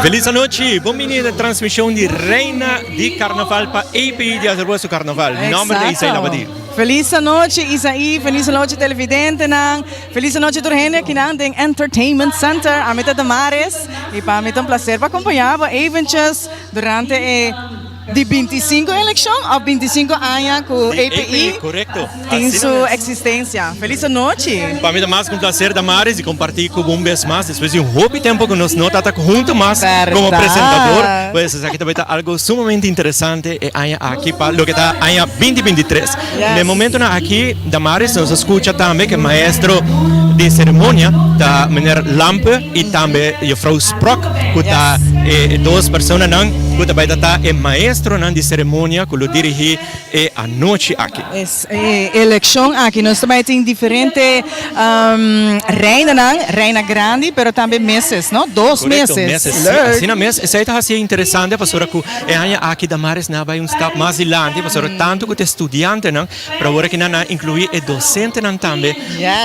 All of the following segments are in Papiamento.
Feliz anochi, bon bini na transmision di Reina di Carnaval pa API di Aruba su Carnaval. Mi nomber ta Isaí Labadie. Feliz anochi Isaí, feliz anochi televidentenan, feliz anochi tur hende akinan den Entertainment Center. Ami ta Damaris y pa mi ta un placer pa acompaña bo eventjes durante e Di 25 elekshon òf 25 aña ku API tin su eksistensia. Felis anochi! Pa mi ta mas ku un plaser, Damaris, di kompartí ku bo un bes mas despues di un hopi tempu ku nos no tabata huntu mas komo presentador. Pues esaki ta bai ta algu sumamente interesante e aña aki pa loke ta aña 2023. Na e momentonan aki, Damaris, nos a skucha tambe ku e maestro di seremonia ta meneer Lampe i tambe juffrouw Sprok ku ta e dos personanan ku ta bai ta ta e maestronan di seremonia ku lo dirigí e anochi aki. E elekshon aki nos ta bai tin diferente reinanan, reina grandi pero tambe meses, no? Dos Korekto, meses. meses. Sí, asina mes. Esei ta hasié interesante pasobra ku e aña aki Damaris nan a bai un stap mas dilanti pasobra tantu ku ta e studiantenan, pero awor aki nan a inkluí e dosentenan tambe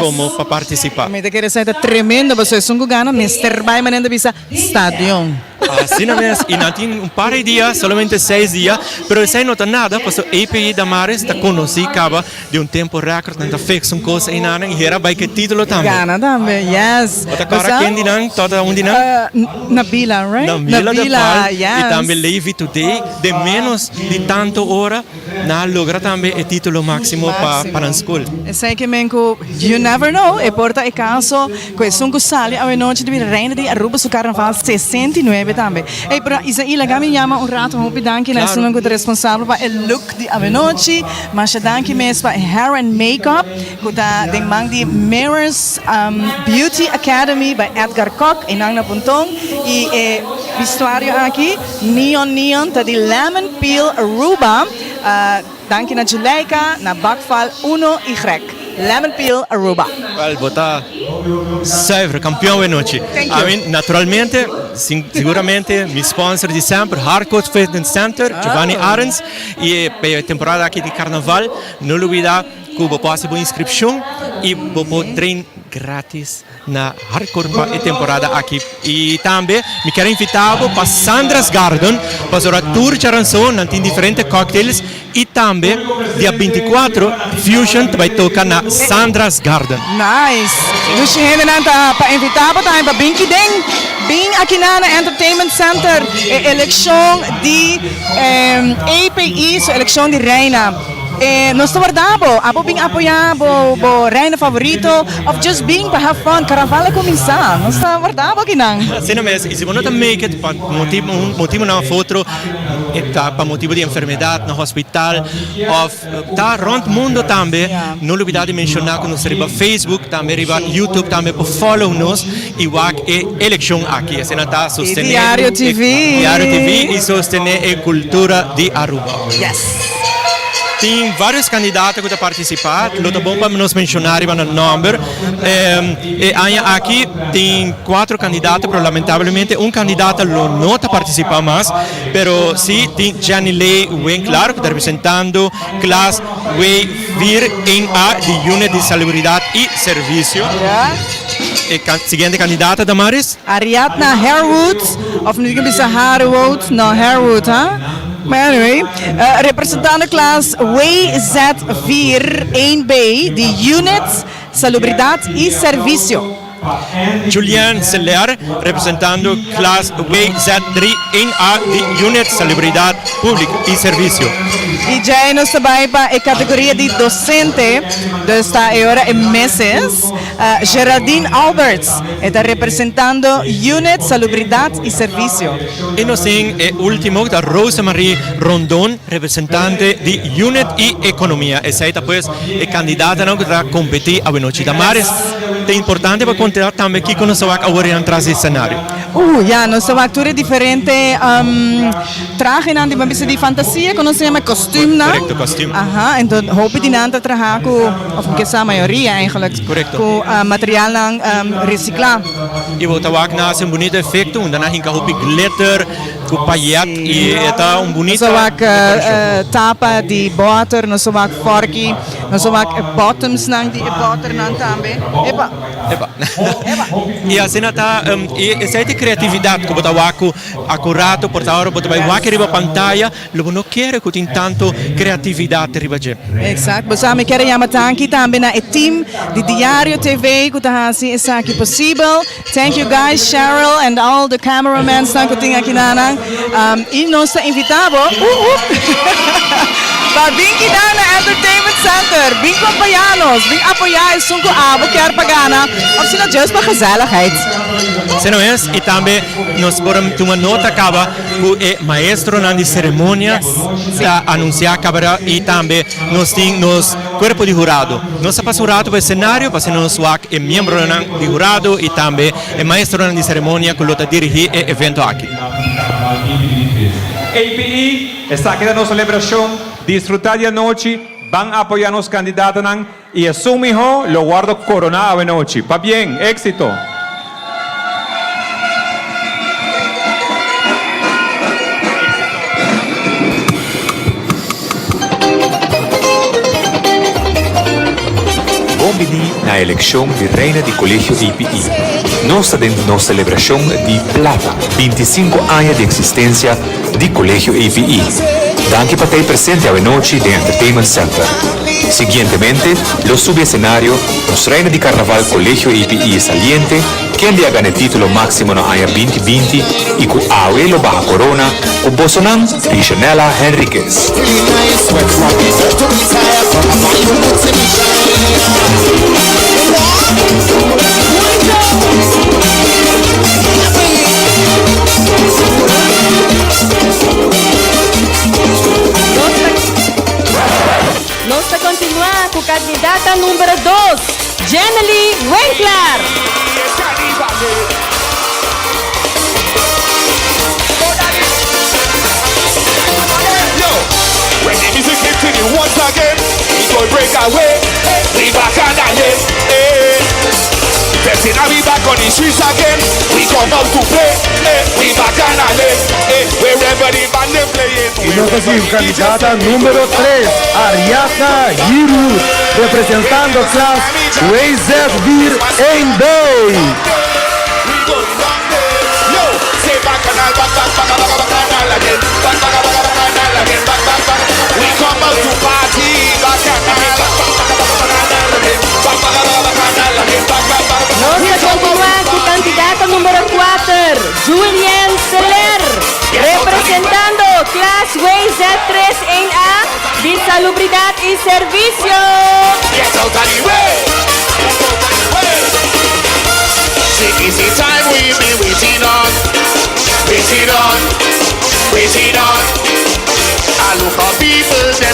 komo pa partisipá. Mi ta kere esei ta tremendo pasobra esun ku gana mester bai manera ta bisa stadion. Asina mes, i nan tin un par di dia, solamente seis dia, pero esei no ta nada pasobra API Damaris ta konosí kaba di un tempo record, nan ta fix un kos einan i hera bai ku e titulo tambe. Gana tambe, yes. Bo ta kòrda ken di nan? Tòta un di nan? Nabila, right? Nabila de Paul i tambe Levi Today den ménos di tanto ora nan a logra tambe e titulo máksimo pa nan skol. Esei ke men ku you never know, e por ta e kaso ku esun ku sali awenochi di bira reina di Aruba su karnaval 69 tambe. Ey, pero Isaí laga mi yama un rato hopi danki na esunnan ku ta responsabel pa e look di awenochi. Masha danki mes pa e hair and makeup ku ta den man di Mirrors Beauty Academy by Edgar Kok, einan na Ponton. I e bistuario aki, neon neon, ta di Lemon Peel Aruba. Danki na Juleika na Bakval Uno Y. Lemon Peel Aruba. Wel, bo ta zuiver kampion awe nochi. Thank you. I mean, naturalmente, siguramente mi sponsor di semper, Hardcourt Fitness Center, Giovanni Arends. I pa e temporada aki di Carnaval, no lubida cu bo por haci bo inscripcion y bo por train gratis na Hardcourt pa e temporada aki. Y tambe mi kier invita bo pa Sandra's Garden, pasobra tur djaranson nan tin diferente cocktails y tambe dia 24 Fusion ta bay toca na Sandra's Garden. Nice! Dushi hendenan ta pa invita bo tambe pa bin kiden, bin akinan na Entertainment Center e elekshon di API su elekshon di reina. E nos ta warda bo, abo bin apoya bo bo reina favorito of just bin pa have fun, carnaval a cuminsa, nos ta warda bo akinan. Asina mes, y si bo no ta make it pa motibo un motibonan of otro, e ta pa motibo di enfermedad na hospital of ta rond mundo tambe, no lubida di menciona cu nos ta riba Facebook, tambe riba YouTube tambe por follow nos y wak e eleccion aki. Asina ta sostene Y Diario TV. Diario TV y sostene e cultura di Aruba. Yes. Tin varios candidato cu ta participa, lo ta bon pa nos menciona riba nan nomber. E aña aki tin cuatro candidato, pero lamentablemente un candidata lo no ta participa mas, pero si tin Jenny Lee Winklar cu ta representando klas W vier een A di Unit di Salubridad y Servicio. E siguiente candidata, Damaris? Ariadna Harewood, of nu tin bisa Harewood, no Harewood, ha? But anyway, representando klas WZ vier een B di Unit Salubridad y Servicio. Julian Seler, representando klas WZ drie een A di Unit Salubridad Publico y Servicio. Y djei nos ta bay pa e categoria di docente, dus ta e ora e meses. Geraldine Alberts, e ta representando Unit Salubridad y Servicio. Y nos tin e ultimo ta Rosemarie Rondon, representante di Unit y Economia. Esey ta pues e candidatanan cu ta competi awenochi. Damaris, ta importante pa conta tambe kico nos ta wak awor eynan tras di escenario. Ya, nos ta wak tur e diferente trahenan di, bo a bisa di fantasia, cu nos ta yama kostuumnan. Correcto, kostuum. Aha, enton hopi di nan ta traha cu, of mi ke sa mayoria eigenlijk, Correcto. cu materialnan recicla. Y bo ta wak nan haci un bunito efecto unda nan hinca hopi glitter cu payet y e ta un bunita Nos a wak decoracion. tapa di boter, nos a wak forki. Nos a wak e bottoms nan di e botternan tambe. Epa. Epa. Y asina ta, y esey ta e creatividad cu bo ta wak cu acurato por ta ora bo ta bay wak riba pantaya, lo bo no kere cu tin tanto creatividad riba dje. Exacto. Bo sa mi kier a yama tanki tambe na e team di Diario TV cu ta haci esaki posibel. Thank you guys, Cheryl and all the cameramans nan cu tin aki nanan. Y nos ta invita bo pa bin kida na Entertainment Center. Bin compaña nos, bin apoya esun cu abo kier pa gana of sino just pa gezelligheid. Asina mes, y tambe nos por a tuma nota caba cu e maestronan di ceremonia ta anuncia caba y tambe nos tin nos cuerpo di hurado. Nos a pasa un rato pa e scenario pa asina nos wak e miembronan di hurado y tambe e maestronan di ceremonia cu lo ta dirigi e evento aki. APE, Esaki ta nos celebracion, disfruta di anochi, ban apoya nos candidatonan y esun miho lo wordo corona awenochi. Pabien, exito! Bon bini na elekshon di Reina di Kolegio APE. Nos ta den nos selebrashon di plata, 25 aña di eksistensia di Kolegio APE. Danki pa t'ei presente awenochi den Entertainment Center. Siguientemente lo subi esenario nos Reina di Karnaval Kolegio APE saliente, Kende a gana e título máksimo na aña binti binti i ku awe lo baha korona ku bosonan Rishanella Henriquez. Nos ta continua cu candidata numero dos, Jennely Winklaar. Y nos ta sigui cu candidata numero tres, Ariadna Giroux, representando klas WZ Vier één B. Nos ta continua cu candidata numero cuater, Julien Seler, representando klas WZ tres één A di Salubridad y Servicio.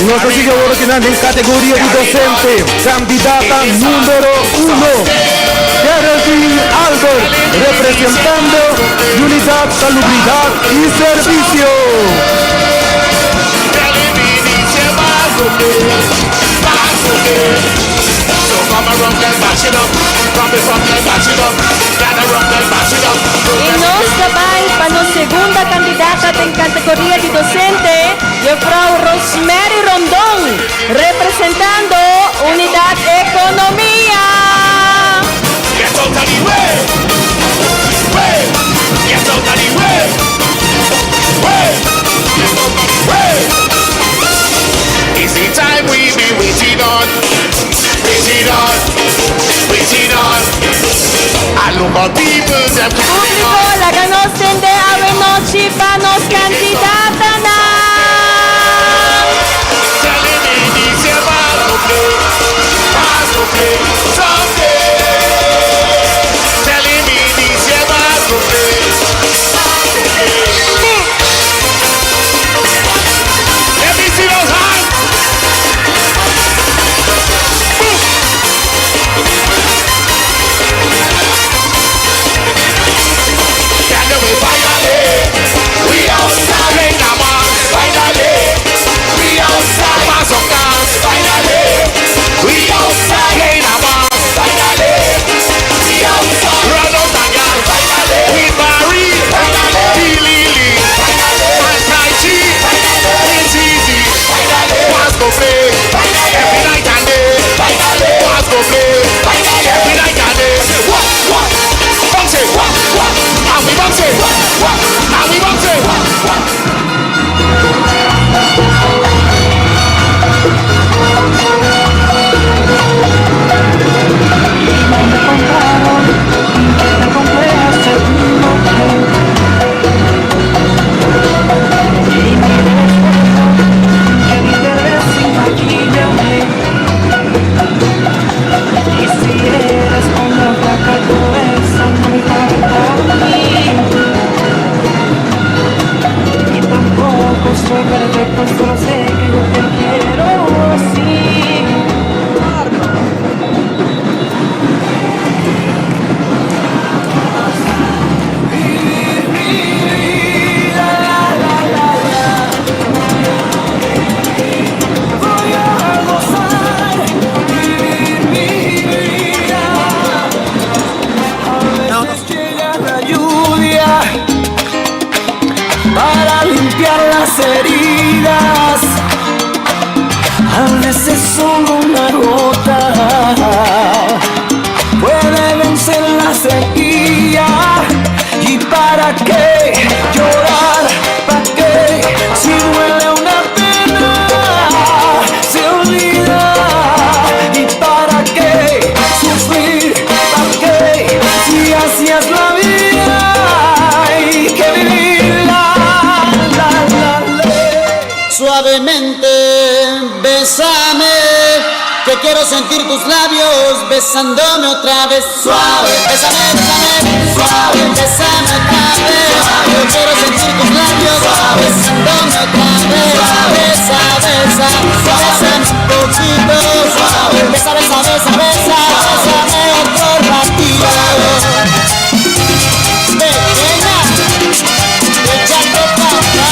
Nos ta sigui awor kinan den categoria di docente, candidata numero uno, Geraldine Albert, representando Unidad Salubridad y Servicio. Y nos ta bay pa nos segunda candidata den categoria di docente, Juffrouw Rosemary Rondon, representando Unidad Economia. Público, laga nos tende awe nochi pa nos candidatanan. heridas. A veces solo una gota puede vencer la sequía. ¿Y para qué llorar? ¿Para qué? Si duele una pena, se olvida. ¿Y para qué sufrir? ¿Para qué? Si así es la vida, hay que vivirla. La, la, la. Suavemente, bésame, que quiero sentir tus labios besándome otra vez. Suave, bésame, bésame, suave, bésame otra vez. Yo quiero sentir tus labios besándome otra vez. Besa, besa, bésame un poquito. Suave, besa, besa, besa, besa, bésame otro ratito. Pequeña, échate pa' acá.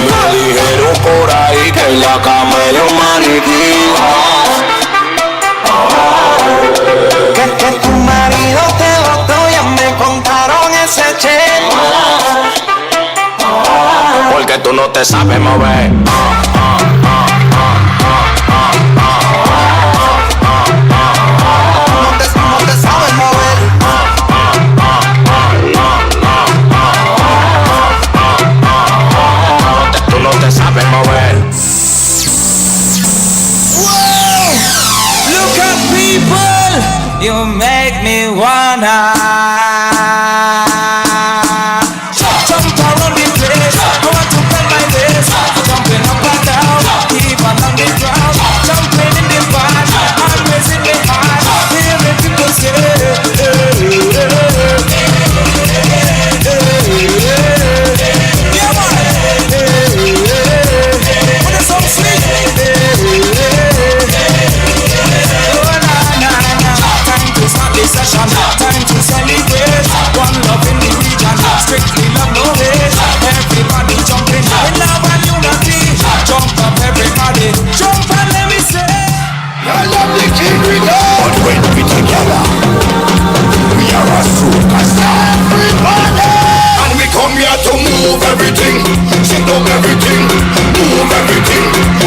Me dijeron por ahí que en la cama era un maniquí. Que tu marido te botó, ya me contaron ese chisme. Porque tú no te sabes mover. No te sabes mover. Tú no te sabes mover. Look at people, you make me wanna jump around the place. I want to bend my waist, jumping up and down, even on the ground, jumping in the van, I'm raising the hand, hearing people say, hey, hey, hey, yeah, man. Hey, hey, when it's so sweet, hey, hey. Oh, na, na, na. Time to start the session, time to celebrate. One love in the region, strictly love, no hate. Everybody jumping in love and unity. Jump up, everybody, jump and let me say. I love the king we know. But when we together, we are a superstar. Everybody! And we come here to move everything, shake down everything, move everything,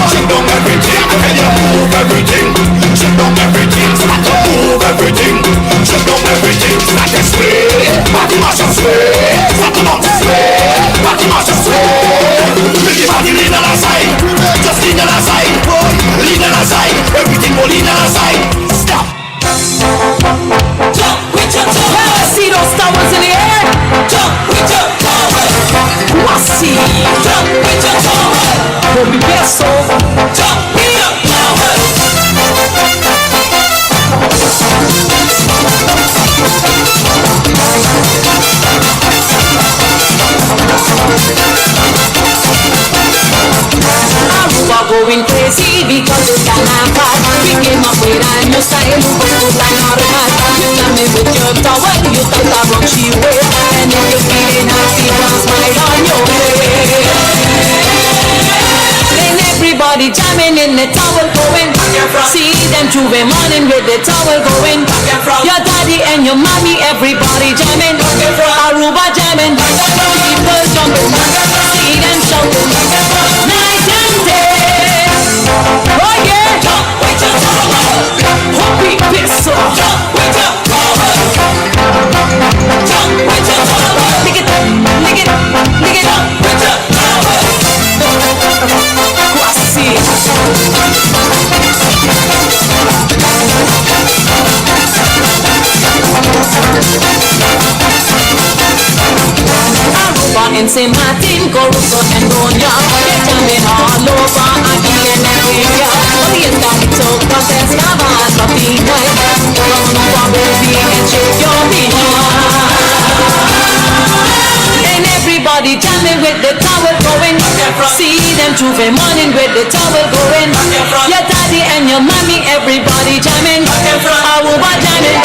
shake down everything. Can you move everything, shake down everything, start to move everything, shake down everything, start to sway, body mash and sway, start to bounce and sway, body mash and sway. Make your body lean on the side, just lean on the side, lean on the side, everything will lean on the side. Stop. Jump with your towel. See those towels in the air? Jump with your towel. Wasi. Jump with your towel. Hopi beso. Jump with your towel. Aruba going crazy because it's carnival. We came up with a new style, un poco tan normal. You got me with your towel, you thought I rock she wear. And if you're feeling happy, one smile on your face. Then everybody jamming in the towel going. See them J'ouvert morning with the towel going. Your daddy and your mommy, everybody jamming. Aruba jamming, people jumping. See them shouting, night and day. Oh yeah! Jump with your towel. Hopi beso. Jump with your towel. Jump with your towel. Lick it, lick it, lick it. Jump with your towel. Quasi. Aruba and St. Martin, Corozo and Gonia. Get jamming all over again and everywhere. But it's got to contest, cavas, Latina. Come on, baby, and shake your behind. And everybody jamming with the towel going. See them J'ouvert morning with the towel going. Your daddy and your mommy, everybody jamming. Aruba jamming,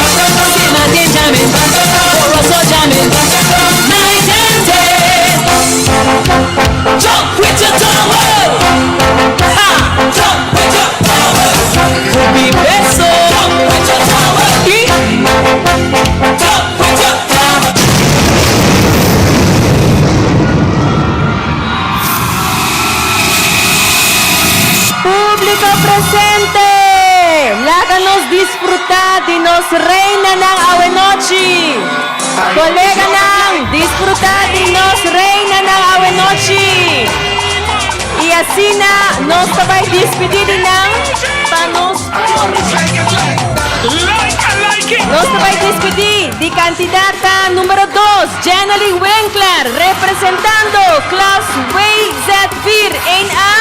St. Martin jamming, Corozo jamming. Night and day. nos reinanan awenochi. Coleganan, disfruta di nos reinanan awenochi. Y asina nos ta bay despidi di nan pa nos Nos ta bay despidi di candidata numero dos, Jenely Winkler, representando klas WZ4 1A,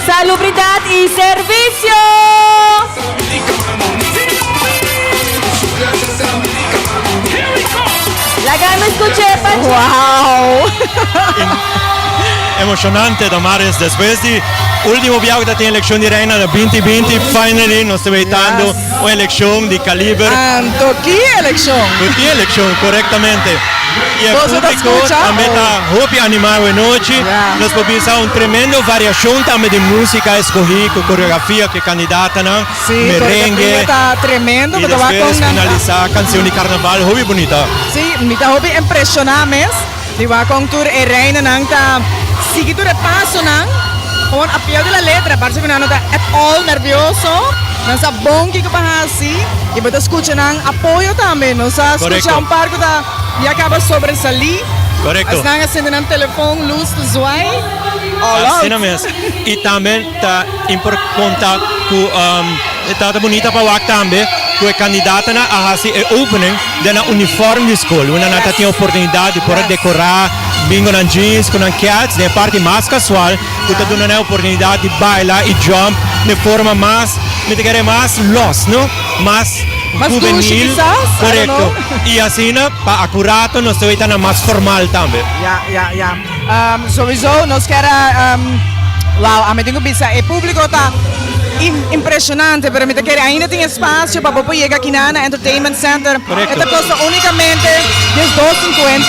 Salubridad y Servicio. Laga mi scucha pa Wow! Emocionante, Damaris. Despues di ultimo biaha cu ta tin eleccion di Reina na 2020, finally nos ta weitando un eleccion di caliber. Anto ki eleccion? Cu ki eleccion, corectamente. Y e Boso ta publico scucha? tambe ta hopi anima awe nochi. Nos por bisa un tremendo variacion tambe di musica escogi cu coreografia cu e candidatanan. Sí, Merengue. coreografia ta tremendo. Y Bo ta wak despues con nan ta finalisa cancion di carnaval hopi bunita. Sí, mi ta hopi impresiona mes. Di wak con tur e reinanan ta sigui tur e pasonan gewoon a pie de la letra. Parse cu nan no ta at all nervioso. Nan sa bon kico pa haci y bo ta scucha nan apoyo tambe. Nos a scucha un par cu ta ya caba sobresali. Esnan a sende nan telefon, luz ta zwaai. All out. Asina mes. Y tambe ta impor conta cu ta bunita pa wak tambe cu e candidatonan a haci e opening den nan uniform di school. Unda nan ta tin oportunidad di por a decora bin cu nan jeans, cu nan keds den e parti mas casual cu ta duna nan e oportunidad di baila y jump den forma mas, mi ta kere mas los, no? Mas Mas dushi juvenil. kisas, I don't Corecto. know. Y asina pa acurato nos ta weta nan mas formal tambe. Ya, ya, ya. Sowieso nos kier a, wow, ami tin cu bisa e publico ta impresionante, pero mi ta kere ainda tin espacio pa bo por yega akinan na Entertainment Center. E ta costa unicamente 12.50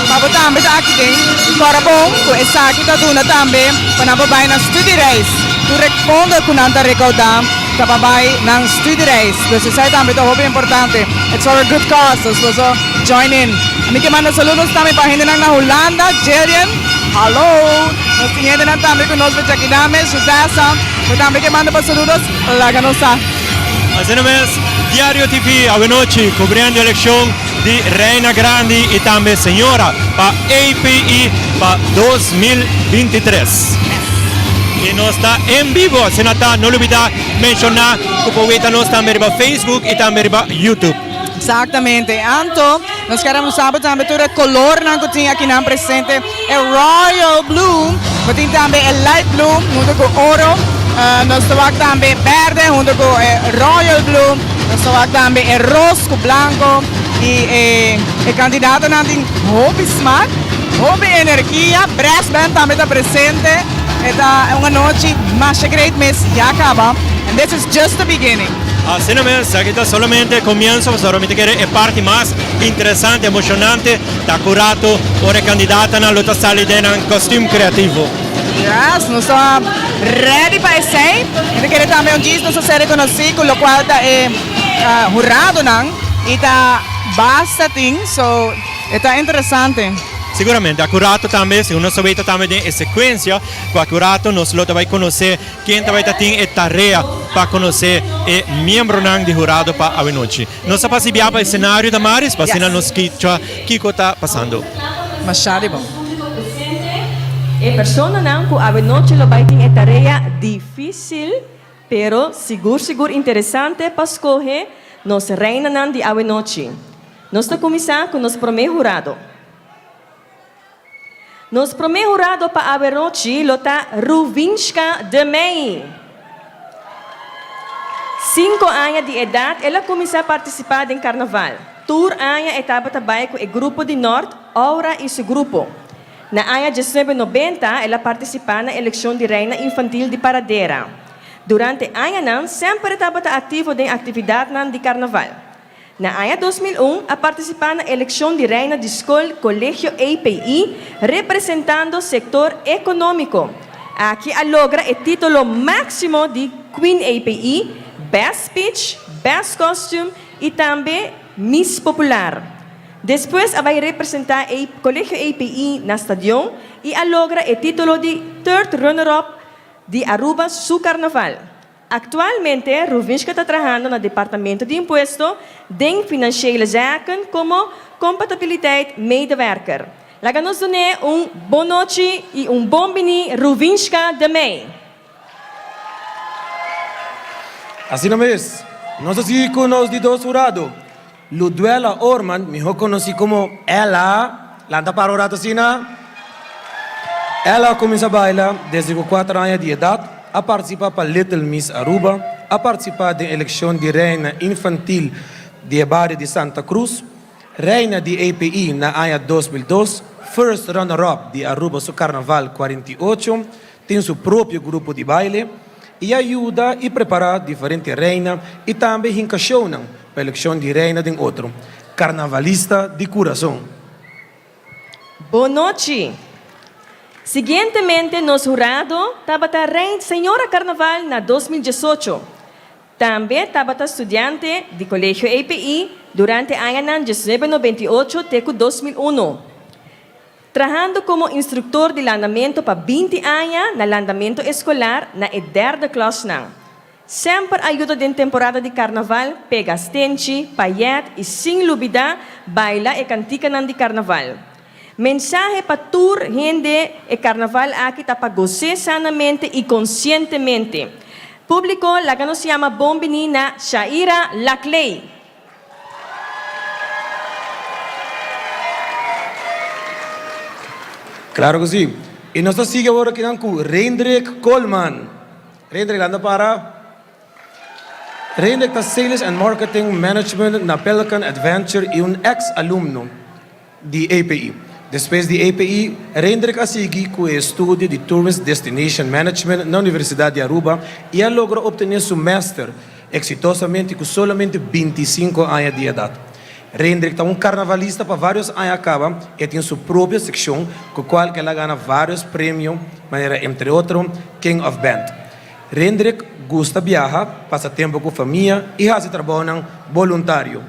pa bo tambe ta aki den. Y ora bon cu esaki ta duna tambe pa nan por bay na studiereis. Tur e fondo cu nan ta recauda ta pa bay nan studiereis. Dus esai tambe ta hopi importante. It's for a good cause, dus boso join in. Mi ke manda saludos tambe pa hendenan na Hulanda, Jillian, hallo! Nos tin hendenan tambe ku nos por djakiname, Sudasa, bo tambe ke manda pa saludos, laga nos sa. Asina mes, Diario TV awenochi cubriendo eleccion di Reina Grandi y tambe Señora pa APE pa 2023. Y nos ta en bibo, asina ta, no lubida menciona cu por weta nos tambe riba Facebook y tambe riba YouTube. Exactamente. Anto, nos kier a musa bo tambe tur e colornan cu tin akinan presente. E royal blue, bo tin tambe e light blue hunto cu oro. Nos ta wak tambe berde hunto cu e royal blue. Nos ta wak tambe e ros cu blanco. Y e e candidatonan tin hopi smaak, hopi energia. Brass band tambe ta presente. E ta un anochi masha great mes ya caba. And this is just the beginning. Asina mes, esaki ta solamente e comienzo, pasobra mi ta kere e parti mas interesante, emocionante ta cu rato ora e candidatanan lo ta sali den nan costume creativo. Yes, nos ta ready pa esey. Mi ta kere tambe un djis nos a ser reconoci cu locual ta e huradonan y ta basta tin, so e ta interesante. Siguramente, a cu rato tambe, segun nos ta weta tambe den e secuencia, cu a cu rato nos lo ta bay conoce Ken ta bai ta tin e tarea pa konosé e miembronan di hurado pa awenochi? Nos a pasa bia pa e senario, Damaris, pa asina nos kichua kiko ta pasando. Masha di bon. E personanan ku awenochi lo bai tin e tarea difísil, pero sigur sigur interesante pa skohe nos reinanan di awenochi. Nos ta kuminsá ku nos promé hurado. Nos promé hurado pa awerochi lo ta Ruvinshka de Mey. Sinku aña di edat el a kuminsá partisipá den karnaval. Tur aña e tabata bai ku e grupo di Nort, Aura i su grupo. Na aña diesnuebe nobenta el a partisipá na elekshon di Reina Infantil di Paradera. Durante añanan semper e tabata aktivo den aktividatnan di karnaval. Na aña 2001 a partisipá na elekshon di Reina di Skol Kolegio EPI representando sektor ekonómiko. Aki a logra e título máksimo di Queen EPI, Best Speech, Best Costume i tambe Miss Popular. Despues a bai representá e Kolegio EPI na stadion i a logra e título di Third Runner-up di Aruba su Karnaval. Actualmente Ruvinshka ta trahando na Departamento di Impuesto den Financiële Zaken como Compatibiliteit Medewerker. Laga nos dun'é un bon nochi y un bon bini Ruvinshka de Mey. Asina mes, nos a sigui cu nos di dos hurado, Luduela Orman, miho conoci como Ella, lanta para un rato asina. Ella a cuminsa baila desde cu cuater aña di edad, a participa pa Little Miss Aruba, a participa den eleccion di Reina Infantil di e bario di Santa Cruz, Reina di API na aña 2002, First Runner Up di Aruba su Carnaval 48, Tin su propio grupo di baile i a yuda i prepará diferente reina i tambe hinka shownan pa elekshon di reina den otro. Karnavalista di kurason. Bon nochi. Siguientemente nos hurado tabata Rein Señora Carnaval na 2018. Tambe tabata studiante di Colegio API durante añanan 1998 te ku 2001. Trahando komo instruktor di landamentu pa 20 aña na landamentu eskolar na e derde klasnan. Semper a yuda den temporada di karnaval pega stenchi, payèt i sin lubidá baila e kantikanan di karnaval. Mensahe pa tur hende e karnaval aki ta pa gos'é sanamente i konsientemente. Públiko laga nos yama bon biní na Shaira Laclay. Claro cu si. Y nos ta sigui awor akinan cu Reindrik Koolman. Reindrik, anda para. Reindrik ta Sales and Marketing Management na Pelican Adventure y un ex alumno di API. Despues di API, Reindrik a sigui cu e estudio di Tourist Destination Management na Universidad di Aruba y a logra obtene su Master exitosamente cu solamente 25 aña di edad. Reindrik ta un carnavalista pa varios aña caba, e tin su propio seccion cu cual el a gana varios premio manera entre otro King of Band. Reindrik gusta biaha, pasa tempo cu famia y haci trabounan boluntario.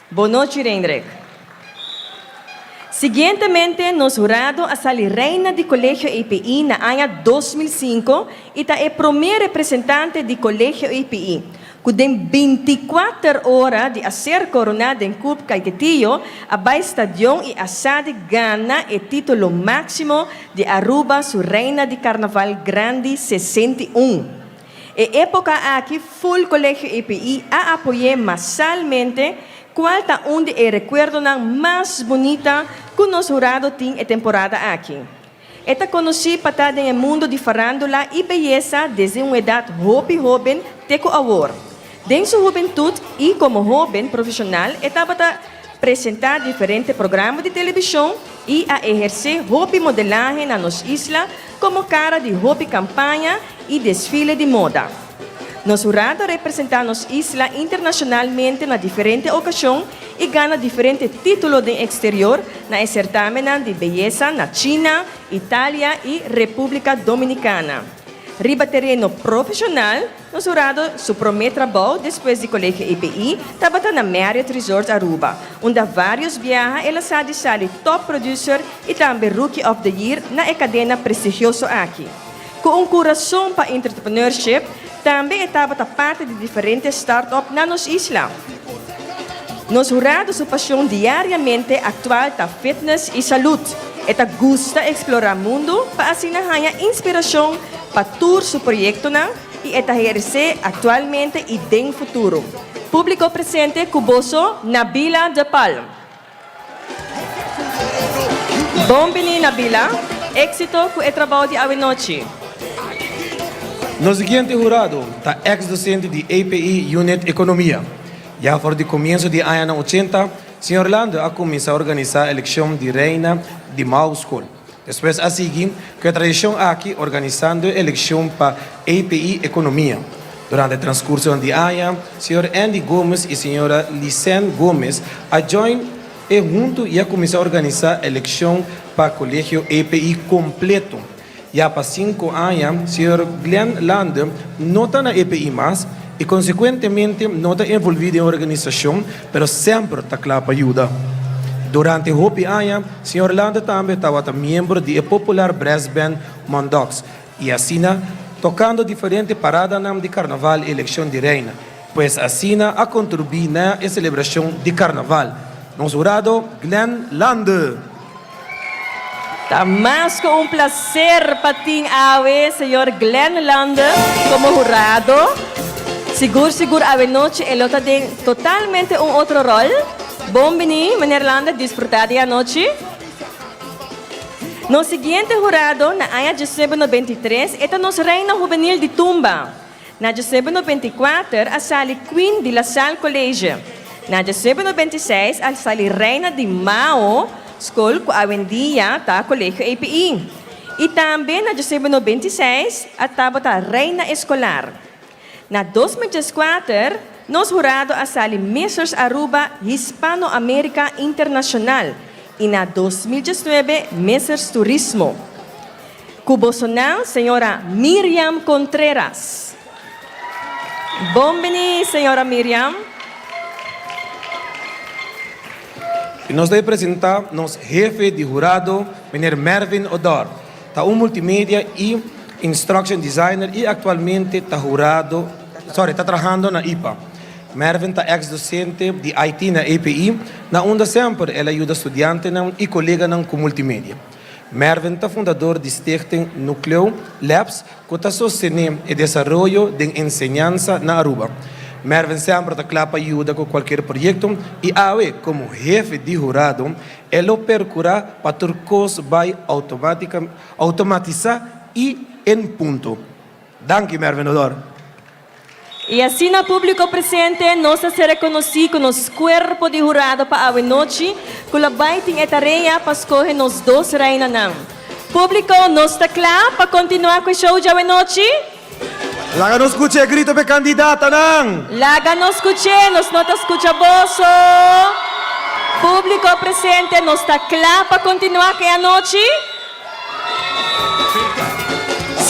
Bon nochi Reindrik. Siguientemente nos hurado a sali reina di Colegio EPI na aña 2005 y ta e prome representante di Colegio EPI cu den 24 ora di a ser corona den Cup Caiquetio a bay stadion y a sa di gana e titulo maximo di Aruba su Reina di Carnaval Grandi 61. E époka aki full Colegio EPI a apoy'é masalmente, kual ta un di e rekuerdonan mas bunita ku nos hurado tin e temporada aki. E ta konosí pa ta den e mundu di farándula i beyesa desde un edat hopi hóben te ku awor. Den su hubentut i komo hóben profeshonal e tabata presentá diferente programa di telebishon i a ehersé hopi modelahe na nos isla komo kara di hopi kampaña i desfile di moda. Nos hurado a representá nos isla internashonalmente na diferente okashon i gana diferente título den eksterior na e sertámennan di beyesa na China, Italia i Repúblika Dominikana. Riba tereno profeshonal, nos hurado su promé trabou despues di Kolegio EPI tabata na Marriott Resort Aruba, unda vários biaha el a sa di sali Top Producer i tambe Rookie of the Year na e kadena prestigioso aki. Ku un kurason pa entrepreneurship, tambe e tabata parti di diferente start-up na nos isla. Nos hurado su pasion diariamente aktual ta fitness i salud. E ta gusta eksplorá mundu pa asina haña inspirashon pa tur su proyektonan i e ta ehersé aktualmente i den futuro. Públiko presente ku boso Nabila de Palm. Bon bini Nabila, éxito ku e trabou di awenochi. Nos siguiente hurado ta ex docente di API Unit Economia. Ya for di comienzo di añanan ochenta, señor Lando a cuminsa organisa eleccion di Reina di Mao School. Despues a sigui cu e tradicion aki organisando e eleccion pa API Economia. Durante transcurso di aña, señor Andy Gomes y señora Lisenne Gomes a join e hunto y a cuminsa organisa eleccion pa Colegio API completo. Ya pa cinco aña, señor Glenn Lande no ta na API mas y consecuentemente no ta envolvi den organisacion, pero semper ta cla pa yuda. Durante hopi aña, señor Lande tambe tabata miembro di e popular brass band Mondox y asina. tocando diferente paradanan di Carnaval y eleccion di Reina, pues asina a contribuí na e celebracion di Carnaval. Nos hurado Glenn Lande. Ta mas cu un placer pa tin awe señor Glenn Lande como hurado. Sigur sigur awe nochi e lo ta den totalmente un otro rol. Bon bini meneer Lande, disfruta di anochi. Nos siguiente hurado na aña diesnuebe nobenta i tres e ta nos Reina Hubenil di Tumba. Na diesnuebe nobenta i kuater a sali Queen di La Salle College. Na diesnuebe nobenta i seis a sali Reina di Mao School ku awendia ta Colegio API. I tambe na diesnuebe nobenta i seis a tabata Reina Escolar. Na 2014 nos hurado a sali Missers Aruba Hispano America Internacional i na 2019 Missers Turismo. Ku bosonan señora Miriam Contreras. Bon bini señora Miriam. I nos ta e presenta nos hefe di hurado, meneer Mervin Odor. Ta un multimedia i instruction designer i aktualmente ta hurado, sorry, ta trahando na ipa. Mervin ta ex docente di IT na EPI, na unda semper el a yuda studiantenan i koleganan ku multimedia. Mervin ta fundador di Stichting Nucleo Labs cu ta sostene e desaroyo den enseñansa na Aruba. Mervin semper ta cla pa yuda cu cualkier proyecto y awe como hefe di hurado e lo percura pa tur cos bay automatisa y en punto. Danki Mervin Odor. I asina públiko presente nos ta ser rekonosí ku nos kuerpo di hurado pa awe nochi ku lo bai tin e tarea pa skohe nos dos reinanan. Públiko, nos ta kla pa kontinuá ku e show djawe nochi? Laga nos skucha e grito p'e kandidatanan! Laga nos skuch'é, nos no ta skucha boso! Públiko presente, nos ta kla pa kontinuá ku e anochi?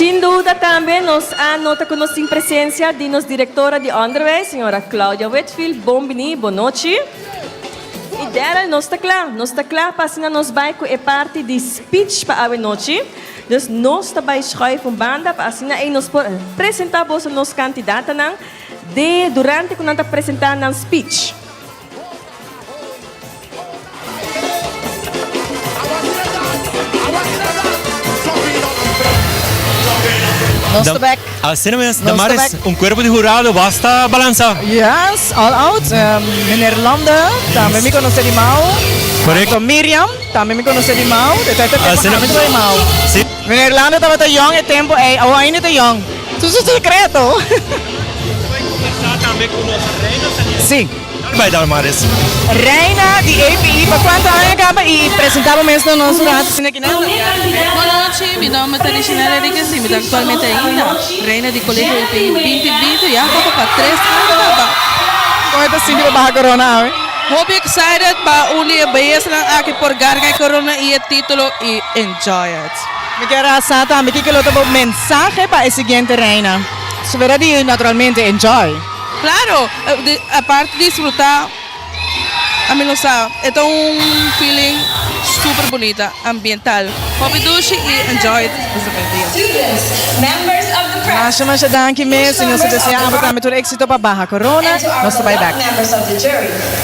Sin duda tambe nos a nota cu nos tin presencia di nos directora di onderwijs, señora Claudia Whitfield. Bon bini, bon nochi. Y Daryl, nos ta cla, nos ta cla pa asina nos bay cu e parti di speech pa awe nochi. Dus nos ta bay schuif un banda pa asina ey nos por presenta boso nos candidatanan de durante cu nan ta presenta nan speech. Nos ta bek. Asina mes, Nos ta Damaris, bek. un cuerpo di hurado basta balansa. Yes, all out. Meneer Lande, tambe mi conoce di Mao. Correcto. Anto Miriam, tambe mi conoce di Mao. De tijd tempo Asina ami ta di Mao. Si. Meneer Lande tabata yong e tempo ey, awo ainda ta yong. Su su secreto. Conversa tambe cu nos reina saliente. Si. Bai Damaris. Reina di API pa cuanto aña caba y presenta bo mes na nos un rato asina aki nan. Bon nochi, mi nomber ta Lishinel Henriquez y mi ta actualmente ainda Reina di Colegio API 2020 ya caba pa tres aña caba. Con e ta sinti pa baha corona awe? Hopi excited pa un di e beyesanan aki por garga e corona y e titulo y enjoy it. Mi kier a sa tambe kiko lo ta bo mensahe pa e siguiente Reina. Sobera di naturalmente enjoy. Claro, aparte disfruta, ami lo sa, e ta un feeling super bunita, ambiental. Hopi dushi y enjoy it Masha masha danki mes y nos ta desea abo tambe tur exito pa baha corona. Nos ta bay bek.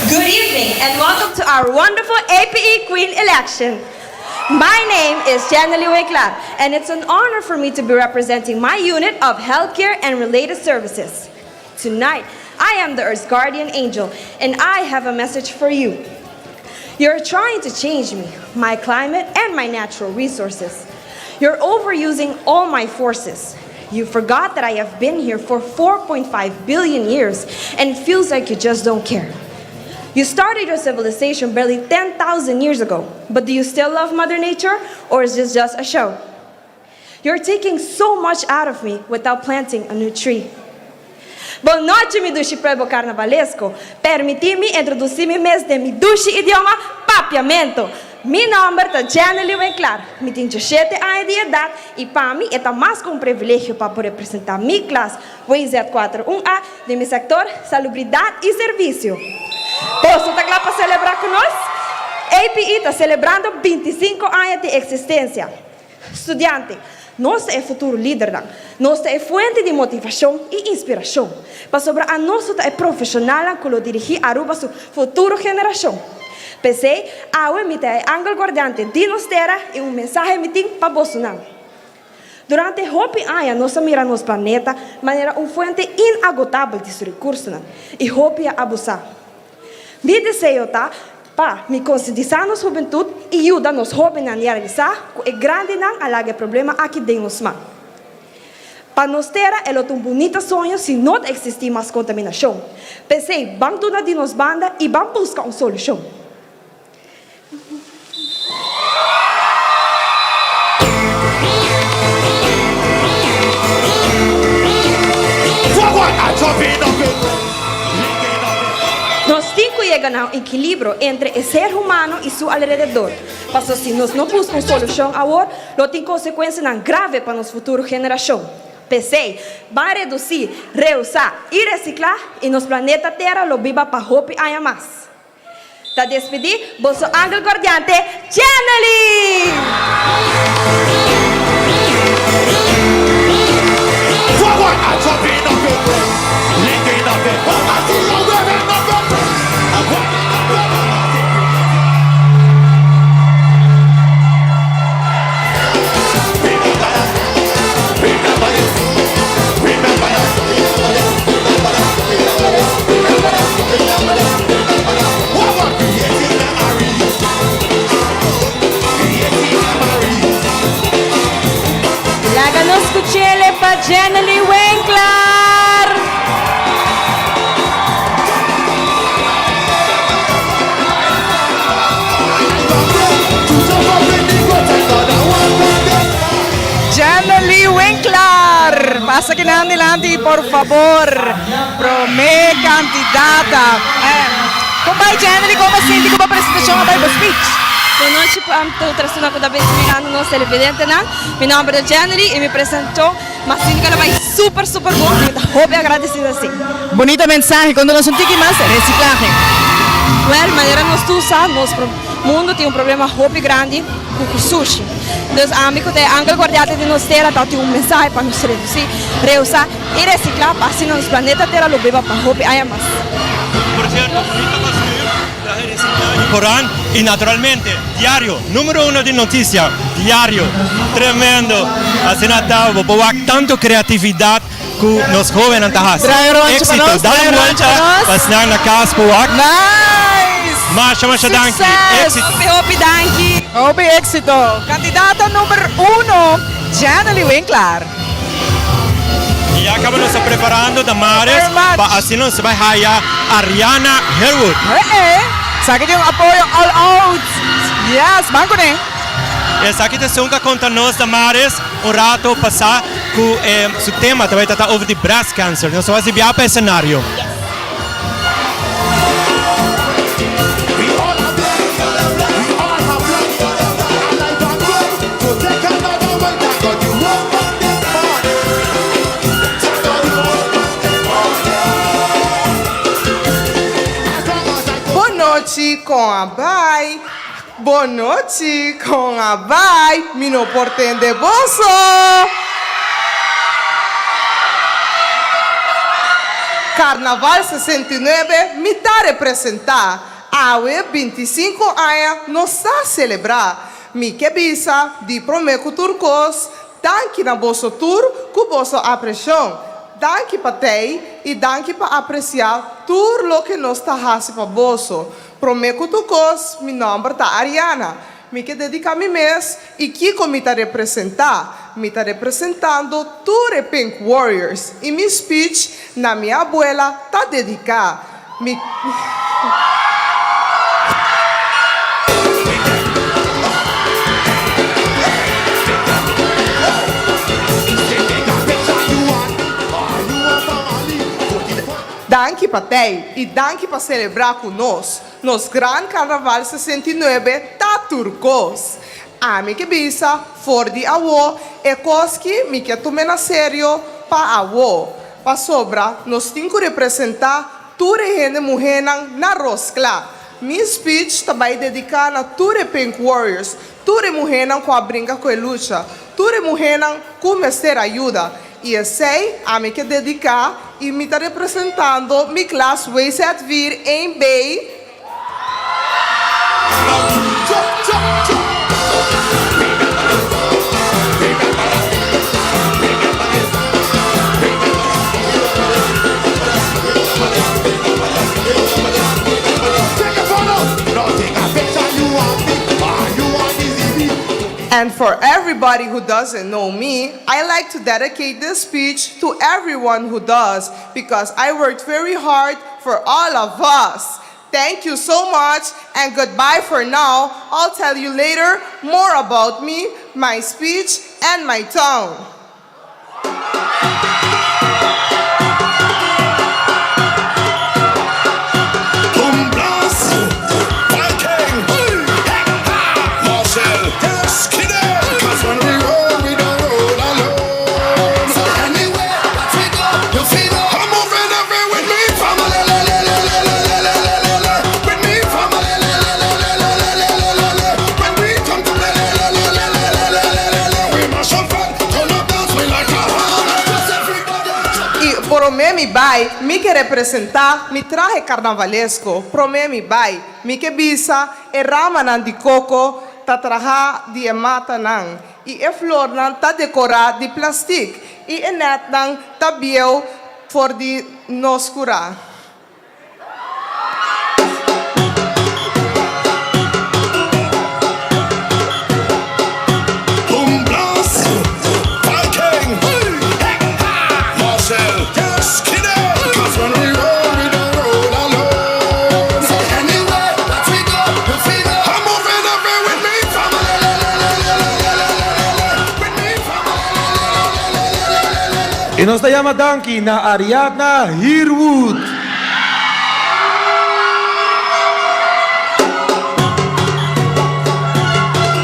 Good evening and welcome to our wonderful APE Queen election. My name is Jenny Winkler and it's an honor for me to be representing my unit of healthcare and related services. Tonight, I am the Earth's guardian angel and I have a message for you. You're trying to change me, my climate, and my natural resources. You're overusing all my forces. You forgot that I have been here for 4.5 billion years and it feels like you just don't care. You started your civilization barely 10,000 years ago, but do you still love Mother Nature or is this just a show? You're taking so much out of me without planting a new tree. Bon nochi, mi dushi pueblo carnavalesco. Permiti mi introduci mi mes den mi dushi idioma, Papiamento. Mi nomber ta Jenny Winklar. Mi tin 17 aña di edad y pa mi ta mas cu un privilegio pa por representa mi klas WZ41A di mi sector Salubridad y Servicio. Boso ta cla pa celebra cu nos? APE ta celebrando 25 aña di existencia. Studiante, Nos ta e futuro lidernan. Nos ta e fuente di motivashon i inspirashon. Pasobra anos lo ta e profeshonalnan ku lo dirigí Aruba su futuro generashon. P'esei, awe mi ta e angel guardiante di nos tera i un mensahe mi tin pa bosonan. Durante hopi aña nos a mira nos planeta manera un fuente inagotabel di su rekursonan i hopi a abusá. Mi deseo ta pa mi konsientisá nos hubentut i yuda nos hóbennan realisá ku e grandinan a laga e problema aki den nos man. Pa nos tera e lo ta un bunita soño si no ta eksistí mas kontaminashon. P'esei ban duna di nos banda i ban buska un solushon. Nos tin ku yega na un ekilibro entre e ser humano i su alrededor, paso si nos no buska un solushon awor, lo tin konsekuensianan grave pa nos futuro generashon. P'esei, ban redusí, reusá i resiklá i nos planeta Tera lo biba pa hopi aña mas. Ta despedí boso angel guardiante Jennely! Laga nos scuchele pa Jennely Winkler! Jennely Winkler! Pasa kinan dilanti por favor. Prome candidata. Con bay Jennely, con bo sinti cu bo presentacion a bay bo speech? Bon nochi pa tur persona cu ta bini mirando nos televidentenan. Mi nomber ta Jennely y mi presentacion m'a sinti cu a bay super super bon y mi ta hopi agradecido así. Bonito mensahe, conta nos un tiki mas reciclahe. Well, manera nos tur sa, nos mundo tin un problema hopi grandi cu sushi. Dus ami cu ta e angel guardiante di nos tera ta tin un mensahe pa nos reduci, reusa. I resiklá pa asina nos planeta Tera lo biba pa hopi aña mas. Por cierto, bonito kostuum, trahe resiklá di koran i naturalmente diario, numero uno di noticia, diario. Tremendo! Asina ta, bo por wak tanto creatividad cu nos hobennan ta haci. Draai un rondje pa Exito! nos, Dal draai un un rondje vuelta pa nos. pa esnan na cas por wak. Nice! Masha masha danki! Succes! Exito! Hopi hopi danki! Hopi exito! Candidata number uno, Jannely Winklar. Y ya caba nos ta preparando Damares pa asina nos ta bay haya Ariana Herwood. Eh eh, esaki tin un apoyo all out. Yes, ban cune. Esaki ta esun cu a conta nos Damares un rato pasa cu su tema ta bay trata over di breast cancer. Nos ta bay bia pa e scenario. Bon nochi con a bai. Bon nochi con a bai mi no por tende boso. Carnaval 69 mi ta representa. Awe 25 aña nos ta celebra. Mi ke bisa di prome ku tur kos, danki na boso tur ku boso apreshon. Danki pa tei i danki pa apresiá tur loke nos ta hasi pa boso. Prome ku tur kos, mi nòmber ta Ariana. Mi ke dediká mi mes i kiko mi ta representá. Mi ta representando tur e Pink Warriors i mi speech na mi abuela ta dediká. Mi. Danki pa tei i danki pa selebrá ku nos. Nos gran Karnaval 69 ta tur kos. Ami ke bisa for di awo e kos ki mi ke tume na serio pa awo. Pasobra nos tin ku representá tur e hende muhénan na Roskla. Mi speech ta bai dediká na tur e Pink Warriors. Tur e muhénan ku a bringa ku e lucha, tur e muhénan ku mester ayuda. I esei ami ke dediká i mi ta representando mi klas WZ vier één B. And for everybody who doesn't know me, I like to dedicate this speech to everyone who does because I worked very hard for all of us. Thank you so much and goodbye for now. I'll tell you later more about me, my speech, and my tone. I promé mi bai, mi ke representá mi trahe karnavalesko. Promé mi bai, mi ke bisa e ramanan di koko ta trahá di e matanan, i e flornan ta dekorá di plastik, i e nètnan ta bieu for di nos kurá. I nos ta yama danki na Ariadna Hirwood.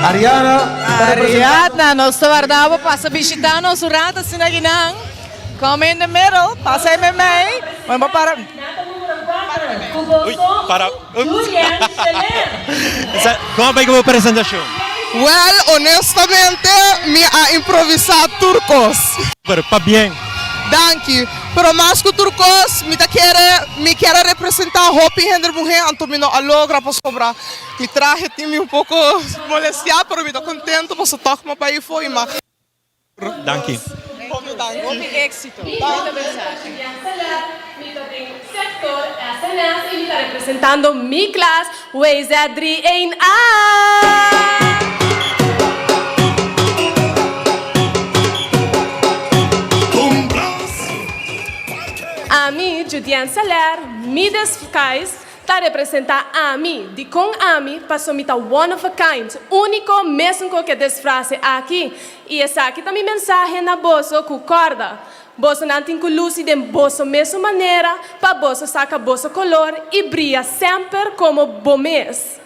Ariana ta representando. Ariadna, nos ta warda bo pasa bishita nos un rato asina akinan. Come in the middle, pasa ei meimei. Bueno, bo para. Uy, para. Ups. Con a bay cu bo presentacion? Well, honestamente mi a improvisa tur cos. Pero pabien. Danki. Pero mas cu tur cos mi ta kere, mi kier a representa hopi hende muhe anto mi no a logra pasobra mi trahe tin mi un poco molestia pero mi ta contento pasobra toch mi a bay afo y mi a. Danki. Hopi danki. Hopi éxito. Mi ta den sector SNS y mi ta representando mi klas WZ drie een A. Ami, Judianne Saler, mi disguise Ta representa ami. Dikon ami? Paso mi ta one of a kind, úniko mesun ku ke desfrase aki. I esaki ta mi mensahe na boso ku kòrda, bosonan tin ku lusi den boso mesun manera pa boso saka boso kolor i bria semper komo bo mes.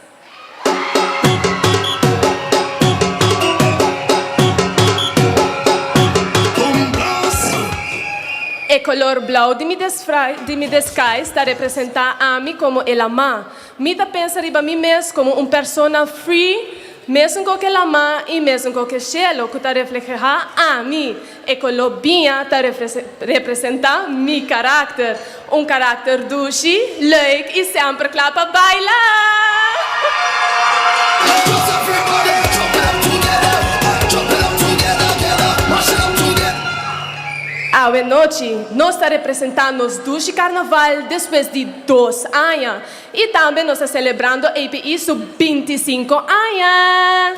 E color blauw di mi di mi disguise ta representa ami como e lamá. Mi ta pensa riba mi mes como un persona free, mesun cu ke lamá y mesun cu ke cielo cu ta refleha ami. E color biña ta representa mi caracter, un caracter dushi, leuk y semper cla pa baila! Awe nochi nos ta representa nos dushi carnaval despues di dos aña y tambe nos ta celebrando API su binticinco aña.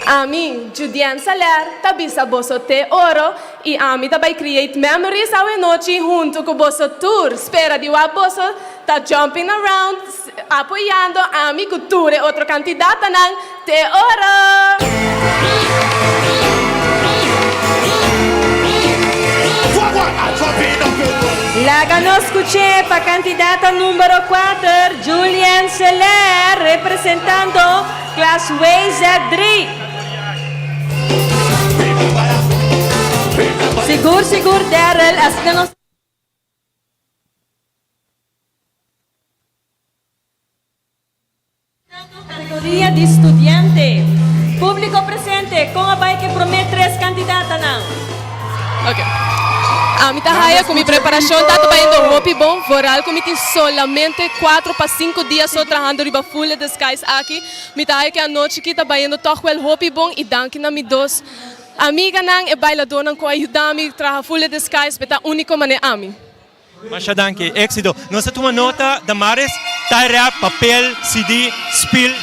Ami, Judianne Saler, ta bisa boso te oro y ami ta bay create memories awe nochi hunto cu boso tur. Spera di wak boso ta jumping around apoyando ami cu tur e otro candidatanan. Te oro! Laga nos scuché pa candidata numero kuater, Julian Seler, representando klas WZ drie. Sigur sigur Darrel, asina nos. Categoria di studiante. Publico presente, con a bay cu e prome tres candidatanan? Ok. Ami ta haya cu mi preparacion ta ta bayendo hopi bon, vooral cu mi tin solamente cuatro pa cinco dia so trahando riba full e disguise aki. Mi ta haya cu e anochi aki ta bayendo toch wel hopi bon y danki na mi dos amiganan, e bailadornan cu a yuda mi traha full e disguise, p'e ta unico manera ami. Masha danki. Éxito. Nos a tuma nota, Damaris, tie wrap, papel, CD, spiel,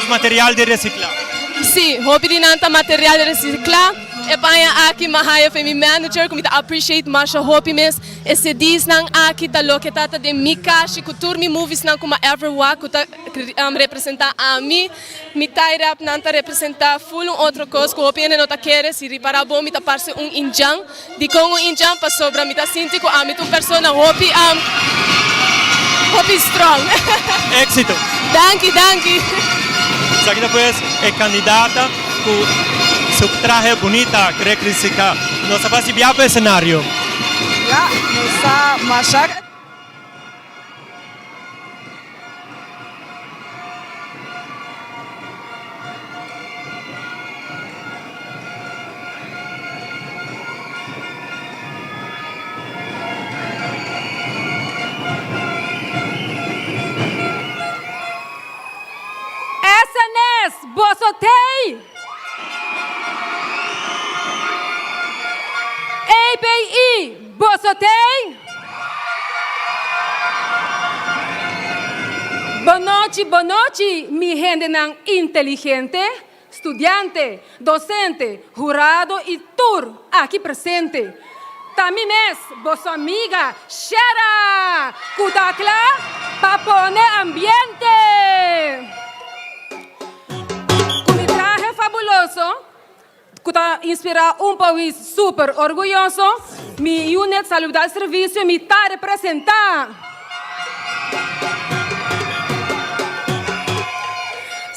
varios material di recicla. Sí, hopi di nan ta material di recicla. E paña aki m'a haya fe mi manager cu mi ta appreciate masha hopi mes. E CD's nan aki ta loke ta ta den mi kashi cu tur mi movies nan cu m'a ever wak cu ta representa ami. Mi tie wrap nan ta representa full un otro cos cu hopi hende no ta kere. Si ripara bon mi ta parce un indjan. Dikon un indjan? Pasobra mi ta sinti ku ami ta un persona hopi hopi strong. Éxito! Danki, danki! Esaki ta pues e kandidata ku su trahe bunita rekrisika. Nos ta basi bia pa e senario. Ya, nos ta masha. SNS, boso tei! API, boso tei! Bonochi, bonochi, mi hendenan inteligente, studiante, docente, hurado y tur aki presente. Ta mi mes, boso amiga Shera, cu ta cla pa pone ambiente! Cu mi trahe fabuloso, Cu ta inspira un pais super orguyoso, mi unit Salubridad Servicio mi ta representa.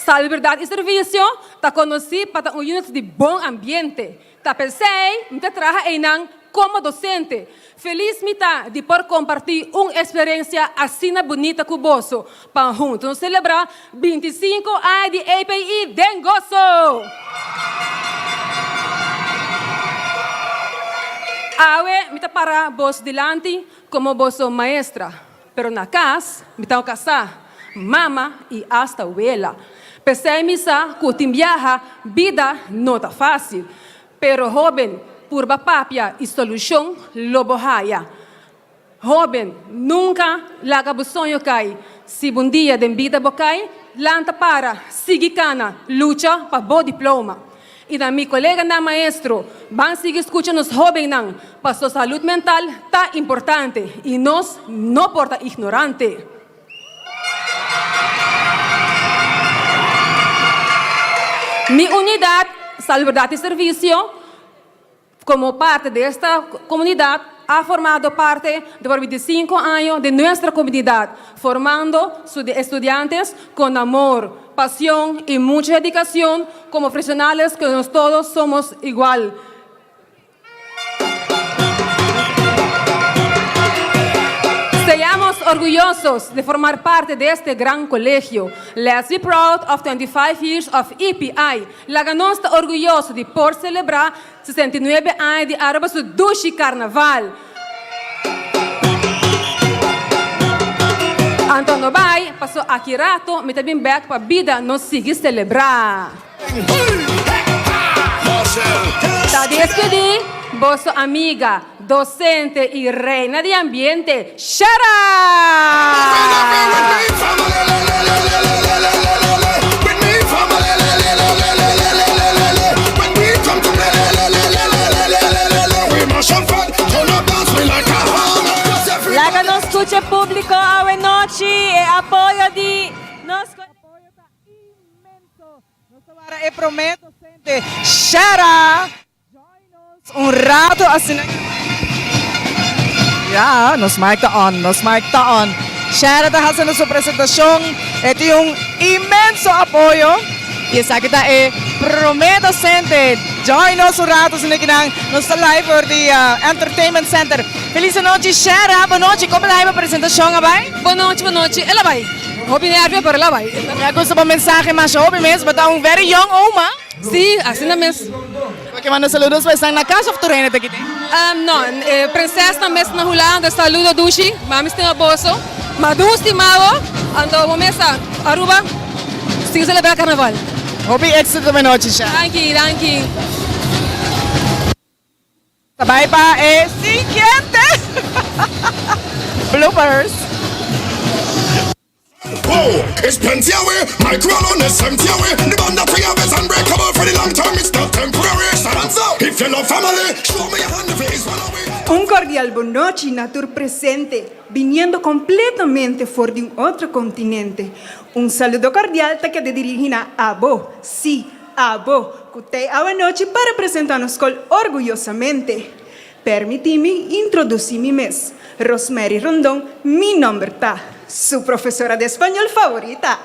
Salubridad y Servicio ta conoci pa ta un unit di bon ambiente. Ta p'esey mi ta traha eynan como docente. Feliz mi ta di por comparti un experiencia asina bunita cu boso pa hunto nos celebra 25 aña di API den goso! Awe mi ta para boso dilanti como boso maestra, pero na cas mi ta un casá, mama y hasta wela. P'esey mi sa cu tin biaha bida no ta facil, Pero hoben, purba papia y solucion lo bo haya. Hoben, nunca laga bo soño cay. Si bun dia den bida bo cay, lanta para, sigui cana, lucha pa bo diploma. Y na mi coleganan maestro, ban sigui scucha nos hobennan, paso salud mental ta importante y nos no por ta ignorante. Mi unidad Salubridad y Servicio, como parte de esta comunidad, ha formado parte de por 25 años de nuestra comunidad, formando sus estudiantes con amor, pasión y mucha dedicación como profesionales que nos todos somos igual. Seamos orgullosos de formar parte de este gran colegio. Let's be proud of 25 years of EPI. Laga nos ta orguyoso di por celebra 69 aña di Aruba su dushi carnaval. Anto no bay, paso aki rato mi ta bin bek pa bida nos sigui celebra. Ta despedí boso amiga, docente y reina di ambiente, Shara! Laga nos scucha publico awe nochi e apoyo di nos. Inmenso! Nos ta wara e prome docente Shara join nos un rato asina ki. Ya, nos mic ta on, nos mic ta on. Shara ta haciendo su presentacion, e tin un inmenso apoyo y esaki ta e prome docente. Join nos un rato asina ki nan nos ta live for di Entertainment Center. Feliz anochi Shara, bonochi, como ta haya bo presentacion a bay? Bonochi, bonochi, el a bay. Hopi nervio pero el a bai. Mi a gusta bo mensahe masha hopi mes, bo ta un very young oma. Si, asina mes. Bo ke manda saludos pa esnan na cas of tur hende ta kiten? No, e prinsesnan mes na Hulanda, saludo dushi, mami stima boso, madu stima bo, anto bo mes sa, Aruba sigui celebra carnaval. Hopi exito mi nochi sha. Danki, danki. Ta bai pa e siguiente bloopers. Oh, it's plenty away. My crown is empty away. The band that we have is unbreakable for the long term. It's not temporary. Hands up if you love family. Show me your hand if it is one away. Un cordial bonochi na tur presente, biniendo completamente for di un otro continente. Un saludo cordial ta keda dirigi na abo, sí, abo, cu t'ey awanochi pa representa nos scol orguyosamente. Permití mi introdusí mi mes. Rosmery Rondon, mi nomber ta. Su profesora de español favorita.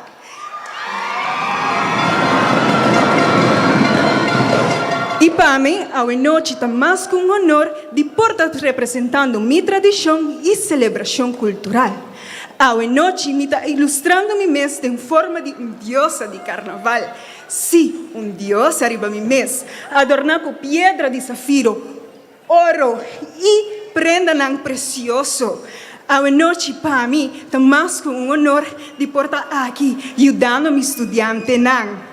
I pa mi, awenochi ta mas ku un honor di por ta representando mi tradishon i selebrashon kultural. Awenochi mi ta ilustrando mi mes den forma di un diosa di karnaval. Sí, un diosa riba mi mes, adorná ku piedra di safiro, oro i prendanan presioso. Awenochi pa mi ta mas ku un honor di por ta aki yudando mi studiantenan.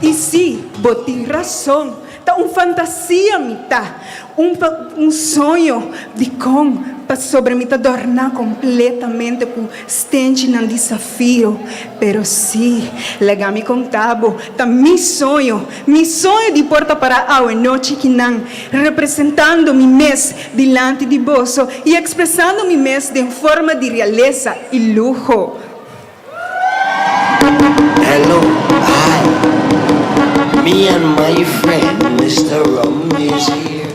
I sí, bo tin rason, ta un fantasia mi ta, un un soño. Dikon? Pasobra mi ta dòrná kompletamente ku stenchinan di safiro. Pero sí, laga mi konta bo, ta mi soño, mi soño di por ta pará awenochi kinan, representando mi mes dilanti di boso i ekspresando mi mes den forma di realesa i luho. Hello, hi. Me and my friend Mister Rum is here.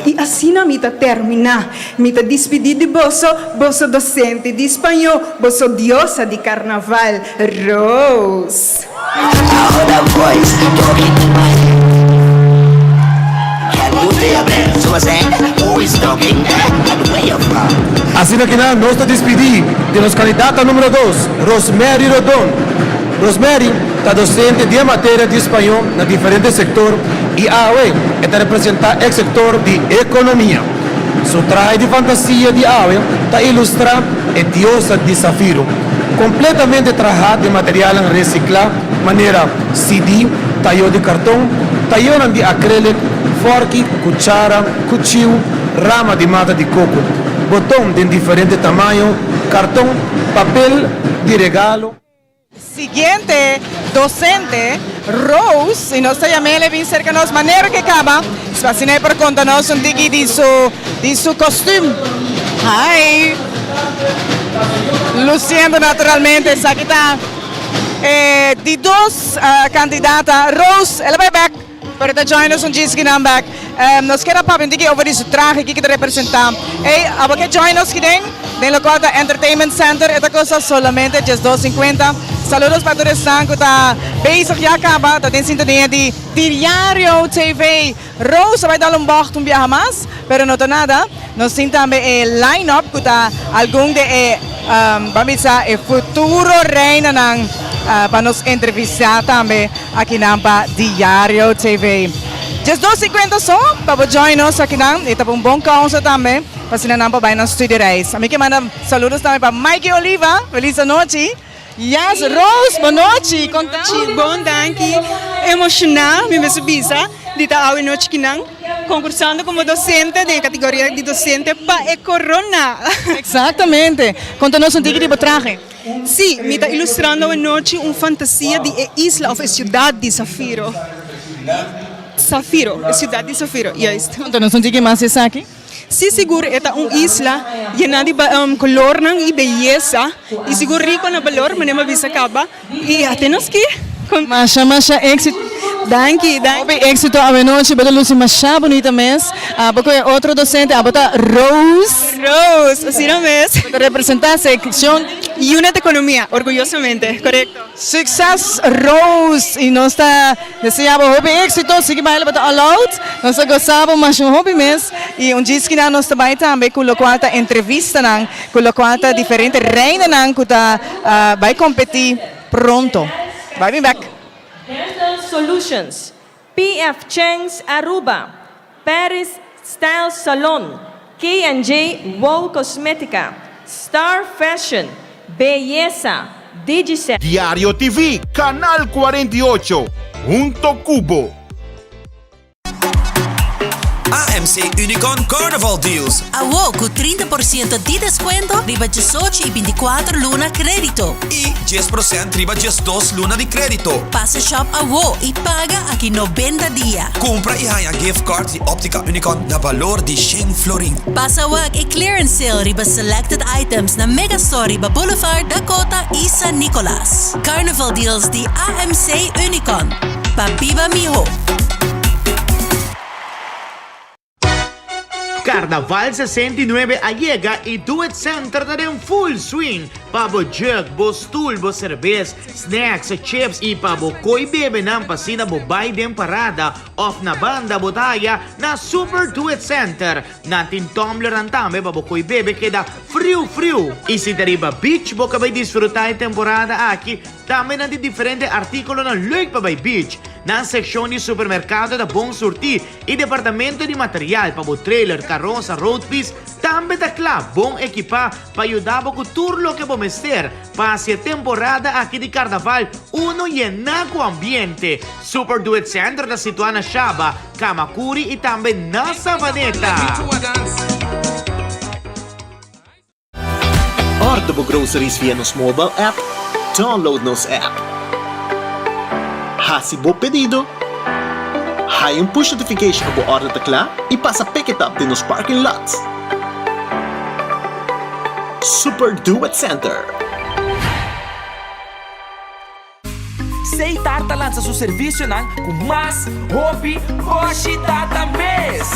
I asina mi ta terminá. Mi ta dispidí di boso, boso dosente di spañó, boso diosa di karnaval, Rose. I heard a voice talking in my head. Can you hear me? So I said, who is talking and where you from? Asina kinan nos ta dispidí di nos kandidata numero dos, Rosmery Rodon. Rosmery ta dosente di e materia di spañó na diferente sektor i awe e ta representá e sektor di ekonomia. Su trahe di fantasia di awe ta ilustrá e diosa di Safiro, kompletamente trahá di materialnan resiklá manera CD, tayó di karton, tayónan di akrilik, fòrki, kuchara, kuchiu, rama di mata di koko, boton den diferente tamaño, karton, papel di regalo. Siguiente docente, Rose, y nos ta yam'el e bin cerca nos manera ke caba, pa asina e por conta nos un tiki di su di su costume. Hi! Luciendo naturalmente, esaki ta e di dos candidata, Rose, el a bay bek. Pero ta join nos un djis kinan bek. Nos kier a papia un tiki over di su trahe, kiko ta representa. Ey, abo ke join nos kiden den lokual ta Entertainment Center, e ta kosta solamente 12 sinkuenta. Saludos pa tur esnan ku ta bezig ya kaba, ta den sintonia di Diario TV. Rose a bai dal un bògt un biaha mas, pero no ta nada. Nos tin tambe e line up ku ta algun di e ban bisa e futuro reinanan pa nos entrevistá tambe akinan pa Diario TV. 12 sinkuenta so pa bo join nos akinan e ta pa un bon kousa tambe pa asina nan por bai nan studiereis. Ami ke manda saludos tambe pa Mikey Oliva, felis anochi. Yes, Rose, bon nochi, kon ta? Bon, danki. Emoshoná, mi mester bisa, di ta awe nochi kinan, konkursando komo dosente den e kategoria di dosente pa e korona. Eksaktamente. Konta nos un tiki di bo trahe. Sí, mi ta ilustrando awe nochi un fantasia di e isla òf e siudat di Safiro. Safiro, e siudat di Safiro, juist. Konta nos un tiki mas di esaki. Sí, sigur e ta un isla yená di kolornan i beyesa i sigur riko na balor, manera mi a bisa kaba. I ate nos ki. Masha masha éxito. Danki, danki. Hopi éxito awenochi, bo ta luci masha bunita mes. Abo cu e otro docente, abo ta Rose. Rose, asina mes. Bo ta representa seccion di. Unit Economia, orguyosamente, corecto. Succes Rose y nos ta desea bo hopi éxito, sigui baila bo ta all out, nos ta goza bo masha hopi mes y un djis kina nos ta bay tambe cu locual ta entrevistanan cu locual ta diferente reinanan cu ta bay competi pronto. Bay bin bek. Dental Solutions, PF Chang's Aruba, Paris Style Salon, K&J Wow Cosmetica, Star Fashion, Beyesa, Digicel. Diario TV, Canal 48, hunto cu bo. AMC Unicon Carnival Deals. Awo cu 30 por ciento di descuento riba diesocho y binticuatro luna credito. Y dies procent riba diesdos luna di credito. Pasa shop awo y paga aki nobenta dia. Cumpra y haña gift card di Optica Unicon na balor di shen florin. Pasa wak e clearance sale riba selected items na Megastore riba Boulevard Dakota y San Nicolas. Carnival Deals di AMC Unicon. Pa biba miho! Carnaval 69 a yega y Do It Center ta den full swing pa bo jug, bo stoel, bo cerbes, snacks, chips y pa bo coy bebenan pa asina bo bay den parada of na banda bo ta haya na Super Do It Center. Nan tin tumblernan tambe pa bo coy bebe keda friu friu. Y si ta riba beach bo ka bay disfruta e temporada aki Tambe nan tin diferente artíkulonan leuk pa bai beach. Nan sekshon di supermerkado ta bon surtí i departamento di material pa bo trailer, karosa, roadpiece tambe ta kla bon ekipá pa yuda bo ku tur loke bo mester pa hasi e temporada aki di karnaval unu yená ku ambiente. Super Do It Center ta situá na Shaba, Kamakuri i tambe na Savaneta. Order bo groceries via nos mobile app, Download nos app. Hasi bo pedido, Haya un push notification ku bo order ta kla i pasa pick it up den nos parking lot. Super Do It Center. Seitar ta lansa su servisionan ku mas hopi boshi data mes.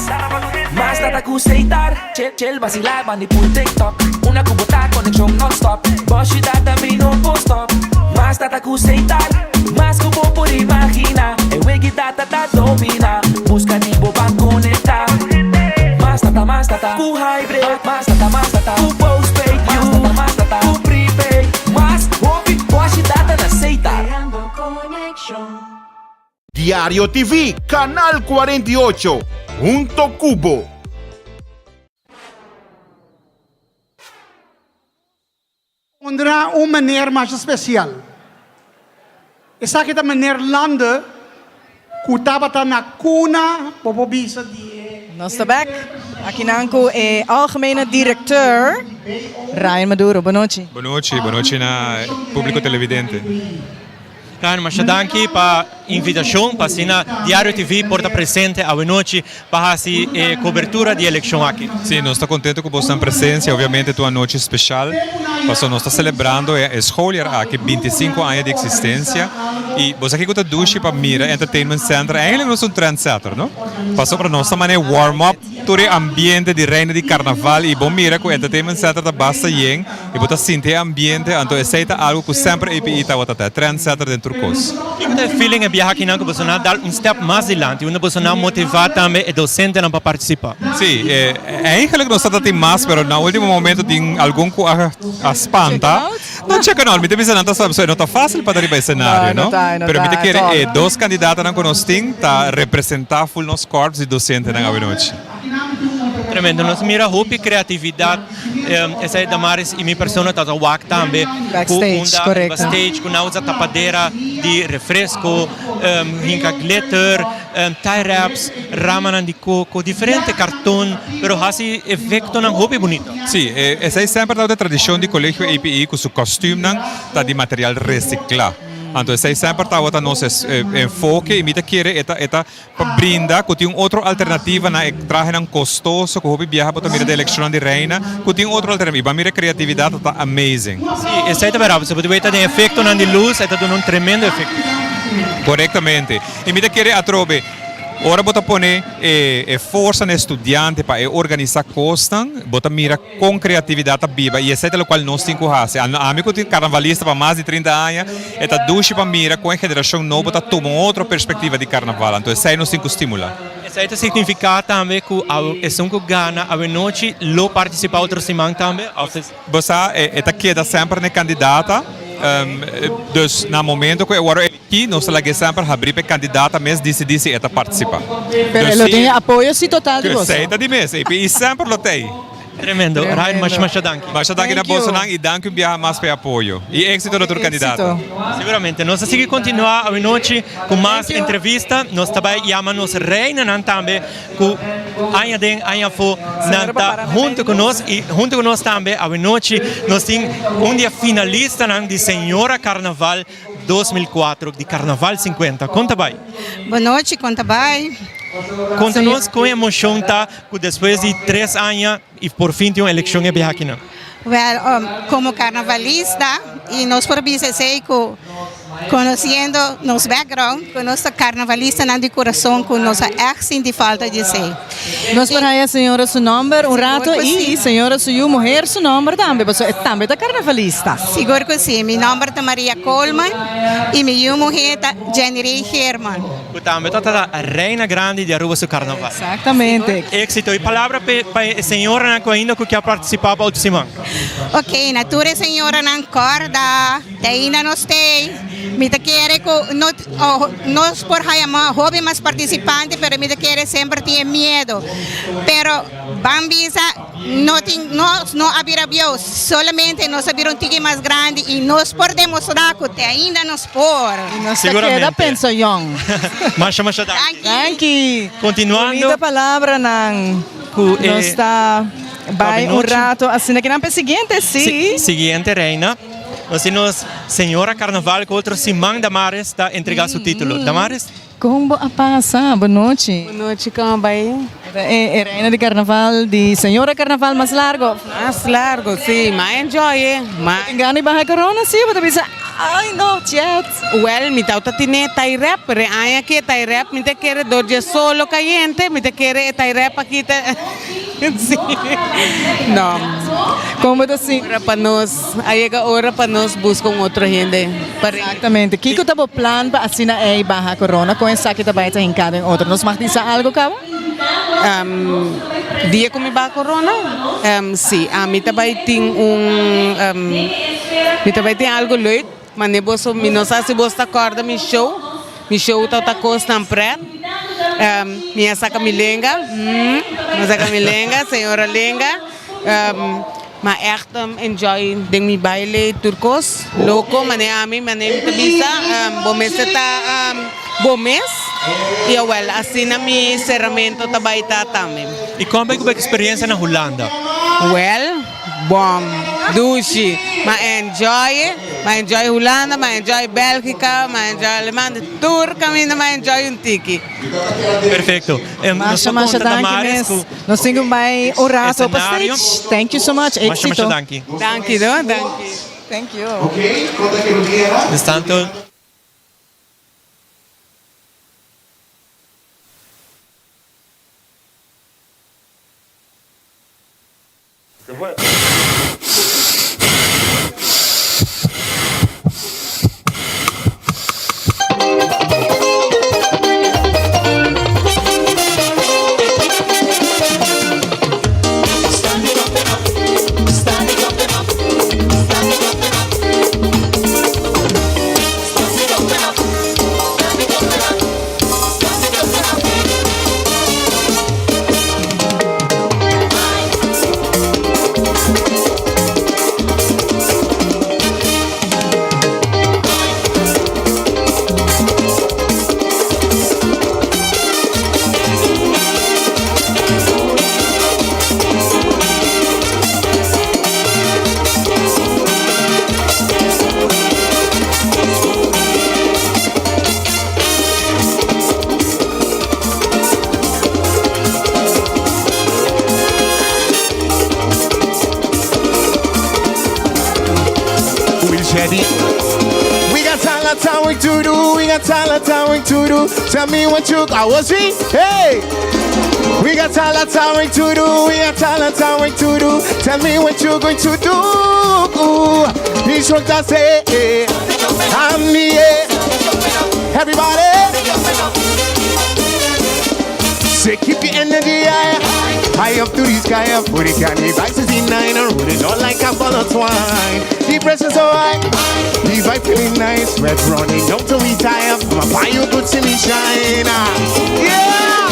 Mas data ku Seitar, chill chill basila bandi pul TikTok. Una ku bo ta konekshon non-stop, boshi data mi no por stop. Mas data ku Seitar, mas ku bo por imagina. E wegi data ta domina, buska di bo ban konekta. Mas data, mas data ku hybrid, mas data, mas data ku postpaid, mas data, mas data ku prepaid. Mas hopi boshi data na Setar. Diario TV, Canal 48, hunto cu bo. Honra un meneer masha special. Esaki ta meneer Lande cu tabata na cuna, bo por bisa, di e. Nos ta bek akinan cu e algemene directeur Ryan Maduro. Bonochi. Bonochi, bonochi na publico televidente. Ryan, masha danki pa invitacion pa asina Diario TV por ta presente awenochi pa haci e cobertura di eleccion aki. Sí, nos ta contento cu bosnan presencia, obviamente ta un anochi special, pasobra nos ta celebrando e schooljaar aki, binticinco aña di existencia, y bo sa kico ta dushi pa mira Entertainment Center, eigenlijk nos ta un trendsetter, no? Pasobra nos ta manera warm up tur e ambiente di Reina di Carnaval y bo mira cu Entertainment Center ta basta yen y bo ta sinti e ambiente, anto esey ta algo cu semper APE tabata ta, trendsetter den tur cos. Kico ta e feeling e biaha akinan cu boso nan a dal un step mas dilanti, unda boso nan a motiva tambe e docentenan pa participa? Sí, eigenlijk nos tabata tin mas, pero na ultimo momento tin algun cu a spanta. No check out, mi ta bisa nan ta sa, pasobra no ta facil pa ta riba e scenario, no? Pero mi ta kere e dos candidatonan cu nos tin ta representa full nos corps di docentenan awenochi. Tremendo, nos mira hopi creatividad, esei Damaris y mi persona ta ta wak tambe cu unda riba stage cu nan usa tapadera di refresco, hinca glitter, tie wraps, ramanan di coco, diferente carton, pero haci efectonan hopi bunita. Sí, esei semper tabata e tradishon di Kolegio APE ku su kòstümnan ta di material resiklá. Anto esei semper tabata nos enfoke i mi ta kere e ta e ta pa brinda ku tin un otro alternativa na e trahenan kostoso ku hopi biaha bo ta mira den elekshonnan di reina ku tin otro alternativa. I bo a mira e kreatividat ta amazing. Sí, esei ta bèrdat. Bo ta weta den efektonan di lus e ta duna un tremendo efekto. Korektamente. I mi ta kere atrobe, ora bo ta pone e e forsa na e studiante pa e organisá kosnan, bo ta mira kon kreatividat ta biba i esei ta lokual nos tin ku hasi. Ami ku tin karnavalista pa mas di 30 aña, e ta dushi pa mira kon e generashon nobo ta tuma un otro perspektiva di karnaval. Anto esei nos tin ku stimulá. Esei ta signifiká tambe ku esun ku gana awenochi lo partisipá otro siman tambe? Òf es. Bo sa, e ta keda semper na e kandidata. Dus na momento ku e wòrdu eligí, nos ta lag'é semper habrí pa e kandidata mes disidí si e ta partisipá. Pero e lo tin e apoyo si total di boso. Esei ta di mes, i semper lo t'ei. Tremendo. Ryan, masha masha danki. Masha danki na bosonan i danki un biaha mas pa e apoyo. I éksito na tur kandidata. Siguramente. Nos ta sigui kontinuá awenochi ku mas entrevista. Nos ta bai yama nos reinanan tambe ku aña den aña afó nan ta huntu ku nos i huntu ku nos tambe awenochi nos tin un di e finalistanan di Señora Carnaval 2004 di Carnaval 50. Kon ta bai? Bonochi, kon ta bai? Konta nos kon e emoshon ta Cu despues di tres aña y por fin tin un eleccion e biaha akinan. Wel, como carnavalista y nos por bisa esey cu conociendo nos background cu nos ta carnavalistanan di curason cu nos a echt sinti falta di esey. Nos por haya señora su nomber un rato y señora su yu muher su nomber tambe pasobra e tambe ta carnavalista. Sigur cu si, mi nomber ta Maria Coleman y mi yu muher ta Jenny Rey Geerman. Cu tambe ta ta reina grandi di Aruba su carnaval. Exactamente. Exito y palabra pa e señoranan cu ainda cu kier participa pa otro siman. Ok, na tur e señoranan corda te ainda nos tey. Mi ta kere cu no nos por haya hopi mas participante pero mi ta kere semper tin e miedo. Pero ban bisa no tin nos no a bira bieu solamente nos a bira un tiki mas grandi y nos por demostra cu te ainda nos por. Y nos ta keda pensa yong. Masha masha danki. Danki. Continuando. Bunita palabranan. Cu e. Nos ta bay un rato asina kinan pa e siguiente si. Siguiente reina. Nos tin nos señora carnaval cu otro siman Damaris ta entrega su titulo. Damaris. Kon bo a pasa? Bo nochi. Bo nochi, kon a bai? Ta e reina di carnaval, di señora carnaval mas largo. Mas largo, si. M'a enjoy e. Bo tin gana di baha corona, si? Bo ta bisa, ay no, chet. Well, mi tawata tine tie wrap, pero e aña aki e tie wrap mi ta kere dor dje solo cayente, mi ta kere e tie wrap aki ta, si. No. Kon bo ta sinti? Ora pa nos, a yega ora pa nos busca un otro hende. Exactamente. Kiko ta bo plan pa asina ey baha corona? Con esaki ta bay ta hinca den otro? Nos mag bisa algo caba? Dia cu mi baha corona? Si, ami ta bay tin un, mi ta bay tin algo leuk. Mane boso, mi no sa si boso ta corda mi show. Mi show ta ta cosnan pret. Mi a saca mi lenga, mi a saca mi lenga, señora lenga. Ma echt enjoy den mi baile tur cos loco mane ami mane mi ta bisa bo mester ta bo mes y awel asina mi ceramento ta bay ta tambe. Y con bay cu bo experiencia na Hulanda? Wel bon dushi ma enjoy ma enjoy Hulanda ma enjoy Belgica ma enjoy Alemania tur caminda ma enjoy un tiki. Perfecto. Masha masha danki mes. Nos tin ku bai un rato pa stage. Thank you so much. Masha masha danki. Danki no, danki. Thank you. Mientras tanto. lot of work to do. We got a lot of work to do. Tell me what you I was we? Hey! We got a lot of work to do. We got a lot of work to do. Tell me what you're going to do. Instructor say, I'm the Everybody. Say keep your energy high, high up to the sky, up put it can devices in nine and roll it all like a ball of twine. The pressure's so high, the vibe feeling nice, sweat running down to retire. I'm a buy you good to me shine. Yeah.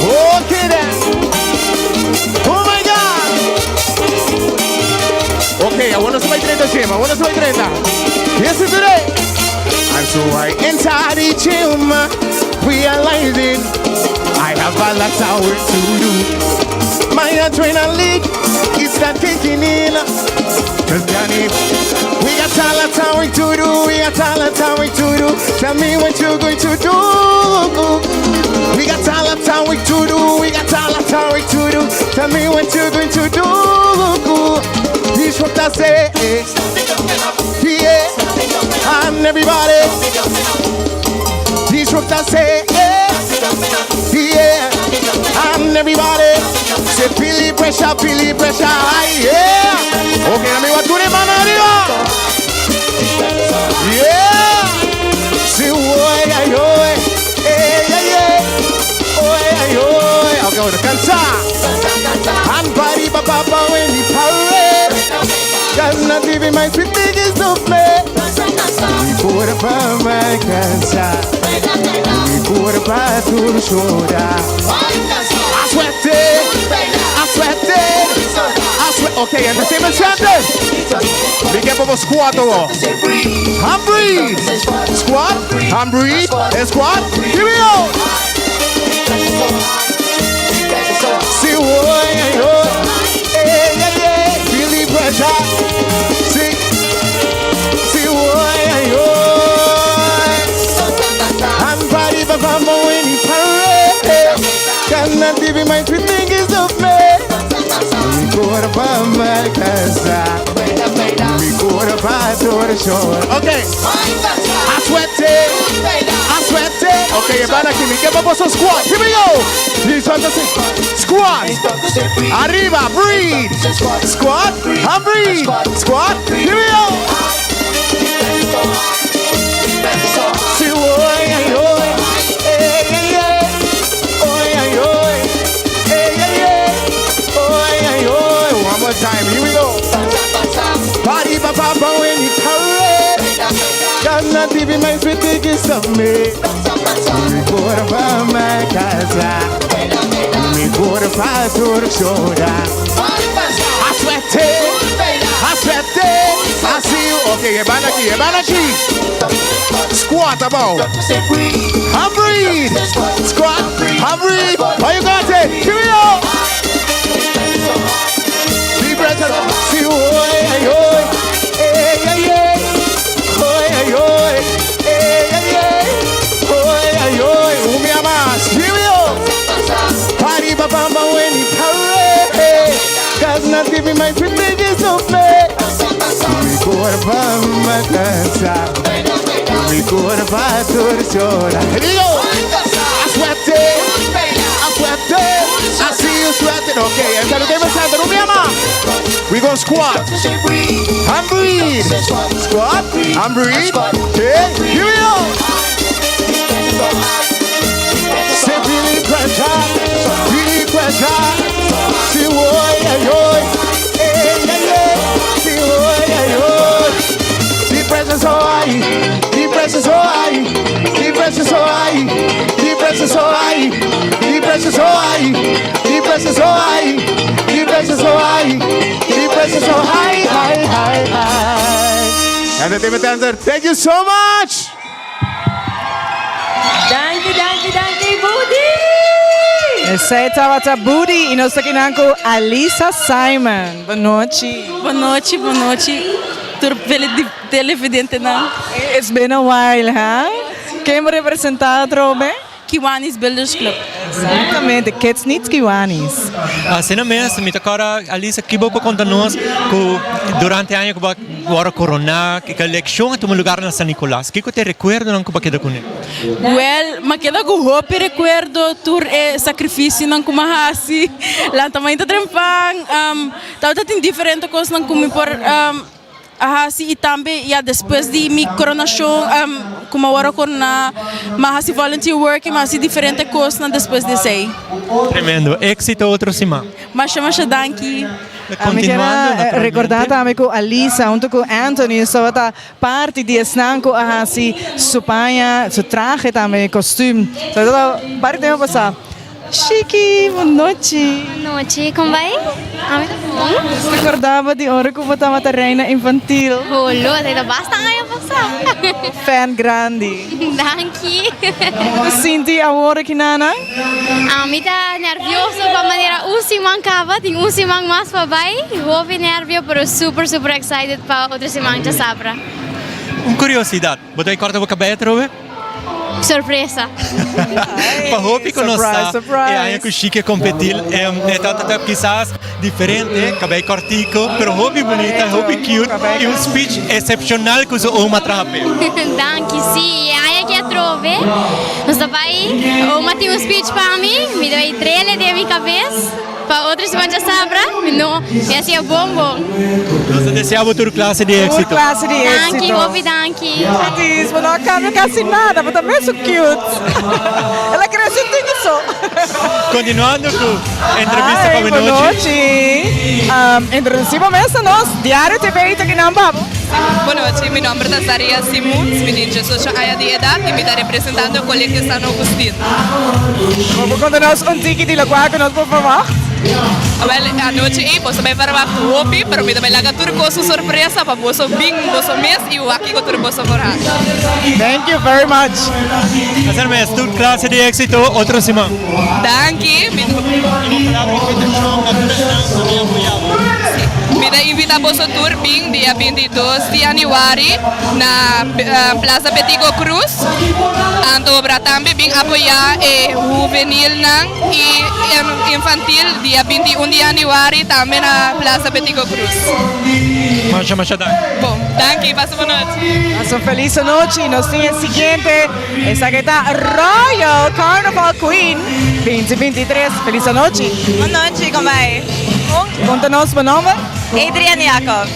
Okay then. Oh my God. Okay, I want to see 30, Jim. I want to see 30. Yes, it's today. I'm so high inside the gym, realizing I have a lot of work to do. My adrenaline is not kicking in. Cause Johnny, we got a lot of work to do. We got a lot of work to do. Tell me what you're going to do. We got a lot of work to do. We got a lot of work to do. Tell me what you're going to do. This what I say. Yeah. And everybody. This what I say. Yeah. And everybody. Say feel the pressure, feel the pressure. Yeah. Okay, let me what do the man arriba. Yeah. Say oi, ay, oi. Hey, yeah, yeah. Oi, ay, oi. Okay, okay, cansa. And party, pa, pa, pa, when we parade. Cause not even my sweet biggest of me. Mi curpa me cansa. Mi curpa tu chora. I sweat it. I sweat it. I sweat. Okay, entertainment center. Mi ke pa squat oh. And breathe. Squat and breathe. And squat. Here we go. See, oi, oi, hey, yeah, yeah. Feel the pressure. See, see, oi, oi. And party, papa, when he parade. Cannot even my sweet niggas of me. Mi curpa me cansa. Mi curpa chora. Okay. I sweat it. I sweat it. Okay, van aki, mi ke pa squat. Here we go. This one to say, squat. Arriba, breathe. Squat and breathe. Squat. Here we go. See, oi, oi, hey, hey, hey. Oi, oi, hey, hey, hey. Oi, oi. One more time. Here we go. Party, pa, pa, pa, when you parade. Cannot even my sweet biggest of me. Mi curpa me cansa. Mi curpa chora. I sweat it. I sweat it. I see you. Okay, van aki, van aki. Squat about. And breathe. Squat and breathe. How you got it? Here we go. Deep breath. See, oi, oi, hey, hey, hey. Oi, oi, hey, hey, hey. Oi, oi, un bia mas. Here we go. Party, pa, pa, pa, when you parade. Cause not giving my sweet biggest of me. Mi curpa me cansa. Mi curpa chora. Here we go. I sweat it. I sweat it. I see you sweating. Okay, entertainment center. Un bia mas. We go squat and breathe. Squat and breathe. Okay, here we go. Say feel the pressure, feel the pressure. See oi, oi, hey, yeah, yeah. See oi, oi. The pressure so high, the pressure so high, the pressure so high, the pressure so high, the pressure so high, the pressure so high, the pressure so high, the pressure so high, high, high, high. Entertainment Center, thank you so much. Danki, danki, danki, Budi! Esey tabata Budi y nos ta aki cu Alisa Simon. Bon nochi. Bon nochi, bon nochi. Tur televidente nan. It's been a while, huh? Ken bo ta representa, trobe? Kiwanis Builders Club. Exactamente, Kids Needs Kiwanis. Asina mes, mi ta kòrda Alisa ki bo por konta nos ku durante aña ku bo a wòrdu koroná, ki elekshon a tuma lugar na San Nicolas? Kiko ta e rekuerdonan ku bo a keda kuné? Wèl, mi a keda ku hopi rekuerdo, tur e sakrifisionan ku mi a hasi, lanta mainta trempan, tabata tin diferente kosnan ku mi por. A hasi y tambe ya despues di mi coronacion cu mi a worde corona mi a hasi volunteer work y mi a hasi diferente cosnan despues di esey. Tremendo. Exito otro siman. Masha masha danki. Mi kier a recorda tambe cu Alisa hunto cu Anthony tabata parti di esnan cu a hasi su paña, su trahe tambe, costuum. So parti tempo pasa. Shiki, bon nochi. Bon nochi, kon bai? Ami ta bon. Nos ta kordaba di ora ku bo tabata reina infantil. Holo, esei ta basta aña pasá. Fan grandi. Danki. Kon bo ta sinti awor aki Nana? Ami ta nervioso pa manera un siman kaba, tin un siman mas pa bai. Hopi nervio pero super super excited pa otro siman djasabra. Un kuriosidat, bo ta kòrta bo kabei atrobe? Sorpresa. Pa hopi ku nos sa e aña ku Shike kompetí e tabata ta kisas diferente, kabei kòrtiku, pero hopi bunita, hopi cute i un speech esepshonal ku su oma traha p'e. Danki, sí, e aña aki atrobe nos ta bai, oma tin un speech pa mi, mi ta bai trele den mi kabes. Pa otro siman djasabra mi no mi a siña bon bon. Nos ta desea bo tur klase di éxito. Tur klase di éxito. Danki hopi danki. Gladys, bo no a cambia casi nada, bo ta mesun cute. El a crece un tiki so. Continuando cu entrevista pa Hi, bo bon nochi. nochi. Introduci bo mes na nos. Diario TV ta kinan pa bo. Bon nochi, mi nomber ta Zaria Simons, mi tin diesocho aña di edad y mi ta representando Colegio San Augustin. Bo por konta nos un tiki di lokual ku nos por verwagt? Awel, e anochi ei boso bai verwagt hopi, pero mi ta bai laga tur kos un sorpresa pa boso bin boso mes i wak kiko tur boso por hasi. Thank you very much. Asina mes, tur klase di éksito otro siman. Danki. Mi ta invita boso tur bin dia 22 di januari na Plaza Betico Croes. Anto obra tambe bin apoya e huvenilnan y infantil dia 21 di januari tambe na Plaza Betico Croes. Masha masha danki. Bon, danki, pasa bon nochi. Pasa un feliz anochi. Nos tin e siguiente, esaki ta Royal Carnival Queen 2023. Feliz anochi. Bon nochi, con bai? Bon, conta nos bo nomber? Adrian Jacobs.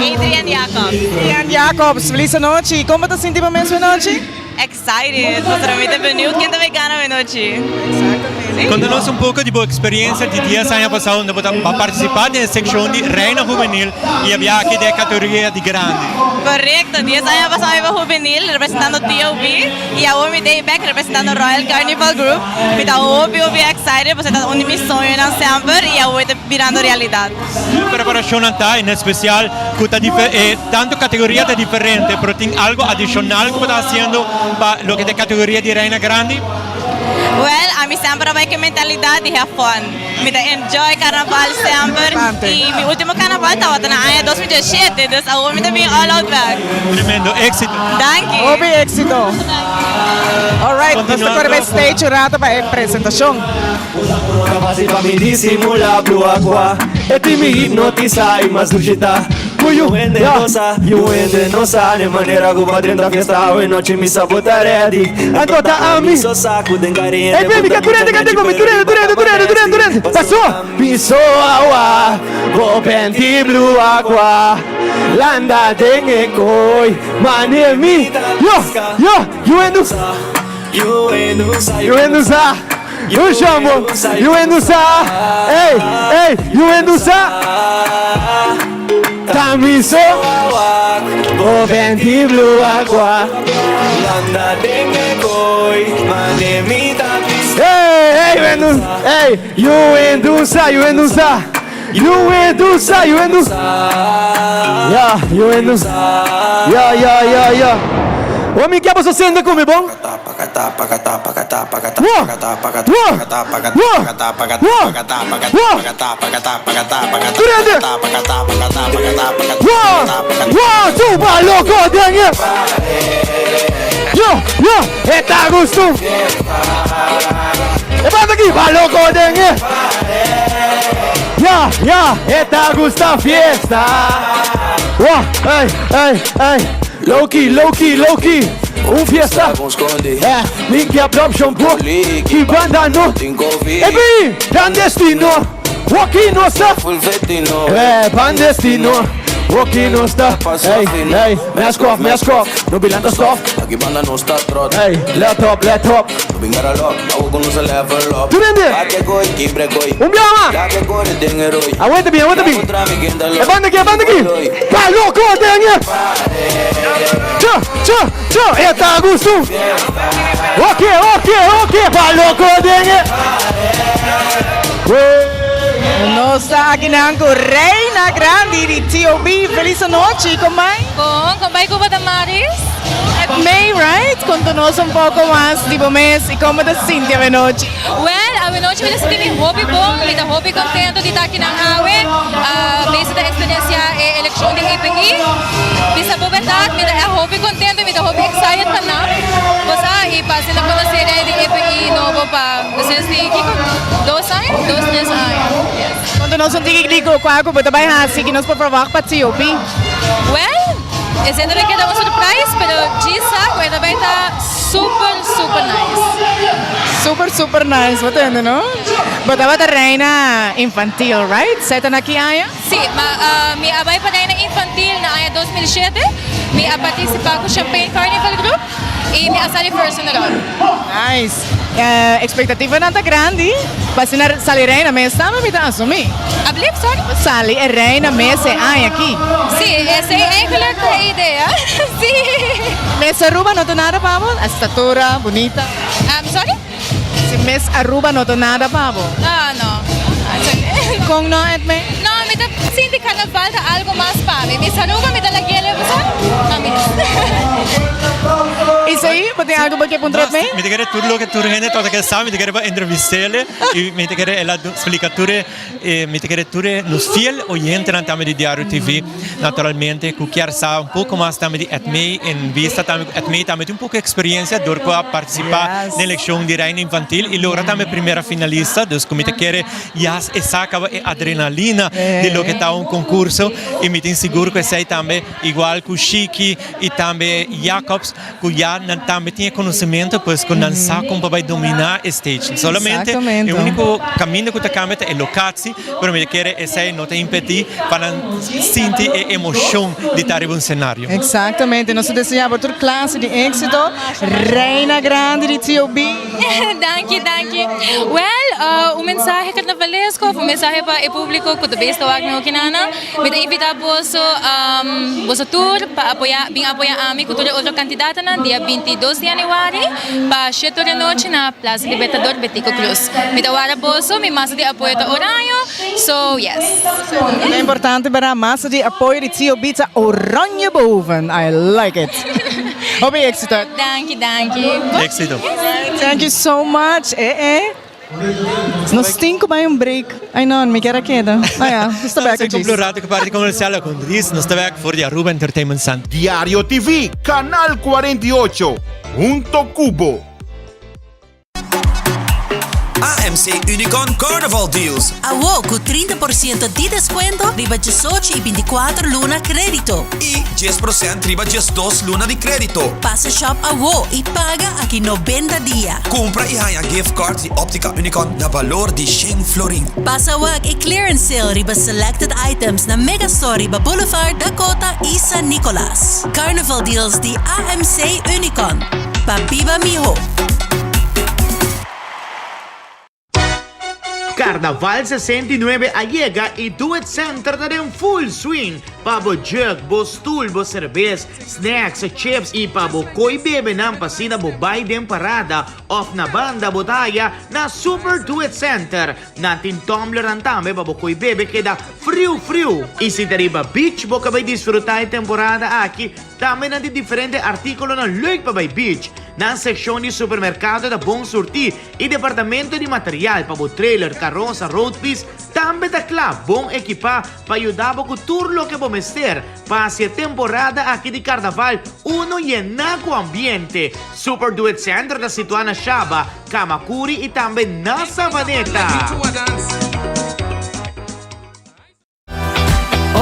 Adrian Jacobs. Adrian Jacobs, feliz anochi. Kon bo ta sinti bo mes anochi? Excited, pasobra mi ta benieuwd ken ta bay gana anochi. Exactamente. Konta nos un poko di bo eksperiencia di dies aña pasado unda bo ta partisipa den e sekshon di Reina Hubenil i a biaha aki den e kategoria di grandi. Korekto, dies aña pasado mi bai Hubenil representando TOB i awor mi ta ei bek representando Royal Carnival Group. Mi ta hopi hopi excited pasobra ta un di mi soñonan semper i awor ta birando realidad. Su preparacionnan ta en especial cu ta e tanto categoria ta diferente pero tin algo adicional cu bo ta haciendo pa loke ta e categoria di Reina Grandi? Well, ami semper a bai cu e mentalidad di have fun. Mi ta enjoy carnaval semper y mi ultimo carnaval tabata na aña 2017, dus awor mi ta bin all out back. Tremendo, exito! Danki! Hopi exito! Alright, nos ta core bay stage un rato pa e presentacion. Fácil pa mi disimula blue aqua E ti mi hipnotisa y mas dushi ta Cu yu hende no sa, yu hende no sa Den manera cu bo drenta fiesta awe nochi mi sa bo ta ready Anto ta ami So sa cu den cariño Ey baby, tur hende canta cu mi Tur hende, tur hende, tur hende, tur hende, tur hende Paso! Piso awa, bo penti blue aqua Landa den e kooi, mane mi Yo, yo, yu hende sa Yu hende sa Yu shambo, yu hende sa Ey, ey, yu hende sa Ta mi so Bo penti blue aqua Ey, ey, yu hende, ey, yu hende sa, yu hende sa Yu hende sa, yu hende Ya, yu hende Ya, ya, ya, ya Bo mi ke boso sende ku mi bon? Tur hende! One, two, ba loko den e Yo, yo, e ta gustu! Pa loko den e. Ya, ya, e ta gusta fiesta. Wah, ey, ey, ey. Low key, low key, low key. Un fiesta. Eh, limpia plop shampoo. Ki banda no. Epi, clandestino. Woki no sta. Eh, bandestino. Woki no sta. Ey, ey, mask off, mask off. No bilanta stof. Ey, let up, let up. Tur hende. Un biaha mas. Aguanta bien, aguanta bien. E banda aki, e banda aki. Pa loko den e. Cha, cha, cha. E ta gustu. Oke, oke, oke. Pa loko den e. Nos ta akinan ku Reina Grandi di TOB. Felis anochi, kon bai? Bon, kon bai ku bo Damaris? Et May, right? Konta nos un poko mas di bo mes i kon bo ta sinti awenochi. Well, awenochi mi ta sinti mi hopi bon, mi ta hopi kontento di ta akinan awe. Besi ta eksperensiá e elekshon di EPI. Bisa bo bèrdat, mi ta e hopi kontento i mi ta hopi excited pa nan. Bo sa, i pa asina konosé rei di EPI nobo pa despues di kiko? Dos aña? Dos, tres aña. Yes. Konta nos un tiki di kua ku bo ta bai hasi ki nos por verwagt pa TOB. Well, esei ta bai keda un surprise, pero djis sa ku e ta bai ta super, super nice. Super, super nice, bo tende no? Bo tabata reina infantil, right? Esei ta na ki aña? Sí, ma mi a bai pa Reina Infantil na aña 2007. Mi a partisipá ku Champagne Carnival Group i mi a sali first runner up. Nice. Ekspektativanan ta grandi pa asina sali Reina mes tambe mi ta asumí. Ablief, sorry? Pa sali e Reina mes e aña aki. Sí, esei eigenlijk ta e idea. Sí. Miss Aruba no ta nada pa bo? Estatura, bunita. Sorry? Si Miss Aruba no ta nada pa bo? Ah, no. Kon no, Edmee? No, mi ta sinti carnaval ta algo mas pa mi. Miss Aruba mi ta lagu'e bo sa? Pa mi. Isaí, bo tin algo bo ke puntra Edmee? Mi ta kere tur loke tur hende tabata ke sa, mi ta kere pa entrevist'el y mi ta kere el a splika tur e. E mi ta kere tur e nos fiel oyentenan tambe di Diario TV, naturalmente ku kier sa un poko mas tambe di Edmee en bista tambe ku Edmee tambe tin un poko eksperiencia dor ku a partisipá den elekshon di Reina Infantil i logra tambe primera finalista, dus ku mi ta kere ya e sa kaba e adrenalina di loke ta un konkurso i mi tin sigur ku esei tambe igual ku Shiki i tambe Jacobs ku ya nan tambe tin e konosementu pues ku nan sa kon pa bai dominá e stage. Solamente e úniko kaminda ku ta kambia ta e lokatsi, pero mi ta kere esei no ta impedí pa nan sinti e emoshon di ta riba un senario. Eksaktamente, nos ta deseá bo tur klase di éksito, Reina Grandi di TOB. Danki, danki. Wèl, un mensahe karnavalesko òf un mensahe pa e públiko ku ta bes ta wak mi okinana. Mi ta invita boso, boso tur pa apoya, bin apoya ami ku tur e otro kandidatonan dia 22 di yanüari pa shete ora nochi na Plaza Libertador Betico Cruz. Mi ta wara boso, mi masa di apoyo ta oraño, so yes. Ta importante para masa di apoyo di TOB ta oranje boven. I like it. Hopi éxito. Danki, danki. Éxito. Thank you so much. Eh eh. Nos tin cu bay un break. Ay no, mi kier a keda. Ah ya, nos ta bek Nos a cumpli un rato cu parti comercial a Condris. Nos ta bek for di Aruba Entertainment Center. Diario TV, Canal 48, hunto cu bo. AMC Unicon Carnival Deals. Awo cu 30% di descuento riba diesocho y binticuatro luna credito. Y 10% riba diesdos luna di credito. Pasa shop awo y paga aki nobenta dia. Kumpra i haña gift cards di Optica Unicon na balor di shen florin. Pasa wak e clearance sale riba selected items na Megastore riba Boulevard Dakota y San Nicolas. Carnival deals di AMC Unicon. Pa biba miho! Carnaval 69 a yega y Do It Center ta den full swing pa bo jug, bo stoel, bo cerbes, snacks, chips y pa bo coy bebenan pa asina bo bay den parada of na banda bo ta haya na Super Do It Center. Nan tin tumblernan tambe pa bo coy bebe keda friu friu. Y si ta riba beach bo ka bay disfruta e temporada aki, Tambe nan tin diferente artíkulonan leuk pa bai beach. Nan sekshon di supermerkado ta bon surtí i departamento di material pa bo trailer, karosa, roadpiece tambe. tambe ta kla bon ekipá pa yuda bo ku tur loke bo mester pa hasi e temporada aki di karnaval unu yená ku ambiente. Super Do It Center ta situá na Shaba, Kamakuri i tambe na Savaneta.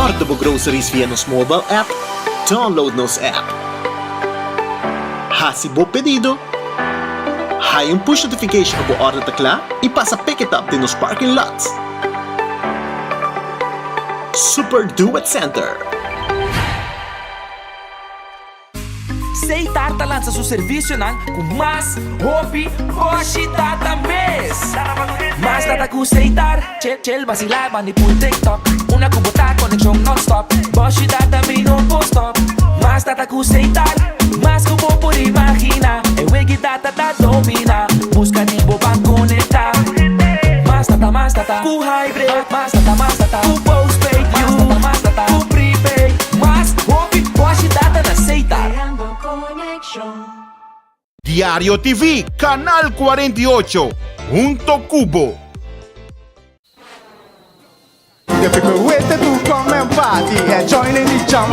Order bo groceries via nos mobile app, download nos app. Hasi bo pedido, haya un push notification ku bo order ta kla i pasa pick it up den nos parking lot. Super Do It Center. Seitar ta lansa su servisionan ku mas hopi boshi data mes. Mas data ku Seitar, chel chel basilá bandi pul TikTok. Una ku bo ta konekshon nònstòp, boshi data mi no por stòp. Mas data ku Seitar, mas ku bo por imaginá. E wegi data ta dominá, buska di bo ban konektá. Mas data, mas data ku hybrid, mas data, mas data ku postpaid, mas data, mas data ku prepaid. Mas hopi boshi data na Seitar. Diario TV, Canal 48, hunto cu bo. The people waiting to come and party and join in the jam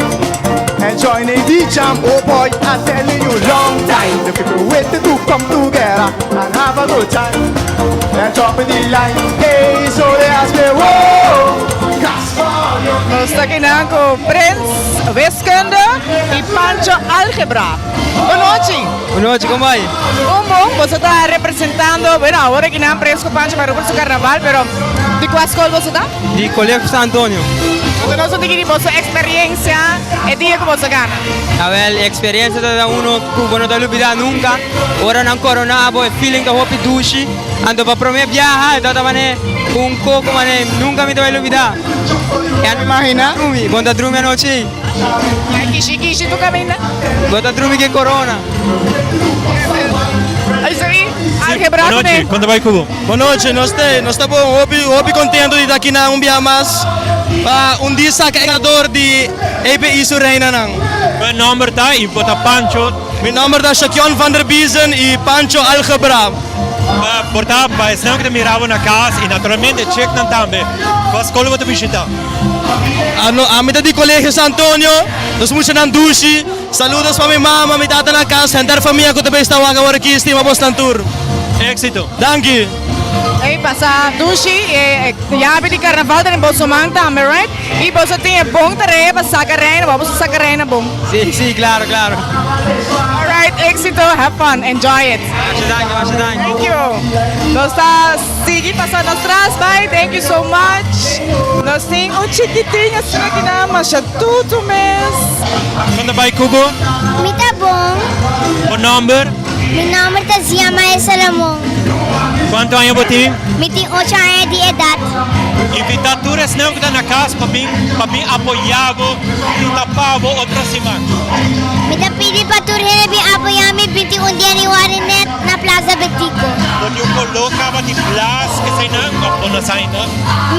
and join in the jam. Oh boy, I'm telling you long time. The people waiting to come together and have a good time and jump in the line. Hey, so they ask me, whoa. Nos ta kinan ku Prins Wiskunde i Pancho Algebra. Bon nochi. Bon nochi, kon bai? Bon bon, boso ta representando, bueno awor aki nan Prins ku Pancho bai rubra su karnaval, pero di kua skol boso ta? Di Colegio San Antonio. Anto nos a tiki di boso eksperiencia e dia ku boso gana. Awel, e eksperiencia ta uno ku bo no ta lubida nunka. Ora nan korona bo e feeling ta hopi dushi. Anto pa prome biaha e tabata mane un koko mane nunka mi ta bai lubida. Mi imagina. Drumi, bon ta drumi anochi ei. Ai kishi kishi tu kaminda. Bo ta drumi ke korona. Ai sabi, algebra Bon nochi, kon ta bai ku bo? Bon nochi, nos te, nos ta bon, hopi hopi kontento di ta aki na un biaha mas pa un dia saka e ganador di EPI su reinanan. Bo nomber ta i bo ta Pancho? Mi nomber ta Shakion van der Biezen i Pancho Algebra. Por ta pa esnan ku ta mira bo na kas i naturalmente cheknan tambe. Kua skol bo ta bishita? Ami ta di Colegio San Antonio, nos muchanan dushi. Saludos pa mi mama, mi tata na kas, henter famia ku ta bes ta wak awor aki, stima bosnan tur. Éxito! Danki! Ey pasa dushi e yabi di carnaval ta den boso man tambe right? Y boso tin e bon tarea pa saca reina, bo boso saca reina bon. Si, si, claro, claro. Alright, éxito, have fun, enjoy it. Masha danki, masha danki. Thank you. Nos ta sigui pasa nos tras, bye, thank you so much. Nos tin un chikitin asina aki nan, masha tutu mes. Kon ta bai ku bo? Mi ta bon. Bo nomber? Mi nomber ta Ziamael Salomon. Kuantu aña bo tin? Mi tin ocho aña di edat. Invitá tur esnan ku ta na kas pa bin pa bin apoyá bo i tapa bo otro siman. Mi ta pidi pa tur hende bin apoyá mi 21 di yanüari nèt na Plaza Betico. Bo tin un koló kaba di blas eseinan òf bo no sa ainda?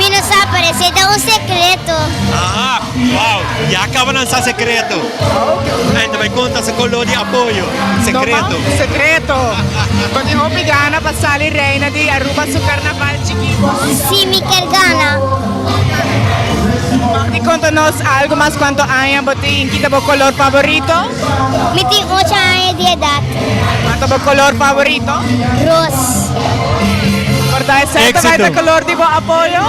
Mi no sa pero esei ta un sekreto. Aha, wow, ya kaba nan sa sekreto. Ei ta bai konta su koló di apoyo, sekreto. No, sekreto. Bo tin hopi gana pa sali reina di Aruba su karnaval chikito? Si, mi ker gana. Mag di konta nos algo mas kuanto aña bo tin? Ki ta bo kolor favorito? Mi tin ocho aña di edat. Kua ta bo kolor favorito? Ros. Por ta esei ta bai ta kolor di bo apoyo?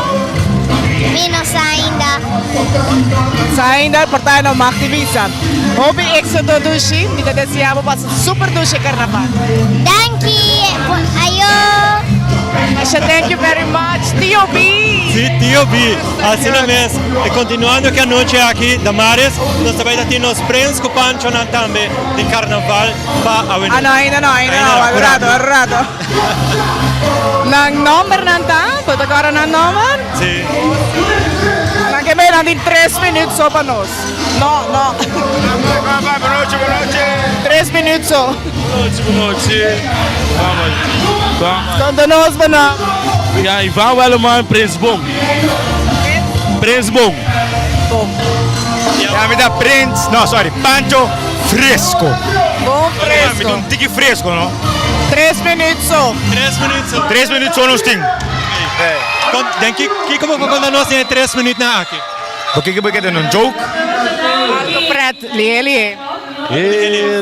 Mi no sa ainda. No sa ainda, por ta no mag di bisa. Hopi éxito dushi, mi ta desea bo pasa super dushi e karnaval. Danki, ayo. Asha thank you very much, Tio B. Si, Tio B. Asina mes, e continuando cu e anochi aki, Damaris, nos ta bay ta tin nos Prins cu Panchonan tambe di Carnaval pa awe Ah no, ainda no, ainda no, un rato, un rato. Nan nombernan ta? Bo ta corda nan nomber? Si. Nan ke bay nan tin tres minuut so pa nos. No, no. Bon nochi, bon nochi. Tres minuut so. Bon nochi, bon nochi. Conta nos bo nomber. Ya, Ivan Welleman, Prins Bon. Prins Bon. Bon. Ya, mi ta Prins, no, sorry, Pancho Fresco. Bon fresco. Mi ta un tiki fresco, no? Tres minuut so. Tres minuut so. Tres minuut so nos tin. Kon, den ki, kiko bo por konta nos den e tres minütnan aki? Bo ke ku bo keda un joke? Algo pret, lihe lihe.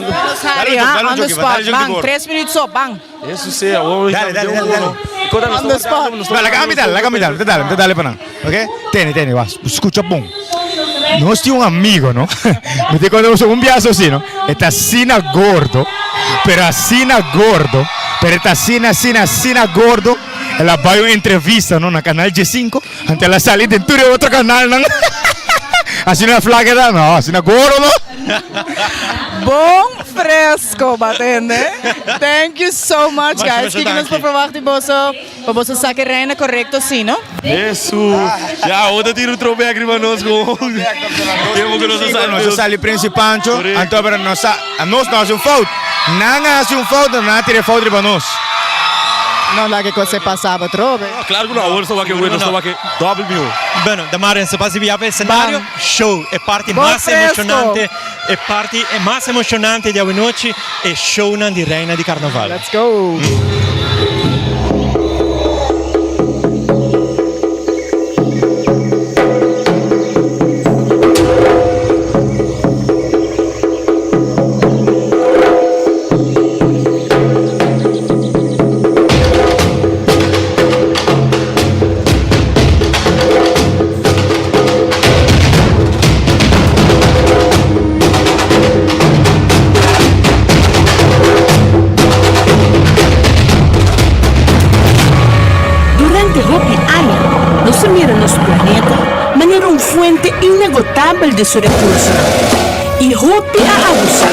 Nos hari, ha? On the spot, bang, tres minüt so, bang. Eso sí, awor Dale, dale, dale, dale. On the spot. No, laga mi dale, laga mi dale, mi ta dale, mi ta dale pa nan. Ok? Tene, tene, wak, skucha bon. Nos tin un amigo, no? Mi ta konta boso un biaha así, no? E ta asina gordo, pero asina gordo, pero e ta asina, asina, asina gordo, el a bai un entrevista, no, na Canal G5, anto el a sali den tur e otro canalnan. Asina flaka e ta, no, asina gordo, no? Bon fresco batende. Thank you so much Masha, guys. masha Kiko nos por danki. verwacht di boso pa boso sa ke reina korekto si no? Hesu. Ya, awor ta tira un throwback riba nos gewoon. Tempo ku nos a sali. Nos a sali Prince y Pancho, anto pero nos sa, nos no hasi un fout. Nan a hasi un fout, nan a tira e fout riba nos. No laga kos e pasa bo trobe. Claro ku no, awor nos ta wak e win, nos ta wak e double miho. Bueno, Damarian, se pasa bia pa escenario. Show, e parti Bo mas fresco. emocionante, e parti mas emocionante di awenochi, e shownan di Reina di Carnaval. Let's go. Durante hopi aña, nos a mira nos planeta manera un fuente inagotabel di su rekursonan, i hopi a abusá.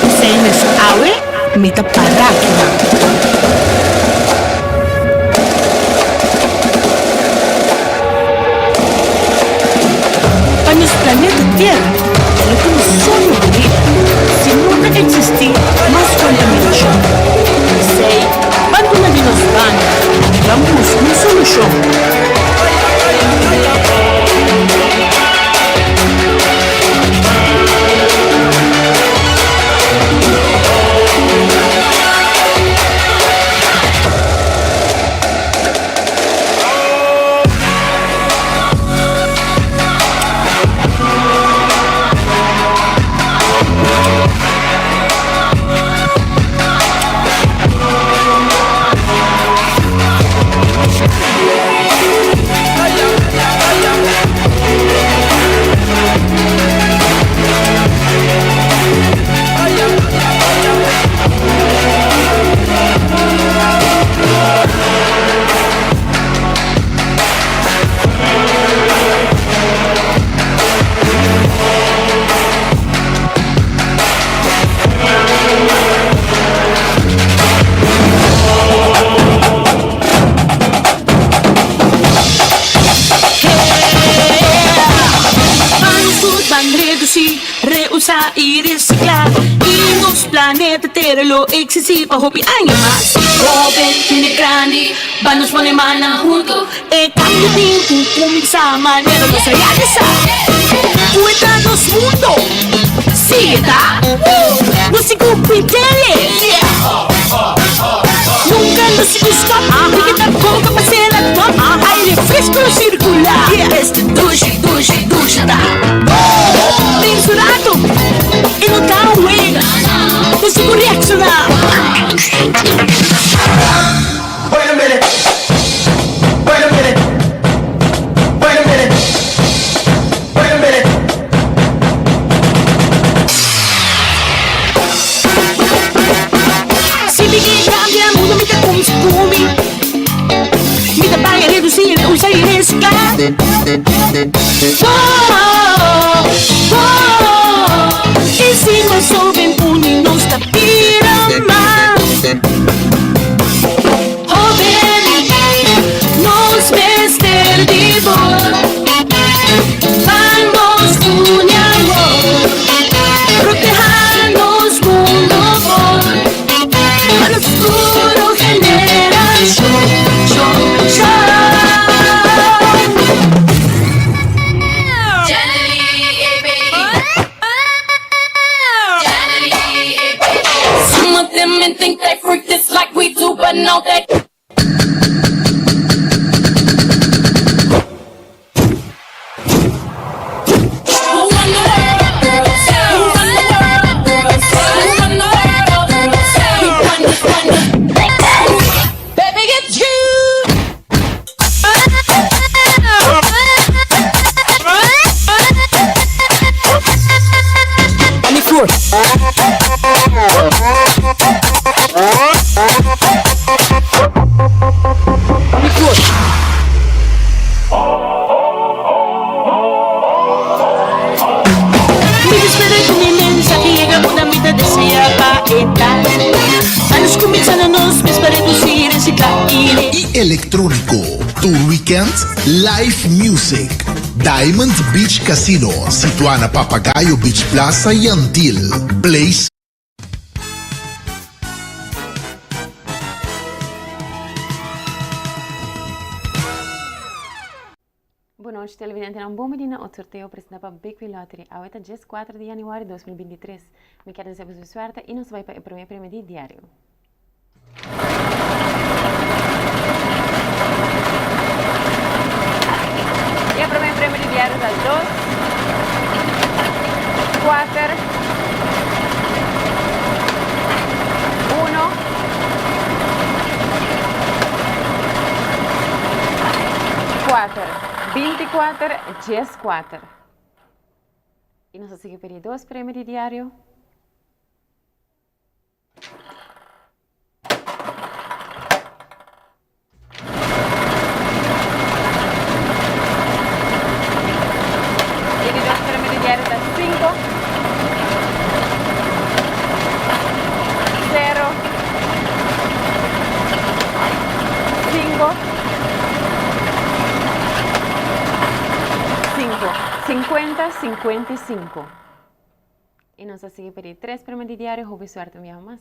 P'esei mes awe mi ta pará akinan. Pa nos planeta Tera lo ta un soño bunita si no ta existi mas contaminacion. P'esei, ban duna di nos banda i ban busca un solucion. Reusa y recicla y nos planeta Tera lo existi pa hopi aña mas. Hoben, hende grandi, ban nos pone mannan hunto. E cambio tin cu cuminsa manera nos a realisa. Cu e ta nos mundo, si e ta, nos tin cu cuidele. Nunca nos tin cu stop, tin ke ta boca pa ser la top. Aire fresco lo circula, este dushi, dushi, dushi ta. Den su rato e no ta un wega, nos tin cu reacciona. Wait a minute, wait a minute, wait a minute, wait a minute. Si mi ke cambia mundo mi ta cuminsa cu mi. Mi ta bay a reduci, reusa y recicla. Woah, woah. Y si nos hoben uni nos ta bira mas. Hoben, nos mester di bo. Pa nos uni awor. Proteha nos mundo por. Pa nos futuro generacion. Some of them men think they freak this like we do, but no they. y electronico. Tur weekend, live music. Diamond Beach Casino, situa na Papagayo Beach Plaza, Yantil. Place. Bon nochi televidentenan, bon bini na ot sorteo presenta pa Big Wheel Lottery. Awe ta 14 di januari 2023. Mi kier desea boso suerte y nos bai pa e prome premio di diario. E prome premio di diario ta 2, 4, 1, 4, 24, 14. Y nos ta sigui pidi dos premio di diario. Y di dos premio di diario ta 5, 0, 5, 5, 50, 55. Y nos ta sigui pidi tres premio di diario, hopi suerte un biaha mas.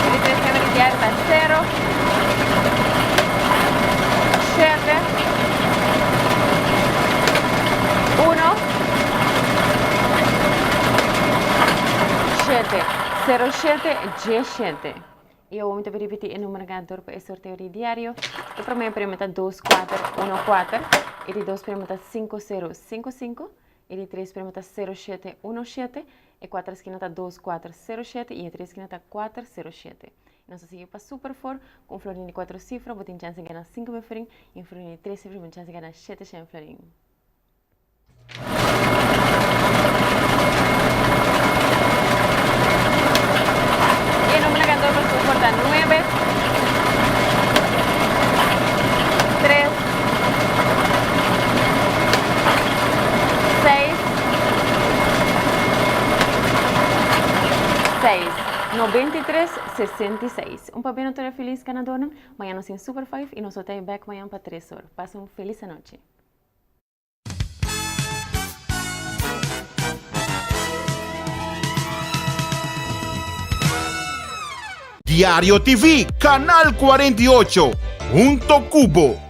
E di tres premio di diario ta 0, 7, 1, 7, 0, 7, 17. Y awor mi ta ripiti e numero ganador pa e sorteo di diario. E prome premio ta 2, 4, 1, 4. E di dos premio ta 5, 0, 5, 5. E di tres premio ta 0, 7, 1, 7. E cuater esquina ta 2, 4, 0, 7. Y e tres esquina ta 4, 0, 7. Y nos ta sigui pa Super 4 cu un florin di cuatro cifra bo tin chance di gana 5 mil florin y un florin di tres cifra bo tin chance di gana 700 florin. E numero ganador pa Super ta 9, 3, 6, 6, 93, 66. Un pabia no tur e felis ganadornan. Mañan nos tin Super 5 y nos lo ta e bek mañan pa 3 or. Pasa un felis anochi. Diario TV, Canal 48, hunto cu bo.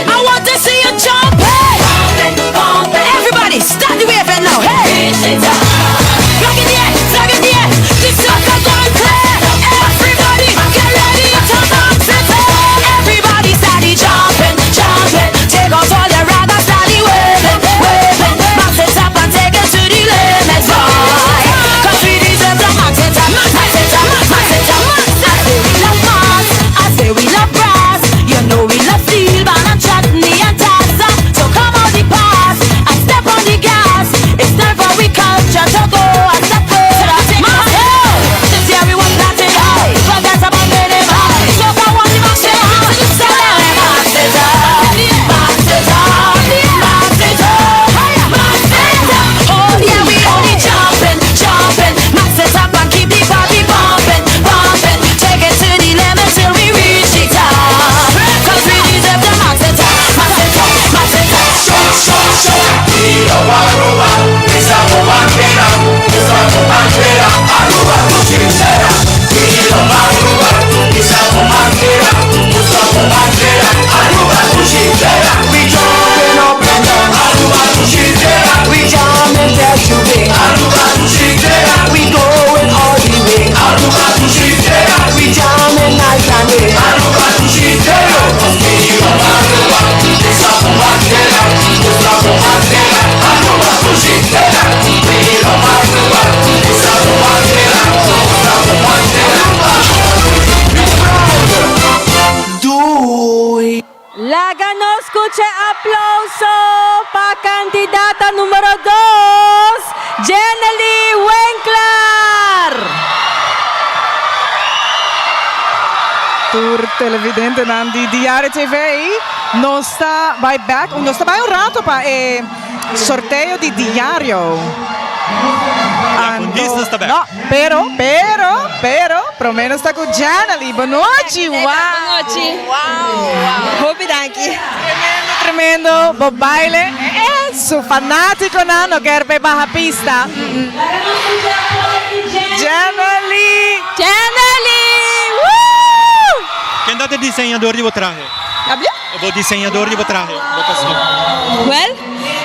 I want to see you jumping. tur televidentenan di Diario TV. Nos ta bai bek, nos ta bai un rato pa e sorteo di Diario. Anto, nos ta bek. No, pero, pero, pero, prome nos ta cu Janaly. Bon nochi, wow. Bon nochi. Wow. Hopi danki. Tremendo, tremendo. Bo baile. Eh, su fanaticonan no kier p'e baha pista. Janaly! Janaly! Woo! Ken ta e diseñador di bo trahe? Ablia? Bo diseñador di bo trahe, bo kostuum. Well,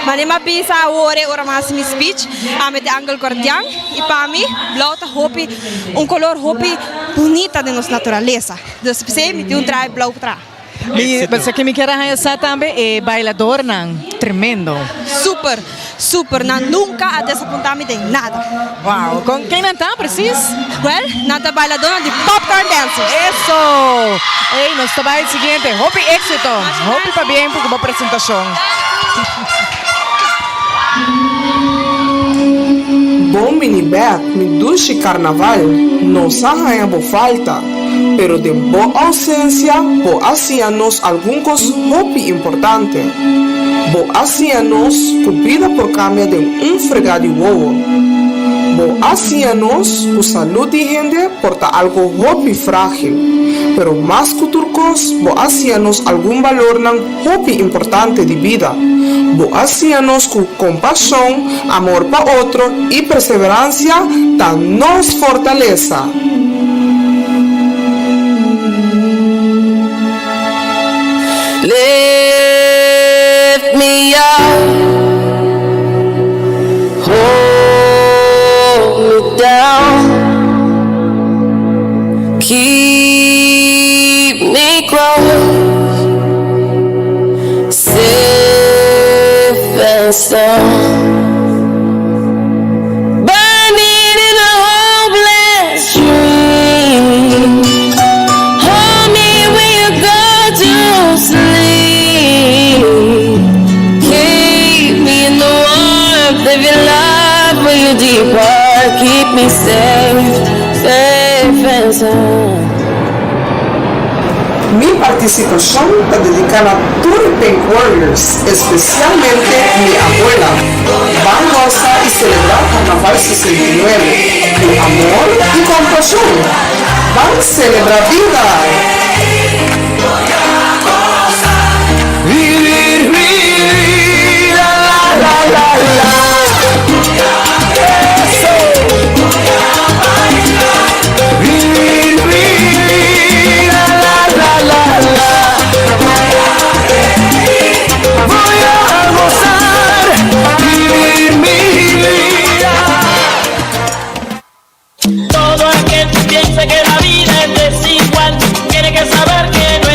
mane m'a bisa awor e ora m'a hasi mi speech, ami ta Angel Guardian y pa mi blauw ta hopi un color hopi bunita den nos naturalesa. Dus p'esey mi tin un trahe blauw pa traha. Mi pensa que mi kier a haña sa tambe e bailadornan tremendo. Super, super, nan nunca a desapunta mi den nada. Wow, con ken nan ta precies? Well, nan ta bailadornan di Popcorn Dancers. Eso! Ey, nos ta bai siguiente. Hopi éxito. Hopi pabien cu bo presentacion. Bon bini bek mi dushi karnaval, nos a haña bo falta, pero den bo ousensia bo a siña nos algun kos hopi importante. Bo a siña nos ku bida por kambia den un fregá di wowo. Bo a siña nos ku salud di hende por ta algo hopi frágil, pero mas ku tur kos bo a siña nos algun balornan hopi importante di bida. Bo a siña nos ku kompashon, amor pa otro i perseveransia ta nos fortalesa. Lift me up, hold me down, keep me close, safe and sound. Burning in a hopeless dream. Hold me when you go to sleep. Keep me in the warmth of your love when you depart. Keep me safe, safe and sound. Mi partisipashon ta dediká na tur Pink Warriors, espesialmente mi abuela. Ban gosa i selebrá Karnaval 69 ku amor i kompashon. Ban selebrá bida! Todo aquel que piensa que la vida es desigual, tiene que saber que no.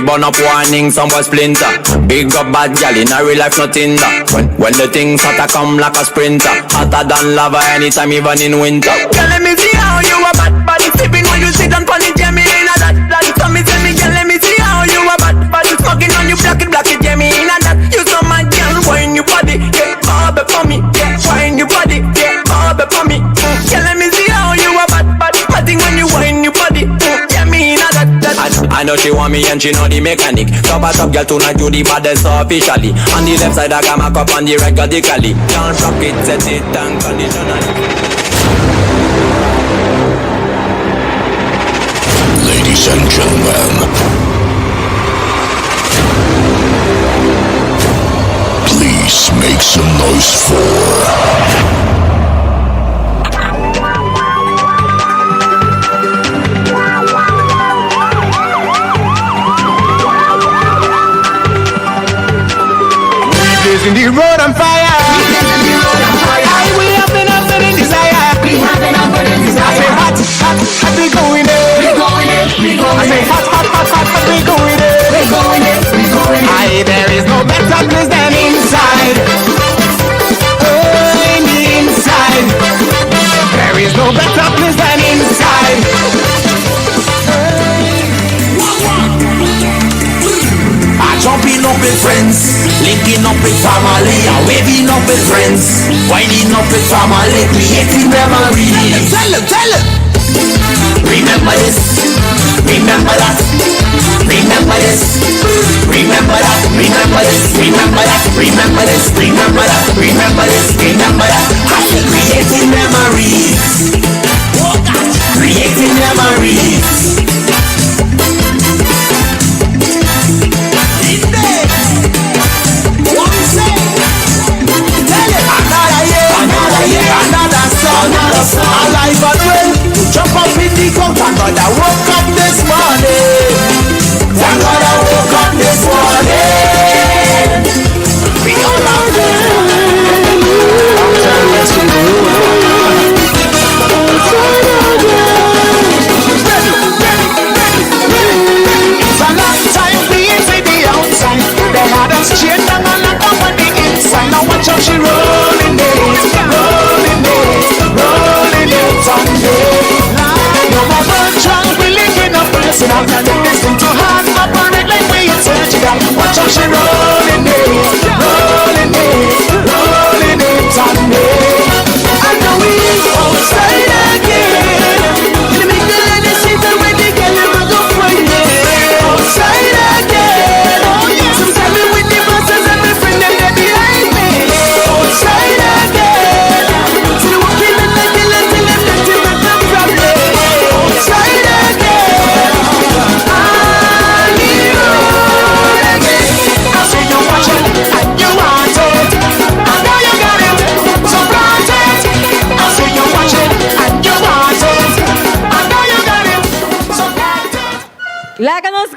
burn up warning, some boy splinter. Big up bad gal in a real life, nothing that. When, when the things hotter come like a sprinter. Hotter than lava anytime, even in winter. Girl, let me see how you a bad bad. Sipping when you sit on funny, yeah, me in a that that. So me say me, girl, let me see how you a bad bad. Smoking on you, black it, black it, yeah, me in a that. You so mad, girl, wine your body, yeah, bobble for me, yeah, wine your body, yeah, bobble for me. Mm. Girl, let me see how you a bad bad. Bad thing when you wine your body, mm. yeah, me in a that that. I, I know she want me and she know the mechanic. Top a top girl tonight you the baddest officially. On the left side I got my cup on the right got the cali. Can't rock it, set it unconditionally. Ladies and gentlemen, please make some noise for. We blazing the road on fire. We blazing the road on fire. I we have been a burning desire. We have been a burning desire. I say hot, hot, hot, we going in. We going in. We going I say hot, hot, hot, hot, hot, we going in. We going in. We going in. I there is no better place than inside. Oh, in the inside. There is no better place than inside. I jumping up with friends, linking up with family, I waving up with friends, winding up with family, creating memories. Tell them, tell them. Remember this, remember that, remember this, remember that, remember this, remember that, remember this, remember that, remember this, remember that. I creating memories, creating memories. Another year, another year, another song, another song. Alive and well, to jump up in the crowd. Thank God I woke up this morning. Thank God I woke up this morning. We all are It's a long time we inside the outside. They had us chained down and locked up on the inside. Now watch how she rolling it, rolling it, rolling it on me. No more virtual, we linking up personal. Take this thing to heart, operate like we in surgical. Watch how she rolling it, rolling it, rolling it on me. I know we outside again. In the middle of the city where the girl never go find it. Outside again. Sometimes me with the bosses and my friend them they behind me. Outside again. See the walking and the killing till them dirty but no problem. Outside again. On the road again. I see you watching and you want it. I know you got it, so flaunt it. I see you watching and you want it. I know you got it, so flaunt it. Laga nos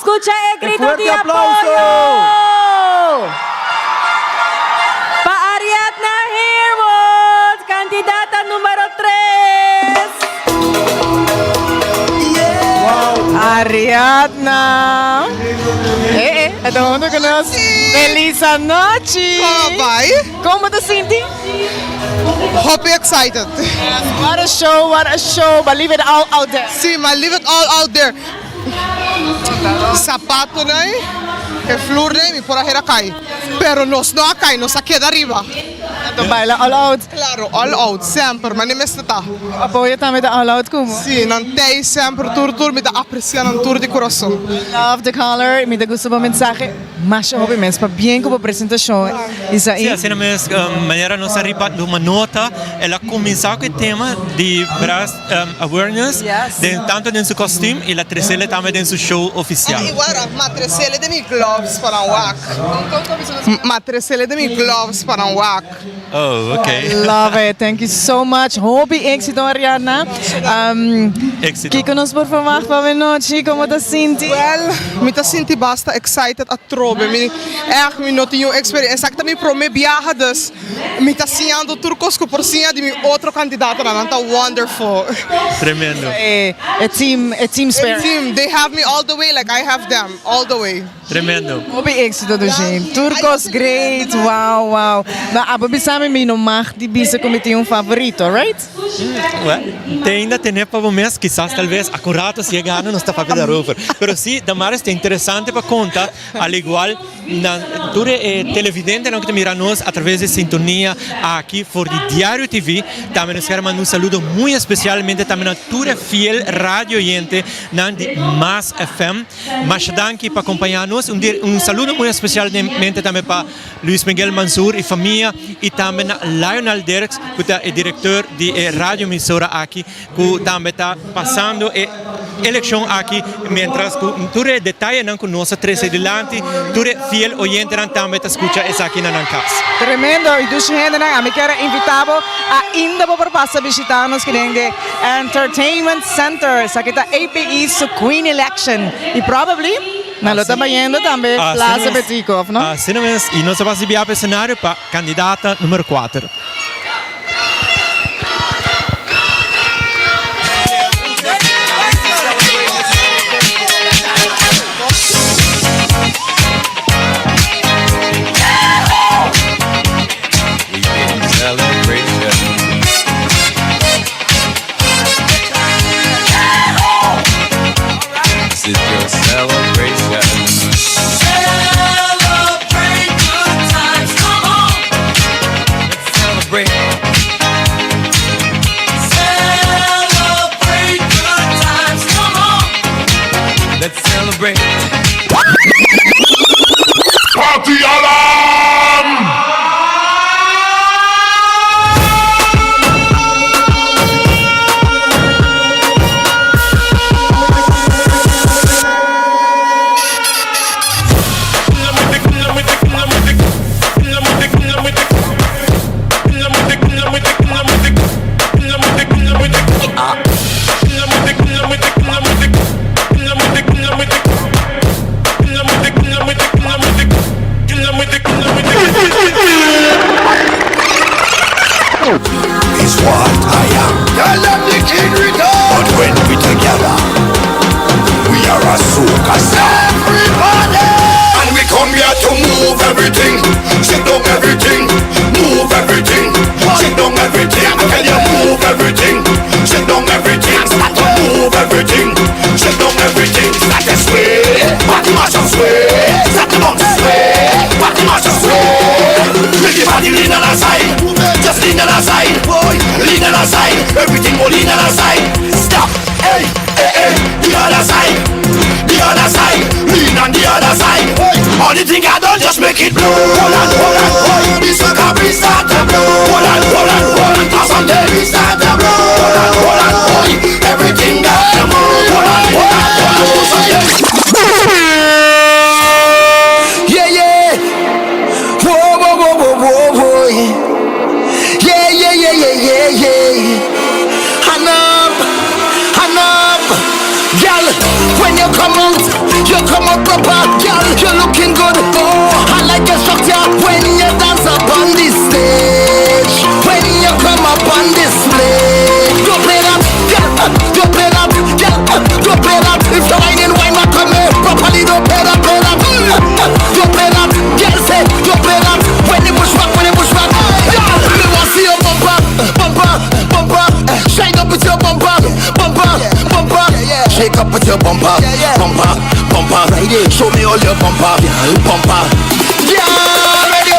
scucha e grito fuerte di aplauso! apoyo! Pa Ariadna Harewood, candidata numero 3. Ariadna! Eh, eh, e ta hunto cu nos. Feliz anochi! Como bay? Como ta sinti? Hopi excited. What a show, what a show. But leave it all out there. Si, maar leave it all out there. Zapatonan, e flurnan, mi por a hera cay. Pero nos no a cay, nos a keda riba. Anto baila all out. Claro, all out, semper, mane mester ta. Apoyo tambe ta all out como? Si, nan tey semper, tur tur, mi ta aprecia nan tur di corazon. Love the color, mi ta gusta bo mensahe masha hopi mes, pabien cu bo presentacion Isaí. Si, asina mes, manera nos a riba duma nota, el a cuminsa cu e tema di breast awareness, den tanto den su costume y el a trecele tambe den su show oficial. Igual raf, m'a trecele den mi gloves pa nan wak. M'a trecele den mi gloves pa nan wak. Oh, ok. Love it. Thank you so much. Hopi éxito, Ariadna. Um, Éxito. Kiko nos por verwacht pa anochi? Kon ta sinti? Well, mi ta sinti basta excited atrobe. Mi, echt, mi no tin experiencia. Esaki mi prome biaha, dus mi ta siñando tur cos cu por siña di mi otro candidato. Nan ta wonderful. Tremendo. E team spirit. E team, they have me all the way like I have them all the way. Tremendo. Hopi éxito dushi. Tur cos great. Wow, wow. Ma abo bisa mi mi no mag di bisa cu mi tin un favorito, right? Well, te ainda tene pa bo mes, kisas tal vez acurato si e gana nos ta papia daarover. Pero si, Damaris, ta interesante pa conta, al igual na tur e televidentenan cu ta mira nos a traves di sintonia aki for di Diario TV, tambe nos kier manda un saludo muy especialmente tambe na tur e fiel radio oyente nan di Mas FM. Masha danki pa acompaña nos. Un, un saludo muy especialmente tambe pa Luis Miguel Mansur y famia y tambe na Lionel Dirks, cu ta e director di e radio emisora aki, cu tambe ta pasando e eleccion aki, mientras cu tur e detayenan cu nos a trece dilanti, tur e fiel oyentenan tambe ta scucha esaki na nan cas. Tremendo y dushi hendenan, ami kier a invita bo ainda bo por pasa bishita nos ki den de Entertainment Center. Esaki ta APE su Queen Election y probably nan lo ta bayendo tambe Plaza Betico, of no? Asina mes, y nos ta pasa bia pa escenario pa candidata numero 4. Party alarm! Is what I am. Tell them the king return. But when we together, we are a soca Everybody! And we come here to move everything, sit down everything, move everything, sit down everything. I tell you, move everything, sit down everything, start to move everything, sit down everything, start to sway, body mash up sway, start to bounce sway, body mash up sway. Make your body lean on the side, just lean on the side, boy, lean on the side, everything go lean on the side. Stop, hey, hey, hey, the other side, the other side, lean on the other side. Only thing I done just make it blow. Hold on, hold on, hold on, this sucker we start to blow. Hold on, hold on, hold on, cause someday we start to blow. Hold on, hold on, hold on, everything got to move. Hold on, hold on, hold on, someday. Yeah, yeah. Whoa, whoa, whoa, whoa, whoa, whoa. Yeah, yeah, yeah, yeah, yeah, yeah. Hand up, hand up. Girl, when you come out, you come out proper. Girl, you're looking good. Oh, I like your structure when you dance up on this stage. When you come up on display. Don't play that, girl. Don't play that, girl. Don't play that. If you're whining, wine back on me properly. Don't play that, play that. Don't play that, girl. Say, don't play that. When you push back, when you push back, girl. Me want see your bumper, bumper, bumper. Shine up with your bumper, bumper, bumper. Shake up with your bumper, bumper, bumper. Show me all your bumper, bumper. Yeah, ready.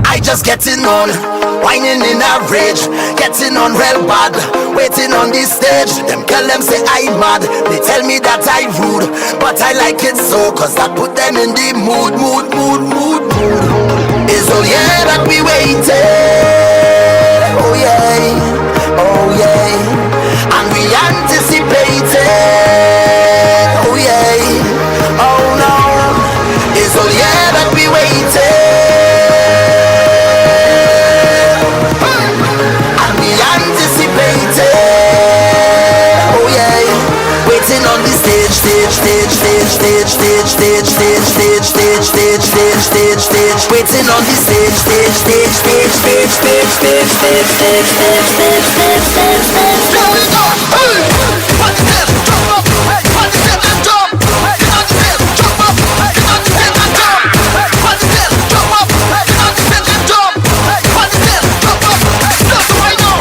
I just getting on, whining in a rage, getting on real bad, waiting on this stage. Them girl them say I mad, they tell me that I rude, but I like it so, cause that put them in the mood, mood, mood, mood, mood. It's all yeah that we waited, oh yeah, oh yeah, and we anticipated, oh yeah, oh no. It's all yeah that we waited. stage, stage, stage, stage, stage, stage, stage, stage, stage, stage. Waiting on the stage, stage, stage, stage, stage, stage, stage, stage, stage, stage, stage, stage, stage, stage. Here we go. Hey, on the step, jump up. Hey, on the step and jump. Hey, on the step, jump up. Hey, on the step and jump. Hey, on the step, jump up. Hey, on the step and jump. Hey, on the step, jump up. Hey, just right now.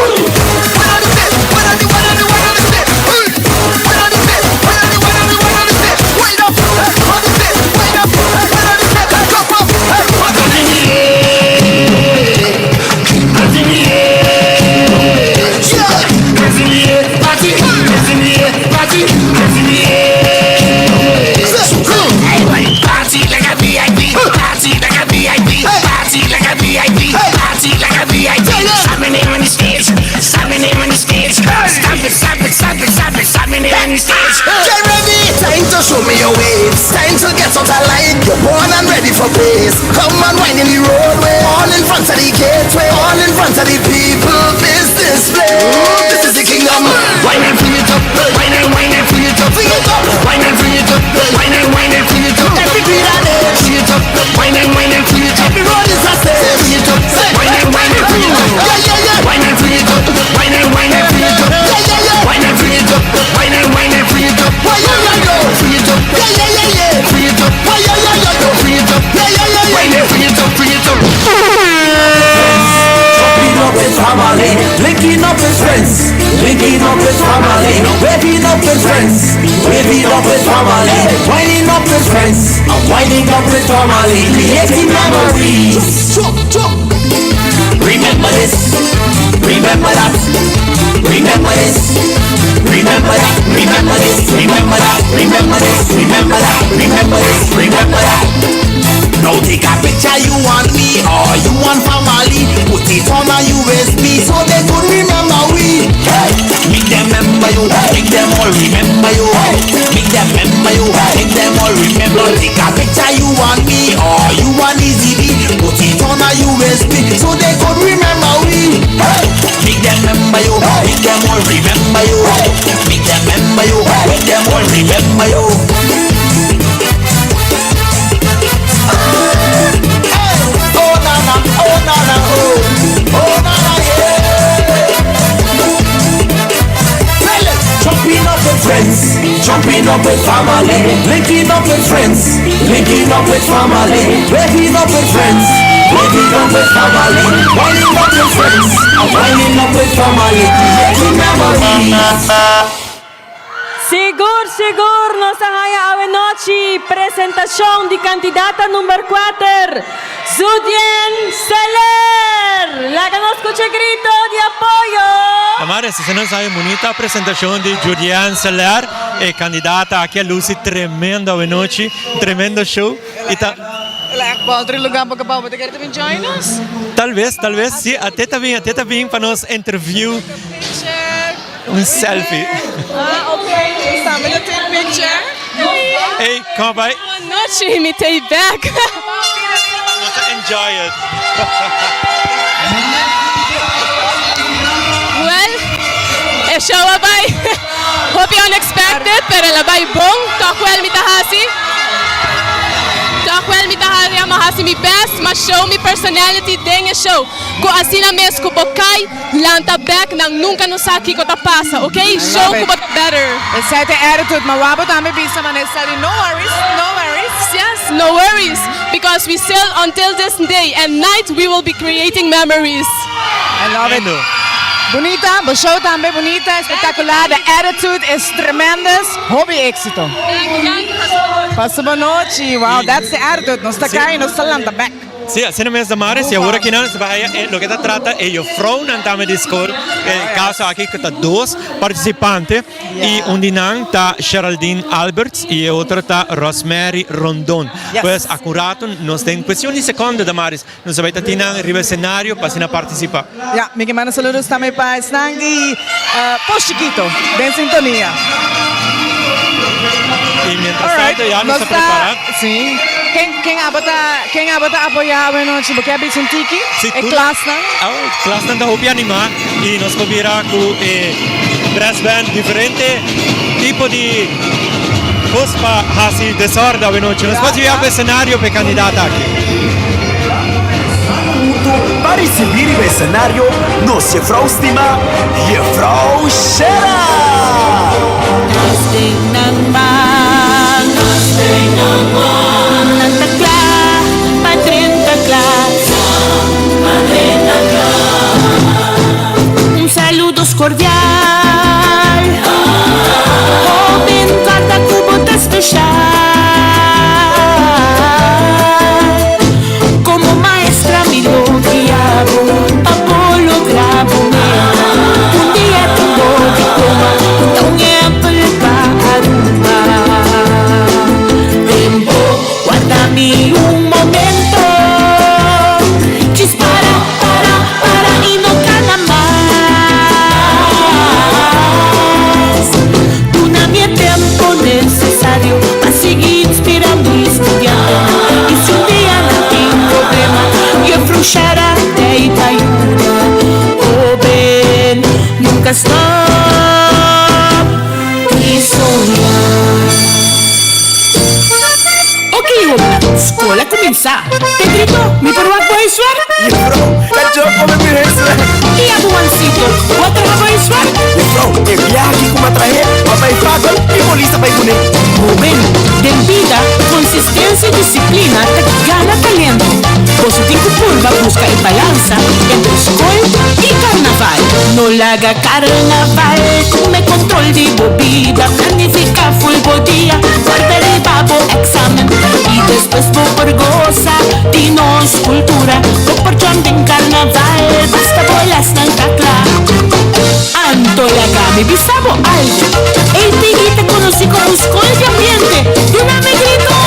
When on the step, when on the, when on the, when on the step. Hey, when on the step, when on the, when on the, when on the step. Wait up. Hey, on the step, wait up. Hey, when on the step, jump up. Hey, on the Party like a VIP, party like a VIP, party like a VIP, party like a VIP. Sign my name on the stage, sign my name on the stage. Stamp it, stamp it, stamp it, stamp it, sign my name on the stage. Get ready, time to show me your waves. Time to get out of line. You're born and ready for pace. Come and wine in the roadway, all in front of the gateway, all in front of the people. Business play. This is the kingdom. Wine and fling it up, wine and wine and fling it up, fling it up. Wine and fling it up, wine and wine and fling it up. Every beat and edge, fling it up. Wine and wine and fling it up. Every road is a stage, fling it up. Wine and wine and fling it up. Yeah yeah yeah. Wine and fling it up. Wine and wine and fling it up. Yeah yeah yeah. Wine and fling it up. Wine and wine and fling it up. Why yeah yeah yo? Fling it up. Yeah yeah yeah yeah. Fling it up. Why yeah yeah yeah yo? Fling it up. Yeah yeah yeah yeah. Wine and fling it up, fling it up. Jumping up with family, linking up with friends, linking up with family, waving up with friends, waving up with family, winding up with friends, I'm winding up with family, creating memories. Jump, jump. Remember this, remember that, remember this, remember that, remember this, remember that, remember this, remember that, remember this, remember that. Now take a picture you and me or you and family. Put it on a USB so they could remember we. Hey, make them remember you, make them all remember you. Make them remember you, make them all remember. Take a picture you and me or you and Easy B. Put it on a USB so they could remember we. Hey, make them remember you, make them all remember you. Make them remember you, make them all remember you. Oh na na, oh na na, oh, oh na na yeah. Tell it. Jumping up with friends, jumping up with family, linking up with friends, linking up with family, waking up with friends, waking up with family, winding up with friends, winding up with family, creating memories. Sigur, sigur, nos a haya awe nochi presentacion di candidata number 4, Zudien Seller. Laga nos scucha grito di apoyo. Damaris, esey nos a bunita presentacion di Julian Seller, e candidata aki a luci tremendo awe nochi, tremendo show. Y ta, Pa otro lugar pa bo ta kier tambe join us? Tal vez, tal vez, si, ate ta bin, ate ta bin pa nos interview. Un selfie. Ah, ok. Estamos na take picture. Hey, come by. Bon nochi, mi t'ey back. Nos enjoy it. Well, e show a bay hopi unexpected, pero el a bay bon. Toch wel mi ta hasi. Toch wel mi ta hasi, m'a hasi mi best, m'a show mi personality den e show. Cu asina mes cu bo cay, lanta back, nan nunca no sa kico ta pasa, ok? Show cu bo better. Esey ta attitude, ma wabo tambe bisa manesa di no worries, no worries. Yes, no worries, because we still until this day and night we will be creating memories. I love it. Bunita, bo show tambe bunita, espectacular. The attitude is tremendous. Hopi exito. Pasa bon nochi. Wow, that's the attitude. Nos ta cay, nos ta lanta back. Si, asina mes Damaris, y awor aki nan bay loke ta trata e juffrouwnan tambe di school, e caso aki cu ta dos participante y un di nan ta Geraldine Alberts y e otro ta Rosemary Rondon. Pues acurato nos den cuestion di seconde Damaris, nos a bay ta tin nan riba escenario pa asina participa. Ja, mi ke manda saludos tambe pa esnan di Pos Chiquito den sintonia. Y mientras tanto ya nos ta prepara. Si. Ken ken abo ta ken abo ta apoya awe nochi? Bo ke a bisa un tiki? Si, E klasnan? Oh, klasnan ta hopi anima y nos por bira cu e brass band diferente tipo di. Cos pa haci desorde awe nochi. Nos por via escenario pa e candidata aki. Punto pa ricibi riba escenario nos Jefrouw stima, Jefrouw Shera! Nos den nan man, nos den nan man. Nan ta kla pa drenta klas. Pa drenta klas. Un saludos cordial. Hoben corda cu bo ta special. Como maestra mi lo guia bo pa bo logra bo meta. Un dia tin bo diploma, bo ta un ehempel pa Aruba. Tempo, warda mi un momento. Djis para, para, para y no cana mas. Duna mi e tempo necesario pa sigui inspira mi studiantenan. Y si un dia nan tin problema, Juffrouw Shara t'ey pa yuda. Hoben, nunca stop di soña. Ok hobennan, skol a kuminsá. Pedrito, mi por wak bo huiswerk? Juffrouw, ta jo come mi huiswerk. I abo Juancito, bo a traha bo huiswerk? Juffrouw, e biaha aki ku mi a trahe, mi a bai fácil i polis a bai kuné. Hoben, den bida, konsistensia i disiplina ta gana talento. Boso tin ku purba buska e balansa entre skol i karnaval. No laga karnaval kume kontrol di bo bida. Planifiká ful bo dia, warda riba bo eksamen i despues bo por gosa di nos kultura. Bo por jump den karnaval, basta bo lèsnan ta kla. Anto laga mi bisa bo algu, APE ta konosí komo un skol di ambiente. Duna mi grito!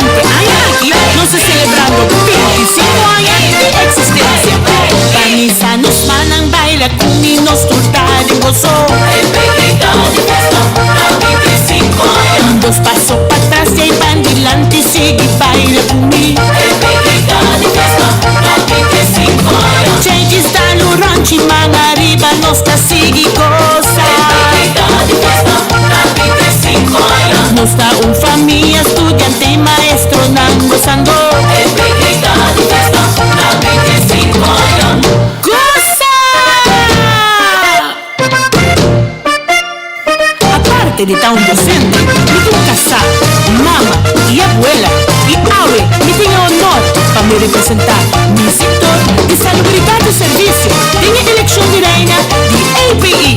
Ante aña aki nos ta selebrando 25 aña di eksistensia. Banisa nos mannan baila ku mi nos tur ta den goso. Un dos paso patras y ei ban dilanti sigui baila ku mi. Changes ta luranchi man ariba nos ta sigui gosa. Nos ta un famia studiante y maestronan gosando. Gosa! Aparte di ta un docente, mi tin casá, mama y abuela y awe mi tin e honor pa mi representá mi sector di salubridad y servicio den e eleccion di Reina di APE.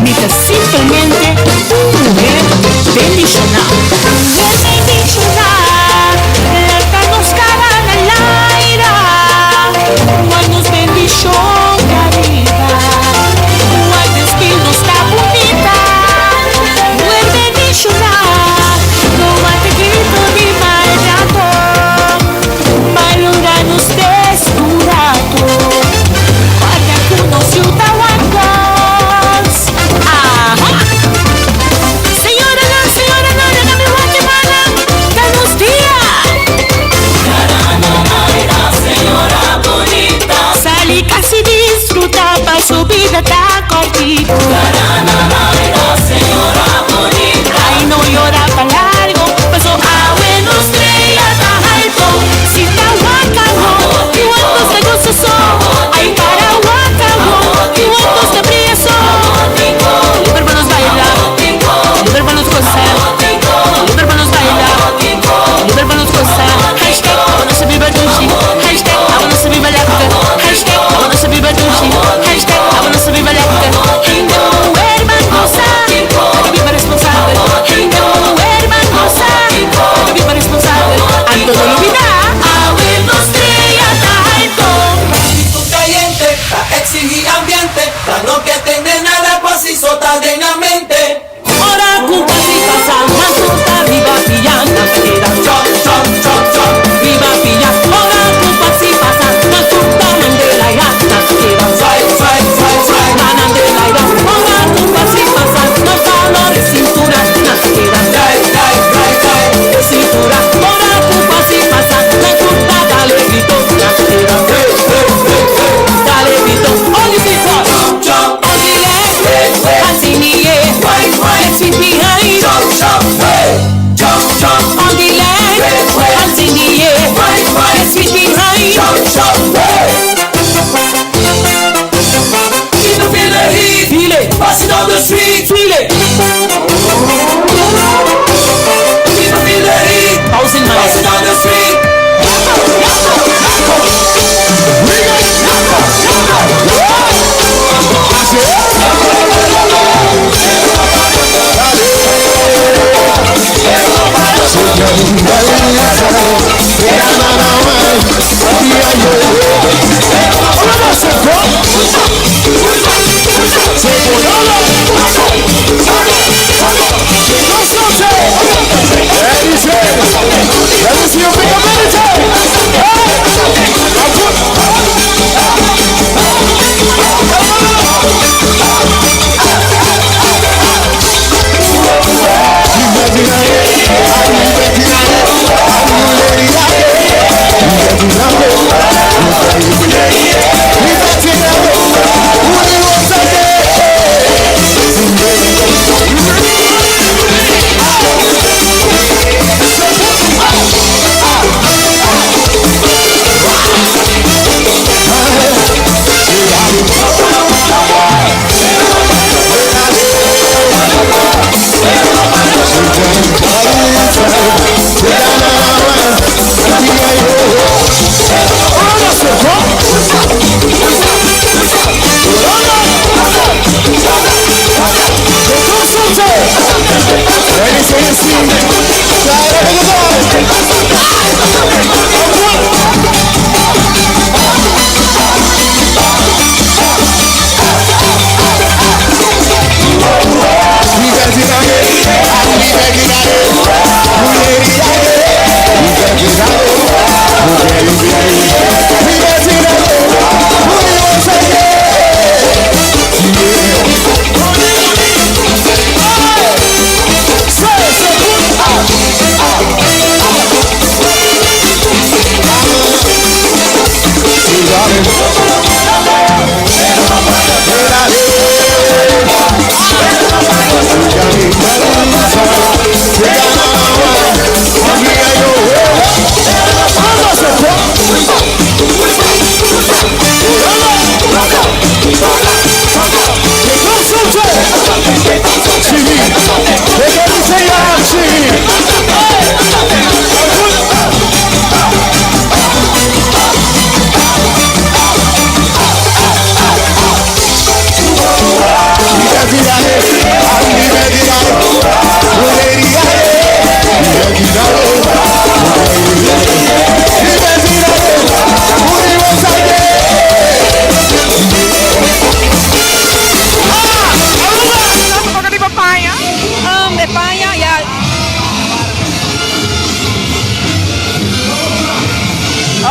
Mi ta simpelmente un muher bendicioná. Muher bendicioná, lanta nos cara na laira, wak nos bendicion di ariba, wak desfil nos ta bunita. Muher bendicioná, no wak e grito di maltrato, balora nos des un rato, warda cu nos yu ta wak nos. Aha! Señoranan, señoranan, laga mi wak e man!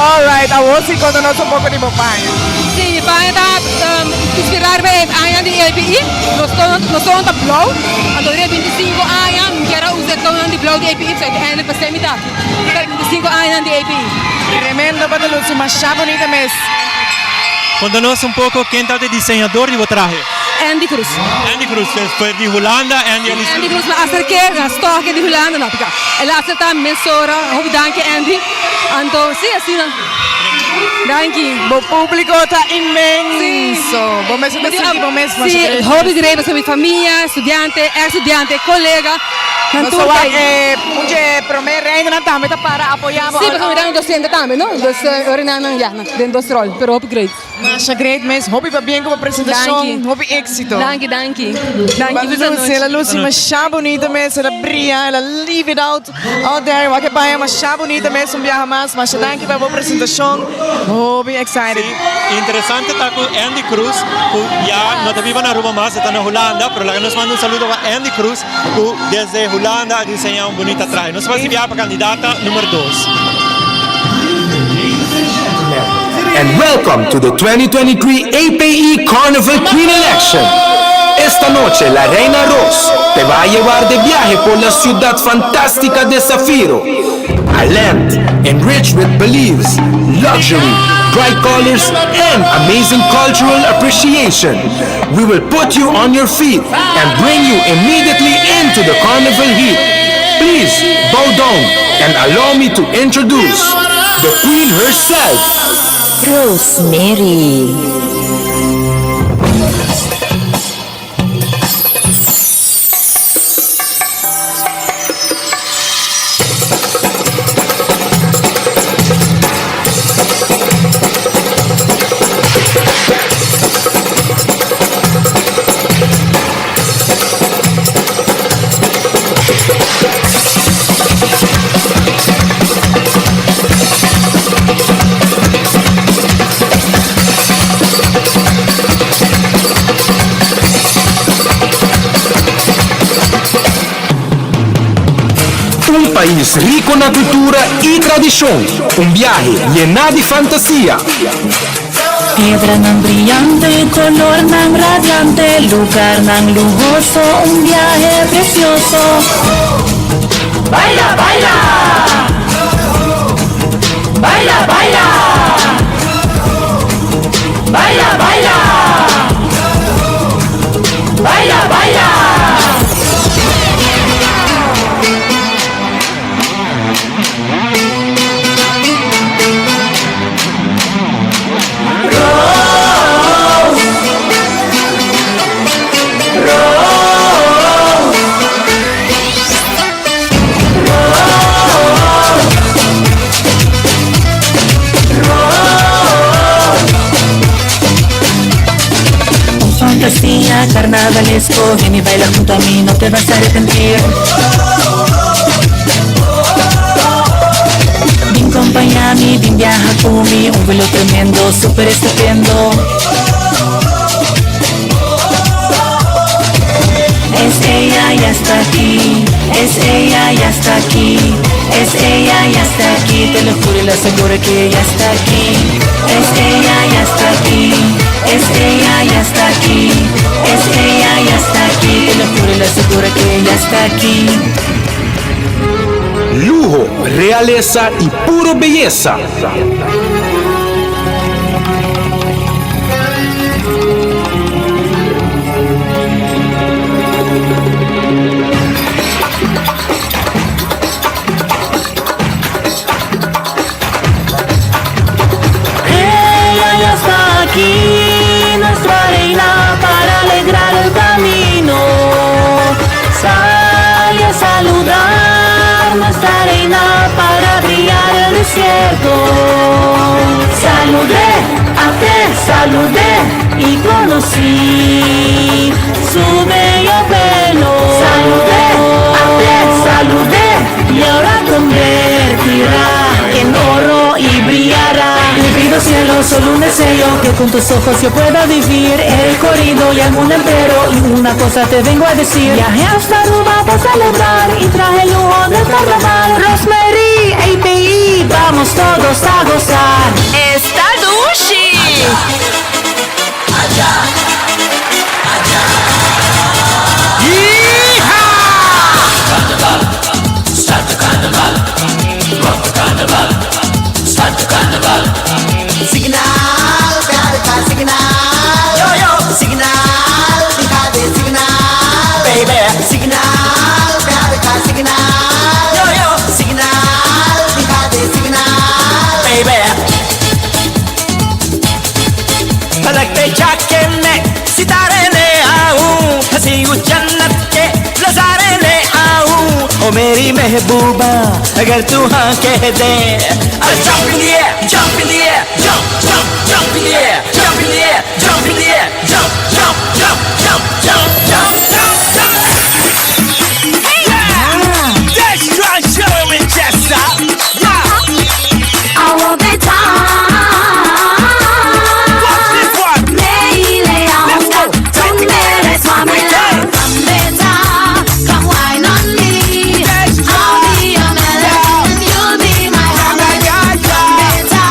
Alright, awor si konta nos un poko di bo paña. Si, mi paña ta inspirá riba e aña di API. Nos tono nos tono ta blou, anto riba e 25 aña mi kier a usa e tononan di blou di API, so uiteindelijk pasé mi ta aki. Riba e 25 añanan di API. Tremendo pa ta luci masha bunita mes. Konta nos un poko ken ta e diseñador di bo trahe? Andy Cruz. Andy Cruz, despues di Hulanda Andy a Sí, Andy Cruz mi a aserk'é, mi a stòk'é di Hulanda, no pika. El a asertá mesora, hopi danki Andy. Anto sí asina. Danki. Bo públiko ta inmenso. Bo mester ta sinti bo mes masha Sí, hopi great pasobra mi famia, studiante, ex studiante, kolega, nan Nos tur a ta wak ei. e un dje promé reinanan tambe ta para apoyá bo. Sí, pasobra mi ta un docente tambe, no? Dus ora nan nan ya, den dos rol, pero hopi great. Masha great mes, hopi pabien ku bo presentashon, hopi éksito. Danki, danki. Danki, Lucy, buenas el a luci masha bunita mes, el a bria, el a leave it out, out there. Wak e baña masha bunita mes un biaha mas. Masha danki pa bo presentashon, hopi excited. Sí, interesante ta ku Andy Cruz, ku ya no ta biba na Aruba mas, e ta na Hulanda, pero laga nos manda un saludo pa Andy Cruz, ku desde Hulanda a diseña un bunita trahe. Nos ta basi biaha pa kandidata numero dos. And welcome to the 2023 APE Carnival Queen Election. Esta noche la Reina Rose te va a llevar de viaje por la ciudad fantástica de Zafiro. A land enriched with beliefs, luxury, bright colors and amazing cultural appreciation. We will put you on your feet and bring you immediately into the carnival heat. Please bow down and allow me to introduce the queen herself. Rosemary. Un pais rico na cultura y tradicion, un biahe llena di fantasia. Piedranan briyante, colornan radiante, lugarnan luhoso, un biahe precioso. Baila, baila! Baila, baila! Baila, baila! Baila, baila! Fantasía carnavalesco, ven y baila junto a mí, no te vas a arrepentir. Bin compaña mi, bin viaja con mi, un vuelo tremendo, súper estupendo. Es ella, ya está aquí, es ella, ya está aquí, es ella, ya está aquí, te lo juro y lo aseguro que ya está aquí. Es ella, ya está aquí, es ella, ya está aquí, es ella, ya está aquí, te lo juro y lo aseguro que ya está aquí. Luho, realesa y puro beyesa. Ella ya está aquí, nuestra reina para alegrar el camino. Sale a saludar nuestra reina para brillar el desierto. Saludé, a te saludé y conocí su bello pelo. Saludé, a te saludé y ahora convertirá en oro y brillará. Le pido cielo solo un deseo que con tus ojos yo pueda vivir el corrido y el mundo entero. Y una cosa te vengo a decir, viajé hasta Aruba para celebrar y traje el lujo del carnaval. Rosemary, API, vamos todos a gozar. ओ मेरी महबूबा अगर तू हाँ कह दे अरे jump in the air, jump in the air, jump, jump, jump in the air, jump in the air, jump in the air, jump, jump, jump, jump, jump, jump, jump, jump. Yeah! That's right, show Winchester. Yeah! I want the time. Watch this one. Let's go. Come wine on me. I'll be your melody and you'll be my harmony. Come better,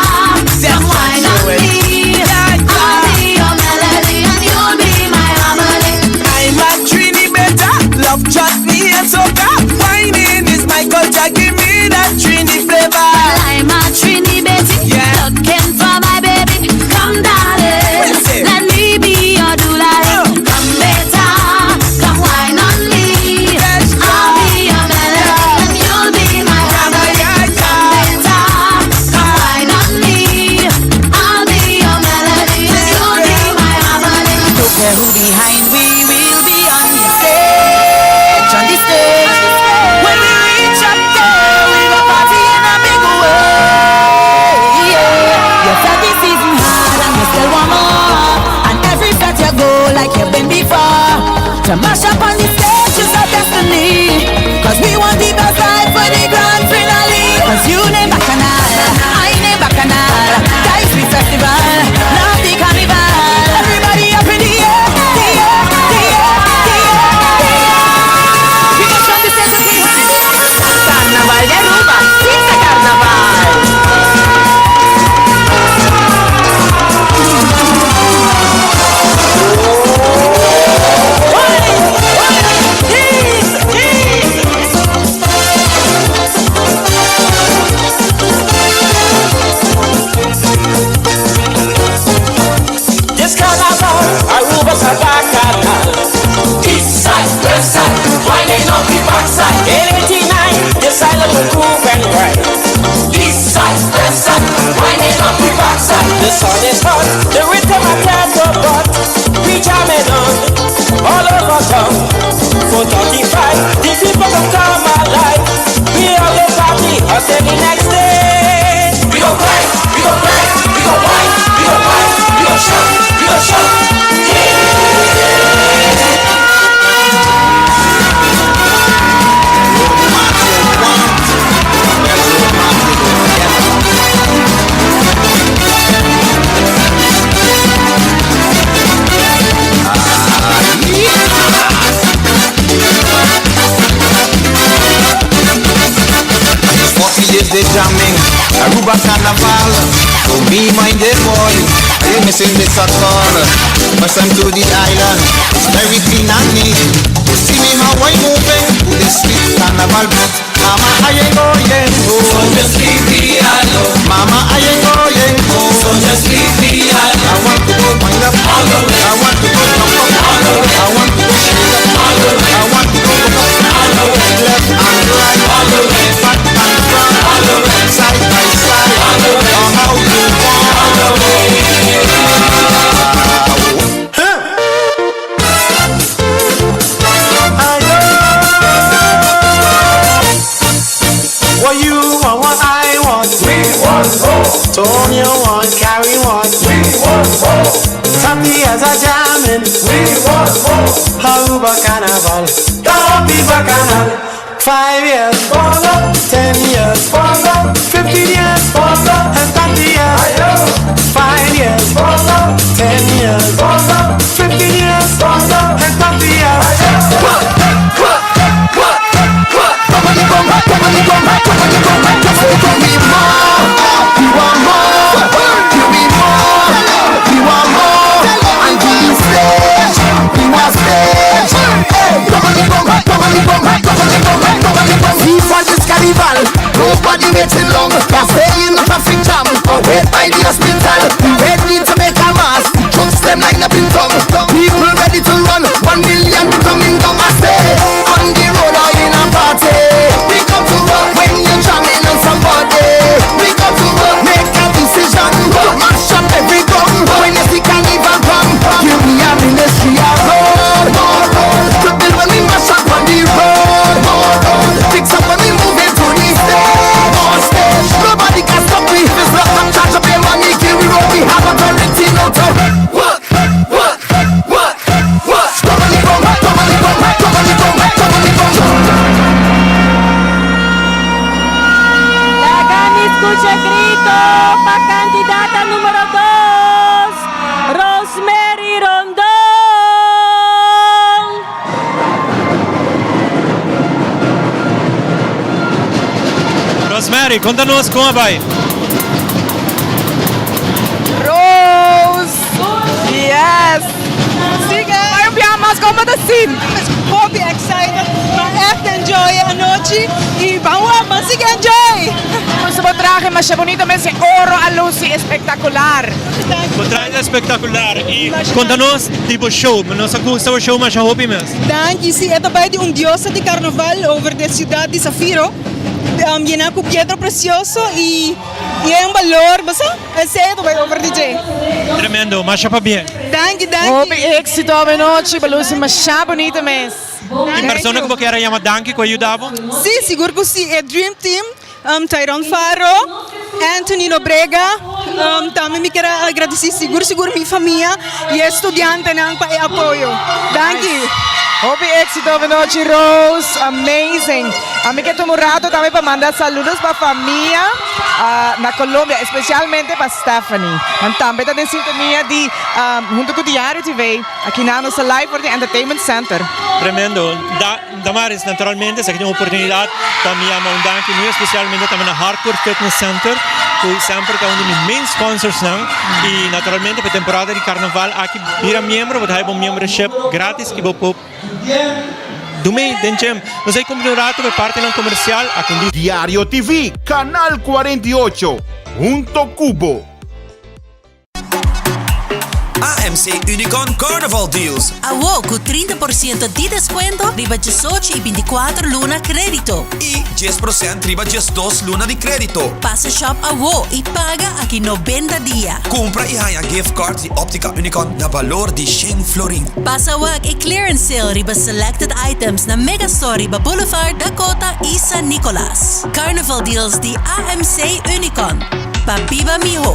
come wine on me. I'll be your melody and you'll be my harmony. I'm a Trini better. Love chutney and soca. Whining is my culture. Give me that Trini flavor. I'm a Trini Betty, Yeah. looking for my baby. Come, darling, Listen. let me be your doula. Come better, come wine on me. I'll be your melody and you'll be my harmony. Come better, come wine on me. I'll be your melody and you'll be my harmony. Don't care who behind we will be on the stage, on the stage. When we reach up there, we go party in a big way. Yeah. You felt the season hard and you still want more. And every set you go like you've been before. To mash up on the stage is our destiny. Cause we want the best life for the grand finale. Cause you name Bacchanal, I name Bacchanal. Guys, we festival, love the carnival. Everybody up in the air, the air, the air, the air, the air. We gon' jump the stage and we Carnaval de Aruba, Fiesta Carnaval. This carnival, Aruba's a bacchanal. East side, west side, winding up the backside. In 89, this island will groove and ride. East side, west side, winding up the backside. The sun is hot, the rhythm a can't but we jamming on all over town. 435, the people come come alive. We all go party until the next day. We go play, we go play, we go wine, we go wine, we go shout, we go shout. Forty years they jamming, Aruba Carnival. So me mind the boy, I ain't missing this at all. First time to the island, it's very clean and neat. You see me how I moving to the sweet carnival beat. Mama, I ain't going home. So just leave me alone. Mama, I ain't going home. So just leave me alone. I want to go wind up. All the way. I want to go jump up. All the way. I want to go shake up. All the way. I want to go up. All the way. Left and right. All the way. Back and front. All the way. Side by side. All the way. Oh, how you want. All the way. What you want, what I want. We want more. Tony want, Carrie want. We want more. Tati as a jamming. We want more. Aruba Carnival. Happy Bacchanal. 5 years, 10 years, 15 years, and 30 years. 5 years, 10 years, 15 years, and 30 years. We want more, give me more, we want more, and we stage, we want stage. Hey, we want this carnival, nobody waiting long. Can't stay in the traffic jam or wait by the hospital. We ready to make a mass, trucks them line up in tongue. People ready to run, 1 million coming down. I say, on the road or in a party, we come to rock when you're jamming on somebody. We come to rock, make a decision, mash up every gun. When you see carnival come, give me a ministry a roll, more roll. To build when we mash up on the road, more roll. Fix Rosemary, konta nos kon a bai. Rose! Yes! Sigue! Bai un biaha mas kon bo ta sinti? Hopi excited, ma echt enjoy e anochi y ban wak, ban sigui enjoy! Gusta bo trahe masha bunito mes e oro a luci espectacular. Bo trahe ta espectacular y konta nos di bo show, nos a gusta bo show masha hopi mes. Danki, si e ta bai di un diosa di carnaval over di e ciudad di Zafiro, yena cu piedra precioso y e un balor, bo sa? Esey ta bai over di dje. Tremendo, masha pabien. Danki, danki. Hopi exito awenochi, bo luci masha bunita mes. Tin persona cu bo kier a yama danki cu a yuda bo? Si, sigur cu si, e dream team. Tyrone Faro, Anthony Nobrega, tambe mi kier a agradeci sigur sigur mi famia y e studiantenan pa e apoyo. Danki. Hopi exito avenochi Rose, amazing. Ami ke tuma un rato tambe pa manda saludos pa famia na Colombia, especialmente pa Stephanie. Nan tambe ta den sintonia di hunto cu Diario TV, aki nan nos ta live for di Entertainment Center. Tremendo. Damaris, Naturalmente esaki ta un oportunidad pa mi yama un danki muy especialmente tambe na Hardcore Fitness Center cu semper ta un di mi main sponsorsnan y naturalmente pa e temporada di carnaval aki bira miembro bo ta haya bo membership gratis y bo por dumey den gym. Nos a cumpli un rato pa e partenan comercial aki. Diario TV, Canal 48, hunto cu bo. AMC Unicon Carnival Deals. Awo cu 30% di descuento riba 18 y 24 luna credito. Y 10% riba 12 luna di credito. Pasa shop awo y paga aki 90 dia. Cumpra y haya gift cards di Optica Unicon na balor di 100 florin. Pasa wak e clearance sale riba selected items na Megastore riba Boulevard Dakota y San Nicolas. Carnival Deals di AMC Unicon. Pa biba miho.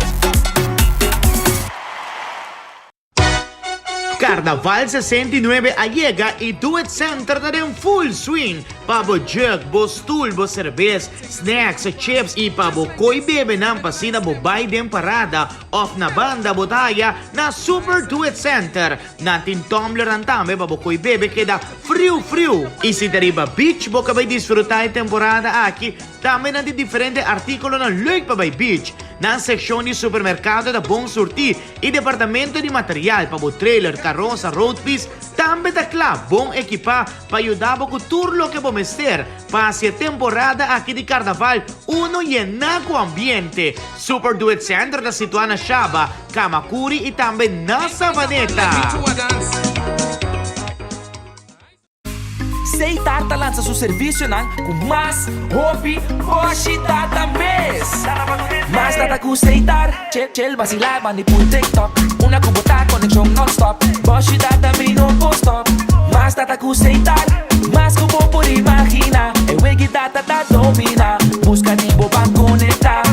Carnaval 69 a yega y Do It Center ta den full swing pa bo jug, bo stoel, bo cerbes, snacks, chips y pa bo coy bebenan pa asina bo bay den parada of na banda bo ta haya na Super Do It Center. Nan tin tumblernan tambe pa bo coy bebe keda friu friu. Y si ta riba beach bo ka bay disfruta e temporada aki Tambe nan tin diferente artíkulonan leuk pa bai beach. Nan sekshon di supermerkado ta bon surtí i departamento di material pa bo trailer, karosa, roadpiece tambe ta kla bon ekipá pa yuda bo ku tur loke bo mester pa hasi e temporada aki di karnaval unu yená ku ambiente. Super Do It Center ta situá na Shaba, Kamakuri i tambe na Savaneta. Seitar ta lansa su servisionan ku mas hopi boshi data mes. Mas data ku Seitar, chill chill basilá bandi pul TikTok. Una ku bo ta konekshon nònstòp, boshi data mi no por stòp. Mas data ku Seitar, mas ku bo por imaginá. E wegi data ta dominá, buska di bo ban konektá.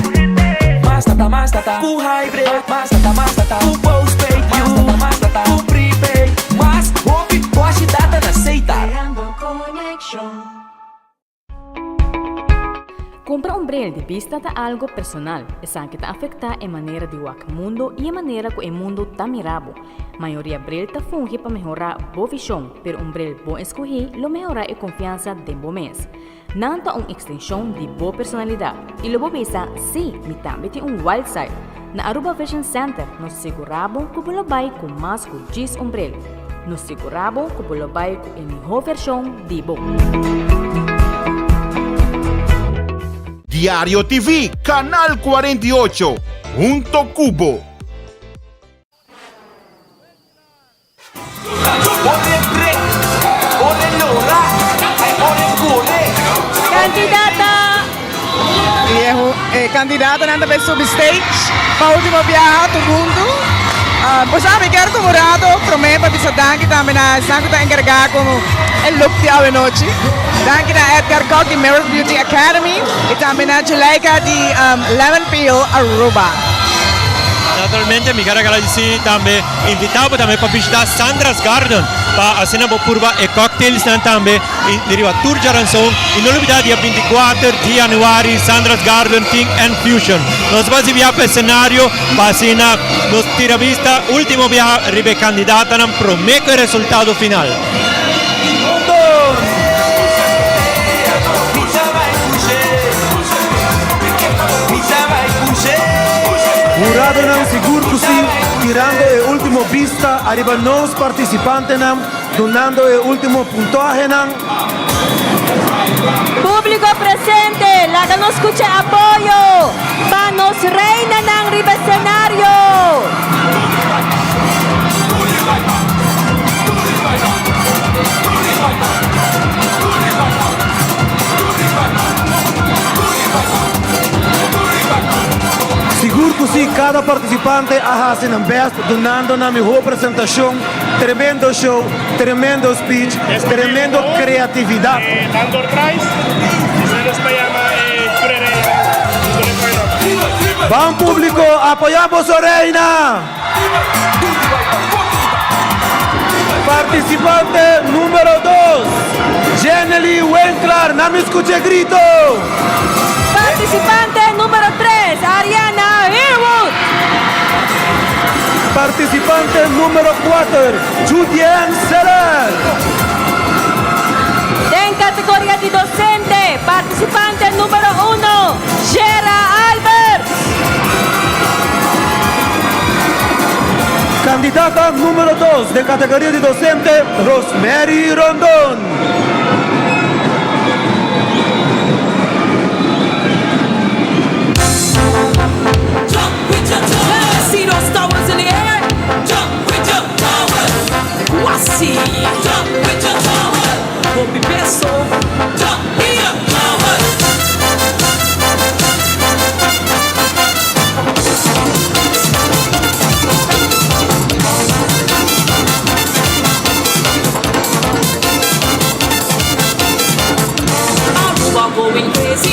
Mas data, mas data ku hybrid, mas data, mas data ku postpaid, mas data, mas data ku prepaid. Mas hopi boshi data na Setar. Cumpra un bril di bista ta algo personal. Esaki ta afecta e manera di wak mundo y e manera cu e mundo ta mira bo. Mayoria bril ta fungi pa mehora bo vision, pero un bril bon escogi lo mehora e confiansa den bo mes. Nan ta un extension di bo personalidad y lo bo bisa, Sí, mi tambe tin un wild side. Na Aruba Vision Center nos sigura bo cu bo lo bay cu mas cu djis un bril. Nos sigura bo cu bo lo bay cu e miho version di bo. Diario TV, Canal 48, hunto cu bo. Candidata! E candidatanan ta bay subi stage pa ultimo biaha tur hunto. Bo sa mi kier tuma un rato prome pa bisa danki tambe na esnan cu ta encarga cu e look di awenochi. Danki na Edgar Kock di Mirror Beauty Academy y tambe na Juleika di Lemon Peel Aruba. Naturalmente mi kier agradeci tambe Invita bo tambe pa bishita Sandra's Garden pa asina bo purba e cocktailsnan tambe y di riba tur djaranson. Y no lubida dia 24 di januari Sandra's Garden tin Enfusion. Nos ta basi biaha pa escenario pa asina nos tira bista ultimo biaha riba e candidatanan prome cu e resultado final. Huradonan sigur ku si, tirando e ultimo bista ariba nos partisipantenan, dunando e ultimo puntoahenan. Públiko presente, laga nos skucha apoyo pa nos reinanan riba esenario. Sigur ku si, kada partisipante a hasi nan bèst dunando nan mihó presentashon, tremendo show, tremendo speech, tremendo kreatividat. Ban públiko, apoyá boso reina! Participante numero dos, Jenely Winklar, na mi scucha e grito! Participante numero tres, Ariana Heerwood. Participante numero cuater, Judianne Seller. Den categoria di docente, participante numero uno, Shera Alberts. Candidata numero dos den categoria di docente, Rosemary Rondon.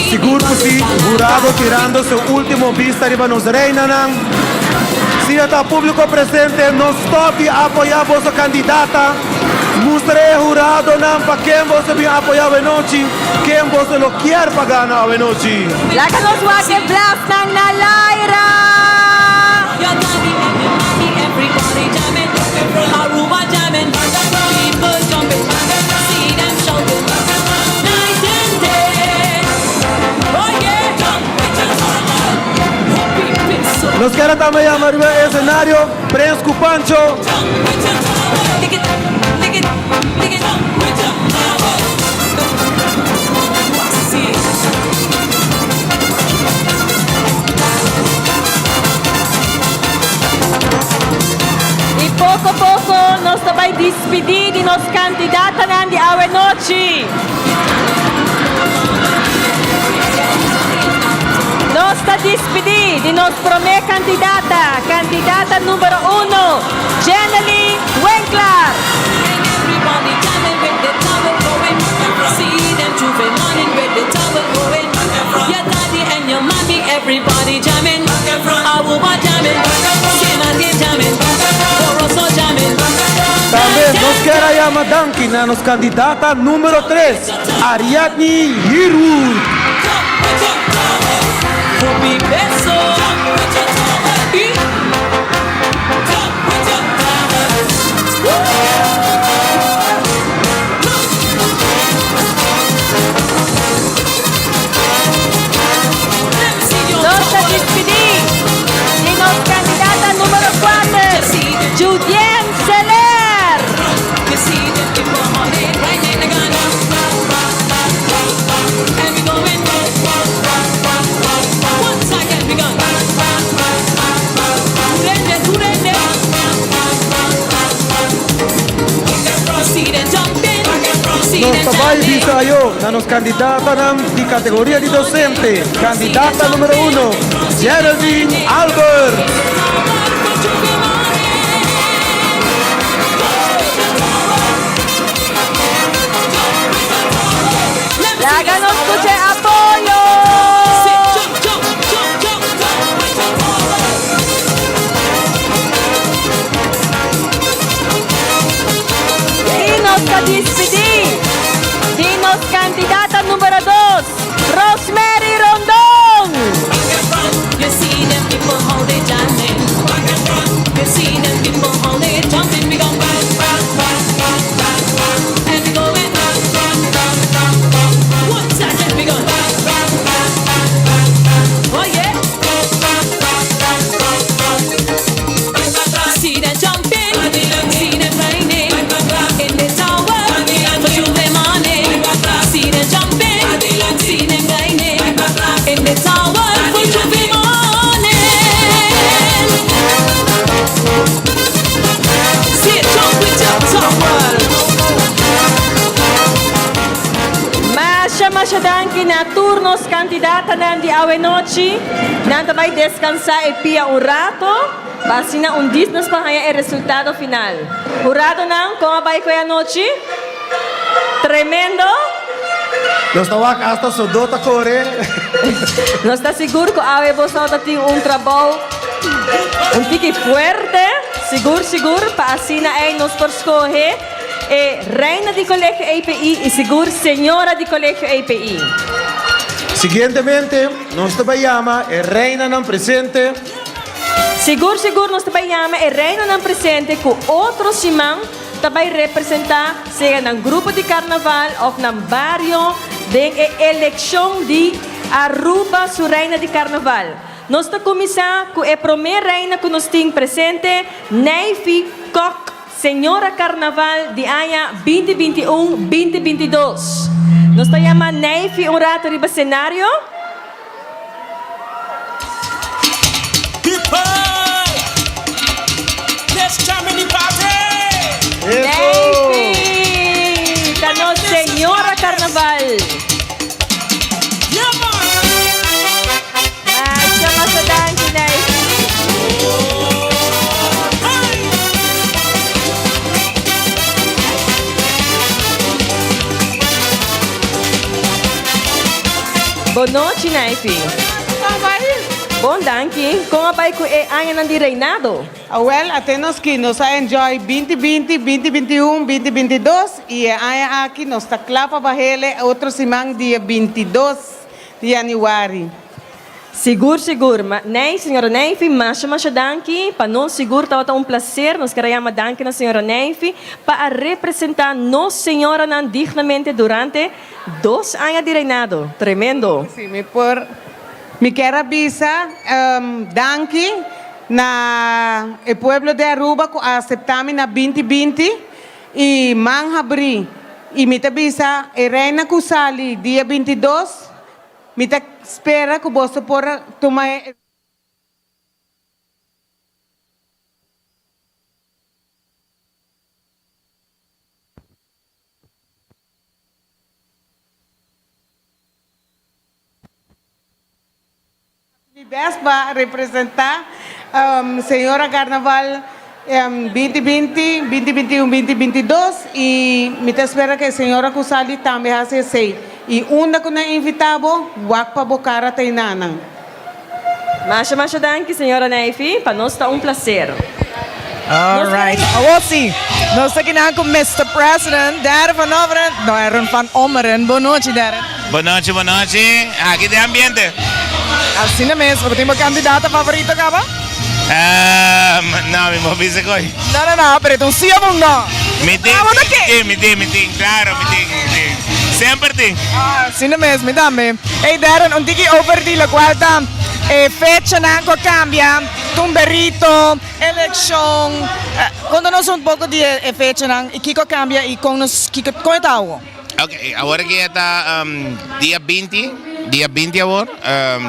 Sigur ku si, hurado tirando su ultimo bista riba nos reinanan. Si ta publico presente, no stop di apoya boso candidata. Mustra e huradonan pa ken boso bin apoya awe nochi, ken boso lo kier pa gana awe nochi. Laga nos wak e blasnan na laira! Your daddy and your mommy, everybody jamming. Aruba jamming, people jumping, see them shouting, night and day. Oh yeah, jump with your Hopi piso. Nos kier tambe yama riba e escenario Prens cu Pancho. Lick it, lick it, lick it, with your See. Y poco poco nos ta bay despedi di nos candidatanan di awe nochi. Nos ta despedi di nos prome candidata, candidata numero uno, Jenely Winklar. And everybody jamming with the towel going. See them jumping morning with the towel going. Your daddy and your mommy, everybody jamming. Aruba jamming, Sint jamming, Corozo jamming. Tambe nos kier yama danki na nos candidata numero 3, Ariadne Hirwood. Hopi beso. Y Nos ta despedi di nos candidata numero 4, Judianne Seller. You see them people on it right in the gun. And we going one second we gone. Turende, turende. See them jumping, see Nos them ta bay jumping. bisa ayo na nos candidatanan di categoria di docente. Candidata numero 1, Geraldine Albert. Laga nos scucha apoyo! Jump, jump, jump, jump, jump with your towel. Y nos ta despedi di nos candidata numero 2, Rosemary Rondon. You see them people how they jamming. You see them people how they jumping. We go back, back, back, back, back, back, and we going back, back, back, back, back. One second we go. na tur nos kandidatanan di awenochi. Nan ta bai deskansá e pia un rato pa asina un dis nos por haña e resultado final. Huradonan, kon a bai ku e anochi? Tremendo! Nos ta wak hasta sodó ta kore. Nos ta sigur ku awe bo tabata tin un trabou un tiki fuerte, sigur sigur, pa asina ei nos por skohe e reina di Colegio EPI i sigur señora di Colegio EPI. Siguientemente nos ta bai yama e reinanan presente. Sigur sigur nos ta bai yama e reinanan presente ku otro siman ta bai representá sea nan grupo di karnaval òf nan bario den e elekshon di Aruba su Reina di Karnaval. Nos ta kuminsá ku e promé reina ku nos tin presente, Neyfi Kok, Señora Karnaval di aña binti 21, 2022. Nos ta yama Neyfi un rato riba senario. Neyfi ta nos Señora Carnaval. Masha masha danki Neyfi. Bon nochi Naifi. Kon a bai? Bon danki. Kon a bai ku e añanan di reinado? Awel, ate nos ki nos a enjoy binti binti, binti 21, binti 22 i e aña aki nos ta kla pa bahele otro siman dia 22 di yanüari. Sigur sigur. Ma Ney, señora Neyfi, masha masha danki. Pa nos sigur tabata un placer. Nos ker a yama danki na señora Neyfi pa a representa nos señoranan dignamente durante Dos aña di reinado, tremendo. Si mi por, mi kier a bisa danki na e pueblo di Aruba cu a acepta mi na binti 20 y man habri y mi ta bisa e reina cu sali dia 22 mi ta spera cu boso por tuma e. Mi best pa representa Señora Carnaval binti 20, binti 21, binti 22 y mi ta spera cu e señora cu sali tambe haci esey. Y unda cu nan invita bo, wak pa bo cara ta enanan. Masha masha danki señora Neyfi, pa nos ta un placer. All right, awor si, nos ta kinan cu Mister President Darren van Overen, Darren van Ommeren. Bon nochi Darren. Bon nochi, bon nochi. Aki den ambiente. Asina mes, bo tin bo candidata favorito caba? Ehm, no, mi por bisa koe. No, no, no, pero e ta un si of un no? Mi tin, mi tin, mi tin, mi tin, claro, mi tin, mi tin. Semper tin. Asina mes, mi tambe. Ey Darren, un tiki over di locual ta e fechanan cu a cambia, tumberito, eleccion. Conta nos un poco di e fechanan y kico a cambia y con nos, kico, con e ta awo? Ok, awor aki e ta dia 20, dia 20 awor,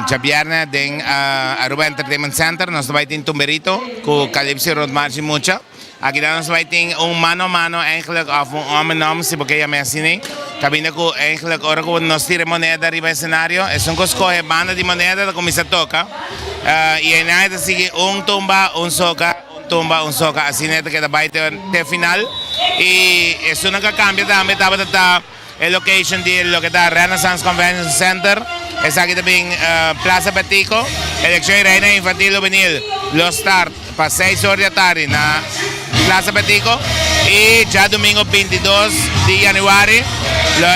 djabierne den Aruba Entertainment Center nos ta bay tin tumberito cu Calypso y Roadmarch y mucha. Aki nan nos bai tin un mano a mano eigenlijk of un om en om si bo ke yam'e asina. Kaminda ku eigenlijk ora ku nos tira e moneda riba e senario esun ku skohe banda di moneda ta kuminsá toka i einan e ta sigui un tumba un soka un tumba un soka asina e ta keda bai te final i esunnan ku a kambia tambe tabata ta E location di loke ta Renaissance Convention Center, esaki ta bin Plaza Betico. Eleccion di Reina Infantil Juvenil lo start pa seis or di atardi na Plaza Betico y djadomingo 22 di januari lo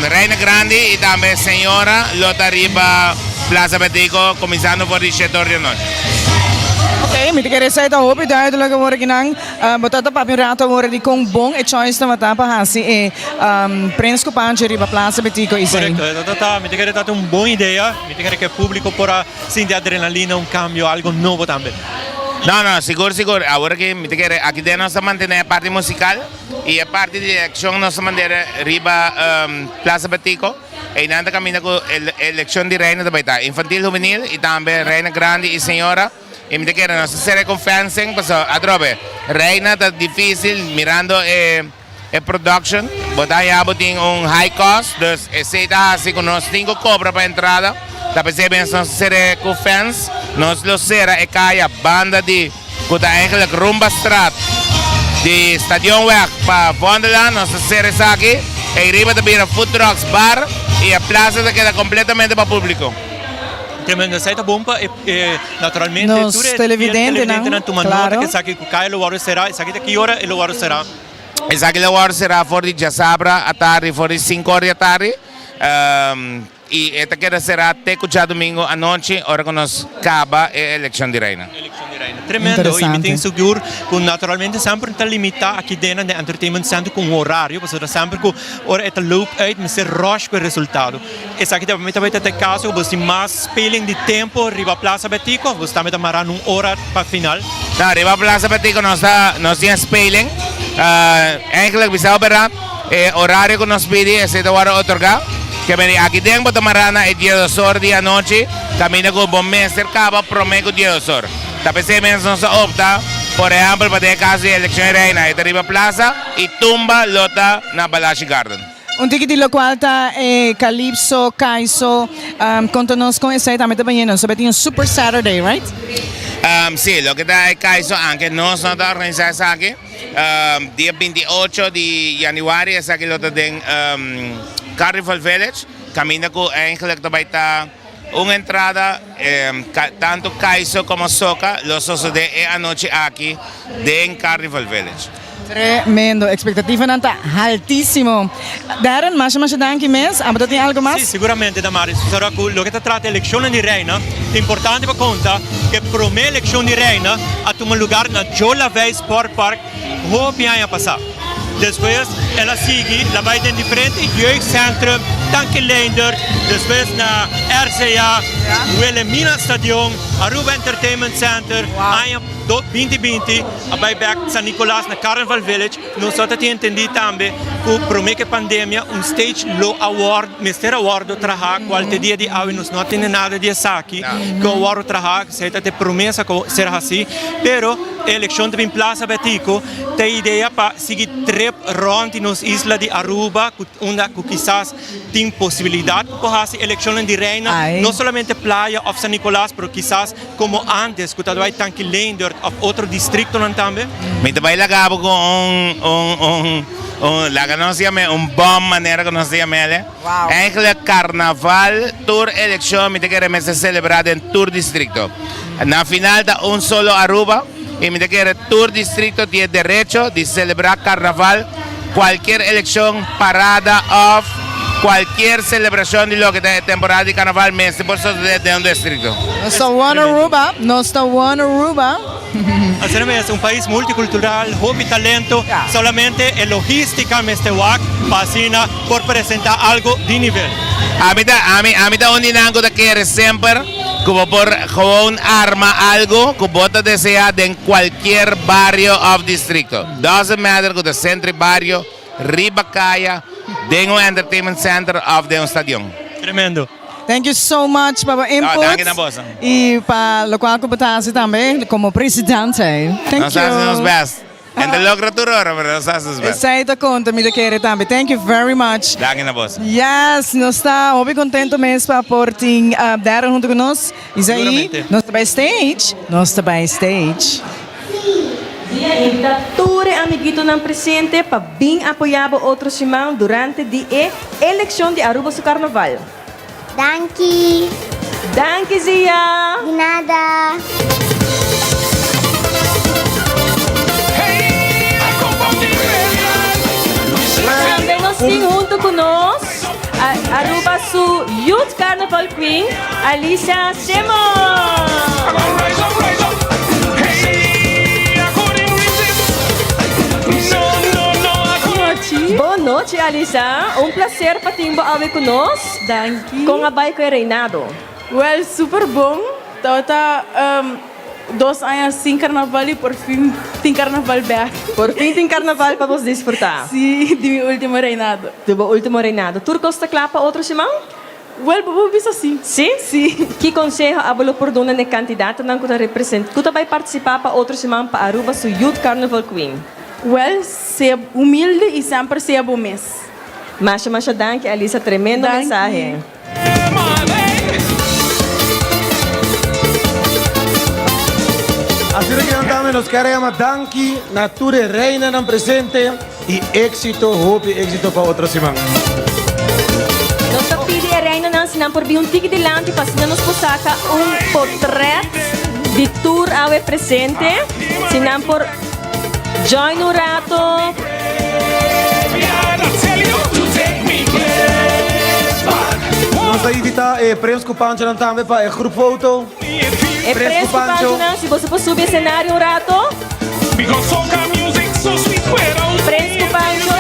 Reina Grandi y tambe Señora lo ta riba Plaza Betico cuminsando for di shete or di anochi. Ok, mi ta kere esei ta hopi duidelijk awor akinan. Bo ta ta papia un rato awor di kon bon e choice tabata pa hasi e Prins ku Pancho riba Plaza Betico Isai. Korekto, e ta ta, mi ta kere ta ta un bon idea, mi ta kere ku e publiko por a sinti adrenalina, un kambio, algo nobo tambe. No, no, sigur, sigur. Awor aki mi ta kere aki den nos ta mantene e parti musikal i e parti di akshon nos ta manera riba Plaza Betico. Einan ta kaminda ku e elekshon di reina ta bai ta, infantil, hubenil i tambe reina grandi i señora. I mi ta kere nos ta sere ku fencing pasobra atrobe reina ta dificil mirando e E production, bo ta haña bo tin un high cost, dus esey ta haci cu nos tin cu cobra pa entrada. Ta pesey mes nos ta cera cu fence, nos lo cera e caya banda di cu ta eigenlijk Rumbastraat di Stadionweg pa Vondellaan, nos ta cera esaki, ey riba ta bira food trucks, bar y e plaza ta keda completamente pa publico. Tremendo, esey ta bon pa e naturalmente Nos tur e televidentenan, televidentenan tuma nota claro. cu esaki cu caya lo wordo cera, esaki ta ki ora e lo wordo cera? Esaki lo wòrdu será for di djasabra atardi for di sinku or di atardi i e ta keda será te ku djadumingu anochi ora ku nos kaba e elekshon di reina. Tremendo i mi tin sigur ku naturalmente semper ta limitá aki den den Entertainment Center ku un horario pasobra semper ku ora e ta loop uit mester rush ku e resultado. Esaki ta mi ta bai ta e kaso ku bo tin mas speling di tempo riba Plaza Betico of bo tambe ta mará nun ora pa final? No, riba Plaza Betico nos ta nos tin e speling. Eigenlijk bisa bo berdad e horario ku nos pidi esei ta wòrdu otorgá. Ke meni aki den bo ta mará na e diesdos or di anochi kaminda ku bo mester kaba promé ku diesdos or. Ta p'esei mes nos a opta por ehèmpel pa den e kaso di elekshon e reina e ta riba plaza i tumba lo ta na Balashi Garden. Un tiki di locual ta e Calypso, Caiso, conta nos con esey tambe ta bañendo. Nos ta bay tin un Super Saturday, right? Si, loke ta e Caiso, anke nos no ta organisa esaki. Dia 28 di januari esaki lo ta den Carnival Village, caminda cu eigenlijk ta bay ta un entrada, tanto Caiso como Soca lo sosode e anochi aki den Carnival Village. Tremendo, expectativanan ta haltisimo. Darren, masha masha danki mes. Abo ta tin algo mas? Si, seguramente Damaris. Pasobra cu loke ta trata eleccionnan di Reina, ta importante pa conta cu e prome eleccion di Reina a tuma lugar na Joe Lavey Sport Park hopi aña pasa. Despues el a sigui, el a bay den diferente jeugdcentrum, Tanki Leendert, despues na RCA, Wilhelmina Stadion, Aruba Entertainment Center, aña 2020 a bai bek San Nicolas na Carnival Village. Nos a ta tin entendí tambe ku promé ku e pandemia un stage lo a wòrdu, mester a wòrdu trahá kual te dia di awe nos no a tende nada di esaki ku a wòrdu trahá, esei ta e promesa ku ser hasí. Pero e elekshon ta bin Plaza Betico, ta e idea pa sigui trip rònt di nos isla di Aruba ku unda ku kisas tin posibilidat ku por hasi elekshonnan di reina, no solamente Playa òf San Nicolas pero kisas Como antes cu ta bay Tanki Leendert of otro districtonan tambe? Mi ta bay laga bo cu un, un, un, un, laga nos yam'é un bom manera cu nos ta yam'é. Eigenlijk carnaval tur eleccion mi ta kere mester celebra den tur districto. Na final ta un solo Aruba y mi ta kere tur districto tin e derecho di celebra carnaval cualkier eleccion, parada of cualkier celebracion di loke ta e temporada di carnaval mester por sosode den un districto. Nos ta one Aruba, nos ta one Aruba. Asina mes, un pais multicultural, hopi talento, solamente e logistica mester wak pa asina por presenta algo di nivel. Ami ta, ami, ami ta un di nan cu ta kere semper cu bo por gewoon arma algo cu bo ta desea den cualkier bario of districto. Doesn't matter cu ta centro y bario, riba caya, den un entertainment center of den un stadion. Tremendo. Thank you so much pa bo input danki na boso. y pa locual cu bo ta haci tambe como presidente. Thank Nos haci nos you. best. En ta logra tur ora, pero nos haci nos best. Esey ta conta mi ta kere tambe. Thank you very much. Danki na boso. Yes, nos ta hopi contento mes pa por tin Darren hunto cu nos. Isaí, Seguramente. nos ta bay stage. Nos ta bay stage. Dia invita tur e amiguitonan presente pa bin apoya bo otro siman durante di e eleccion di Aruba su Carnaval. Danki. Danki Zia. Di nada. Tambe nos tin hunto cu nos Aruba su Youth Carnival Queen, Alicia Simon. Bon nochi Alicia, un placer pa tin bo awe cu nos. Danki. Con a bay cu e reinado? Wel, super bon. Tabata dos aña sin carnaval y por fin tin carnaval bek. Por fin tin carnaval pa bos disfruta. Sí, di mi ultimo reinado. Di bo ultimo reinado. Tur cos ta cla pa otro siman? Wel, bo por bisa sí. Sí? Sí. Ki conseho abo lo por duna n'e candidatonan cu ta represent, cu ta bay participa pa otro siman pa Aruba su Youth Carnival Queen? Well, sea humilde y semper sea bo mes. Masha masha danki Alisa, tremendo Danki. mensahe. Asina ki nan tambe nos kier a yama danki na tur e reinanan presente y exito, hopi exito pa otro siman. Nos ta pidi e reinanan si nan por bin un tiki dilanti pa asina nos por saca un potret di tur awe presente. Si nan por join un rato. Nos ta invita e Prins cu Panchonan tambe pa e groep foto. E Prins cu Panchonan, si boso por subi escenario un rato. Prins cu Pancho.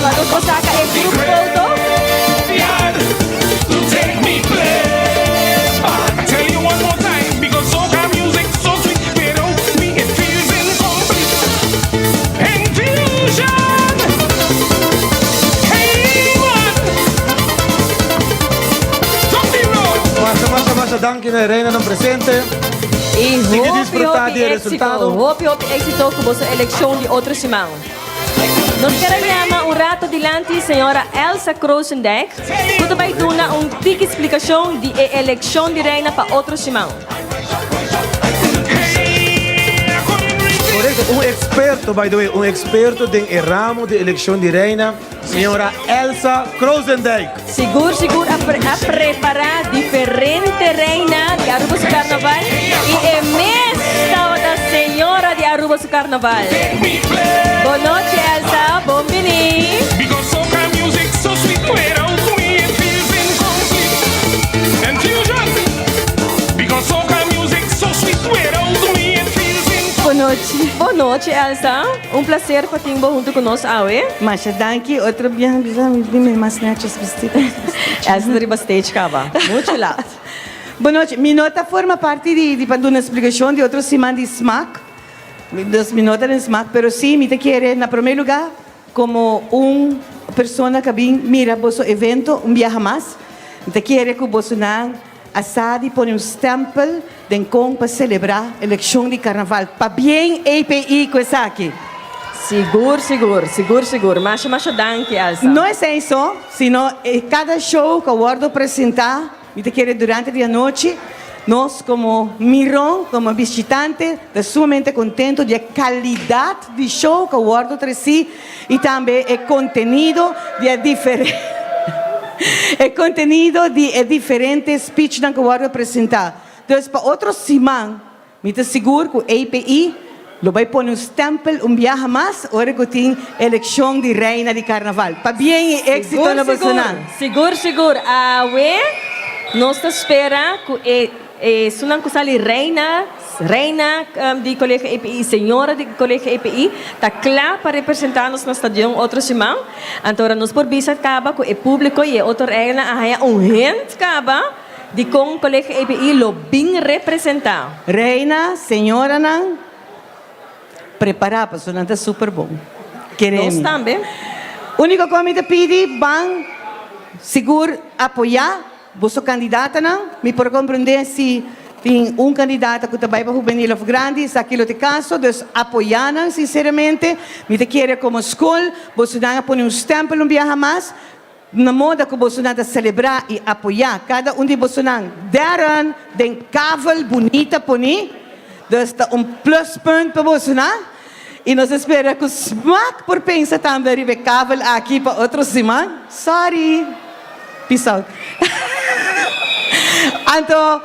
Pa nos por saca e groep foto. Masha masha masha danki na e reinanan presente. Y Sigui hopi disfruta hopi di e éxito, resultado. hopi hopi éxito cu boso eleccion di otro siman. Nos kier a yama un rato dilanti señora Elsa Krosendijk cu ta bay duna un tiki splicacion di e eleccion di reina pa otro siman. Correcto, un experto, by the way, un experto den e ramo di eleccion di reina, señora Elsa Krosendijk. Sigur sigur a a prepara diferente reina di Aruba su carnaval y e mes tabata señora di Aruba su carnaval. Bon nochi Elsa, bon bini. Bon nochi. Bon nochi Elsa, un placer pa tin bo hunto cu nos awe. Masha danki, otro biaha bisa mi bin mi mas netjes bisti. Elsa ta riba stage caba, mucho laat. Bon nochi, mi no ta forma parti di di pa duna explicacion di otro siman di smaak, dus mi no ta den smaak, pero si mi ta kere na prome lugar Como un persona cu a bin mira boso evento un biaha mas, mi ta kere cu bosonan a sa di pone un stempel den con pa celebra eleccion di Carnaval. Pabien API cu esaki! Sigur, sigur, sigur, sigur. Masha, masha danki, Elsa. No esey so, sino cada show cu a wordo presenta, Mi ta kere durante di anochi nos komo miron, komo bishitante ta sumamente kontento di e kalidat di show ku a wòrdu tresí i tambe e kontenido di e e kontenido di e diferente speechnan ku a wòrdu presentá. Dus pa otro siman Mi ta sigur ku API lo bai pone un stempel un biaha mas ora ku tin elekshon di Reina di Karnaval. Pabien i éksito na bosonan! Sigur, sigur. Awe nos ta spera ku e esunnan ku sali Reina, Reina di Kolegio API i Señora di Kolegio API ta kla pa representá nos na stadion otro siman. Anto ora nos por bisa kaba ku e públiko i e otro reina a haña un hint kaba. Dikon Colegio API lo bin representá? Reina, señoranan, prepará pasobra nan ta super bon. Kere Nos mi. tambe. Úniko ku mi ta pidi, ban sigur apoyá boso kandidatanan. Mi por komprendé si tin un kandidata ku ta bai pa hubenil òf grandi, esaki lo ta e kaso. Dus apoyá nan sinseramente. Mi ta kere komo skol bosonan a pone un stèmpel un biaha mas. Na moda ku bosonan ta selebrá i apoyá kada un di bosonan Darren den kavel bunita poní, dus ta un pluspunt pa bosonan i nos ta spera ku smak por pensa tambe riba e kavel aki pa otro siman. Sorry. Peace out. Anto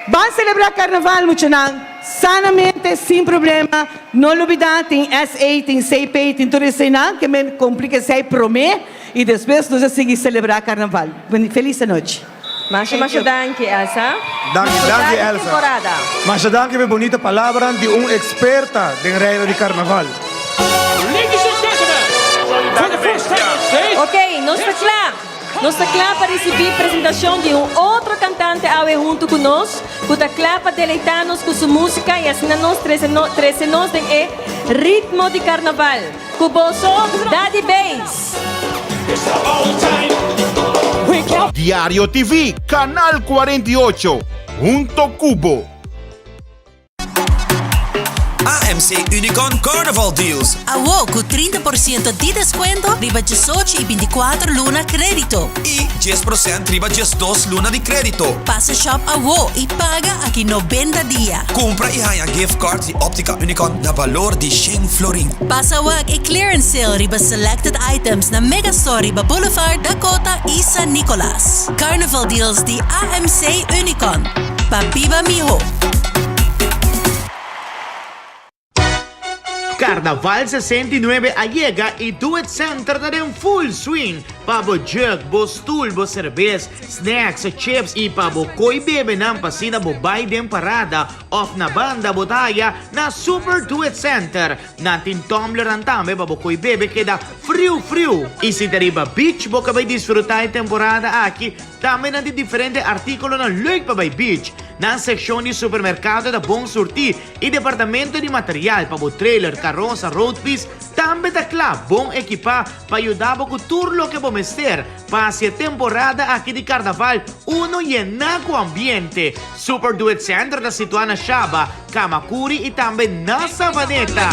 ban selebrá karnaval muchanan sanamente sin problema, no lubidá tin SA, tin CP, tin tur eseinan ke men komplika esei promé. Y despues nos a sigui celebra carnaval. Feliz anochi. Masha masha danki Elsa. Danki, danki Disfruta di Elsa. temporada. Masha danki pa e bonita palabranan di un experta den reino di carnaval. Ok, nos ta kla. Nos ta kla pa risibí presentashon di un otro kantante awe huntu ku nos, ku ta kla pa deleitá nos ku su músika i asina nos trese no trese nos den e ritmo di karnaval. Ku boso Daddy Bass. Diario TV, Canal 48, hunto cu bo. AMC Unicon Carnival Deals. Awo cu 30% di descuento riba 18 y 24 luna credito. Y 10% riba 12 luna di credito. Pasa shop awo y paga aki 90 dia. Cumpra y haya gift cards di Optica Unicon na balor di 100 florin. Pasa wak e clearance sale riba selected items na Megastore riba Boulevard Dakota y San Nicolas. Carnival deals di AMC Unicon. Pa biba miho! Carnaval 69 a yega y Do It Center ta den full swing pa bo jug, bo stoel, bo cerbes, snacks, chips y pa bo coy bebenan pa asina bo bay den parada of na banda bo ta haya na Super Do It Center. Nan tin tumblernan tambe pa bo coy bebe keda friu friu. Y si ta riba beach bo ka bay disfruta e temporada aki Tambe nan tin diferente artíkulonan leuk pa bai beach. Nan sekshon di supermerkado ta bon surtí i departamento di material pa bo trailer, karosa, roadpiece tambe ta kla bon ekipá pa yuda bo ku tur loke bo mester pa hasi e temporada aki di karnaval unu yená ku ambiente. Super Do It Center ta situá na Shaba, Kamakuri i tambe na Savaneta.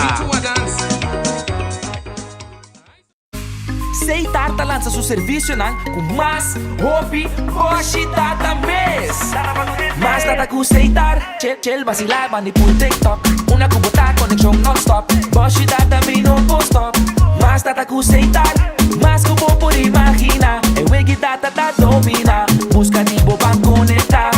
Seitar ta lansa su servisionan ku mas hopi boshi data mes. Mas data ku Seitar, chel chel basilá bandi pul TikTok. Una ku bo ta konekshon nònstòp, boshi data mi no por stòp. Mas data ku Seitar, mas ku bo por imaginá. E wegi data ta dominá, buska di bo ban konektá.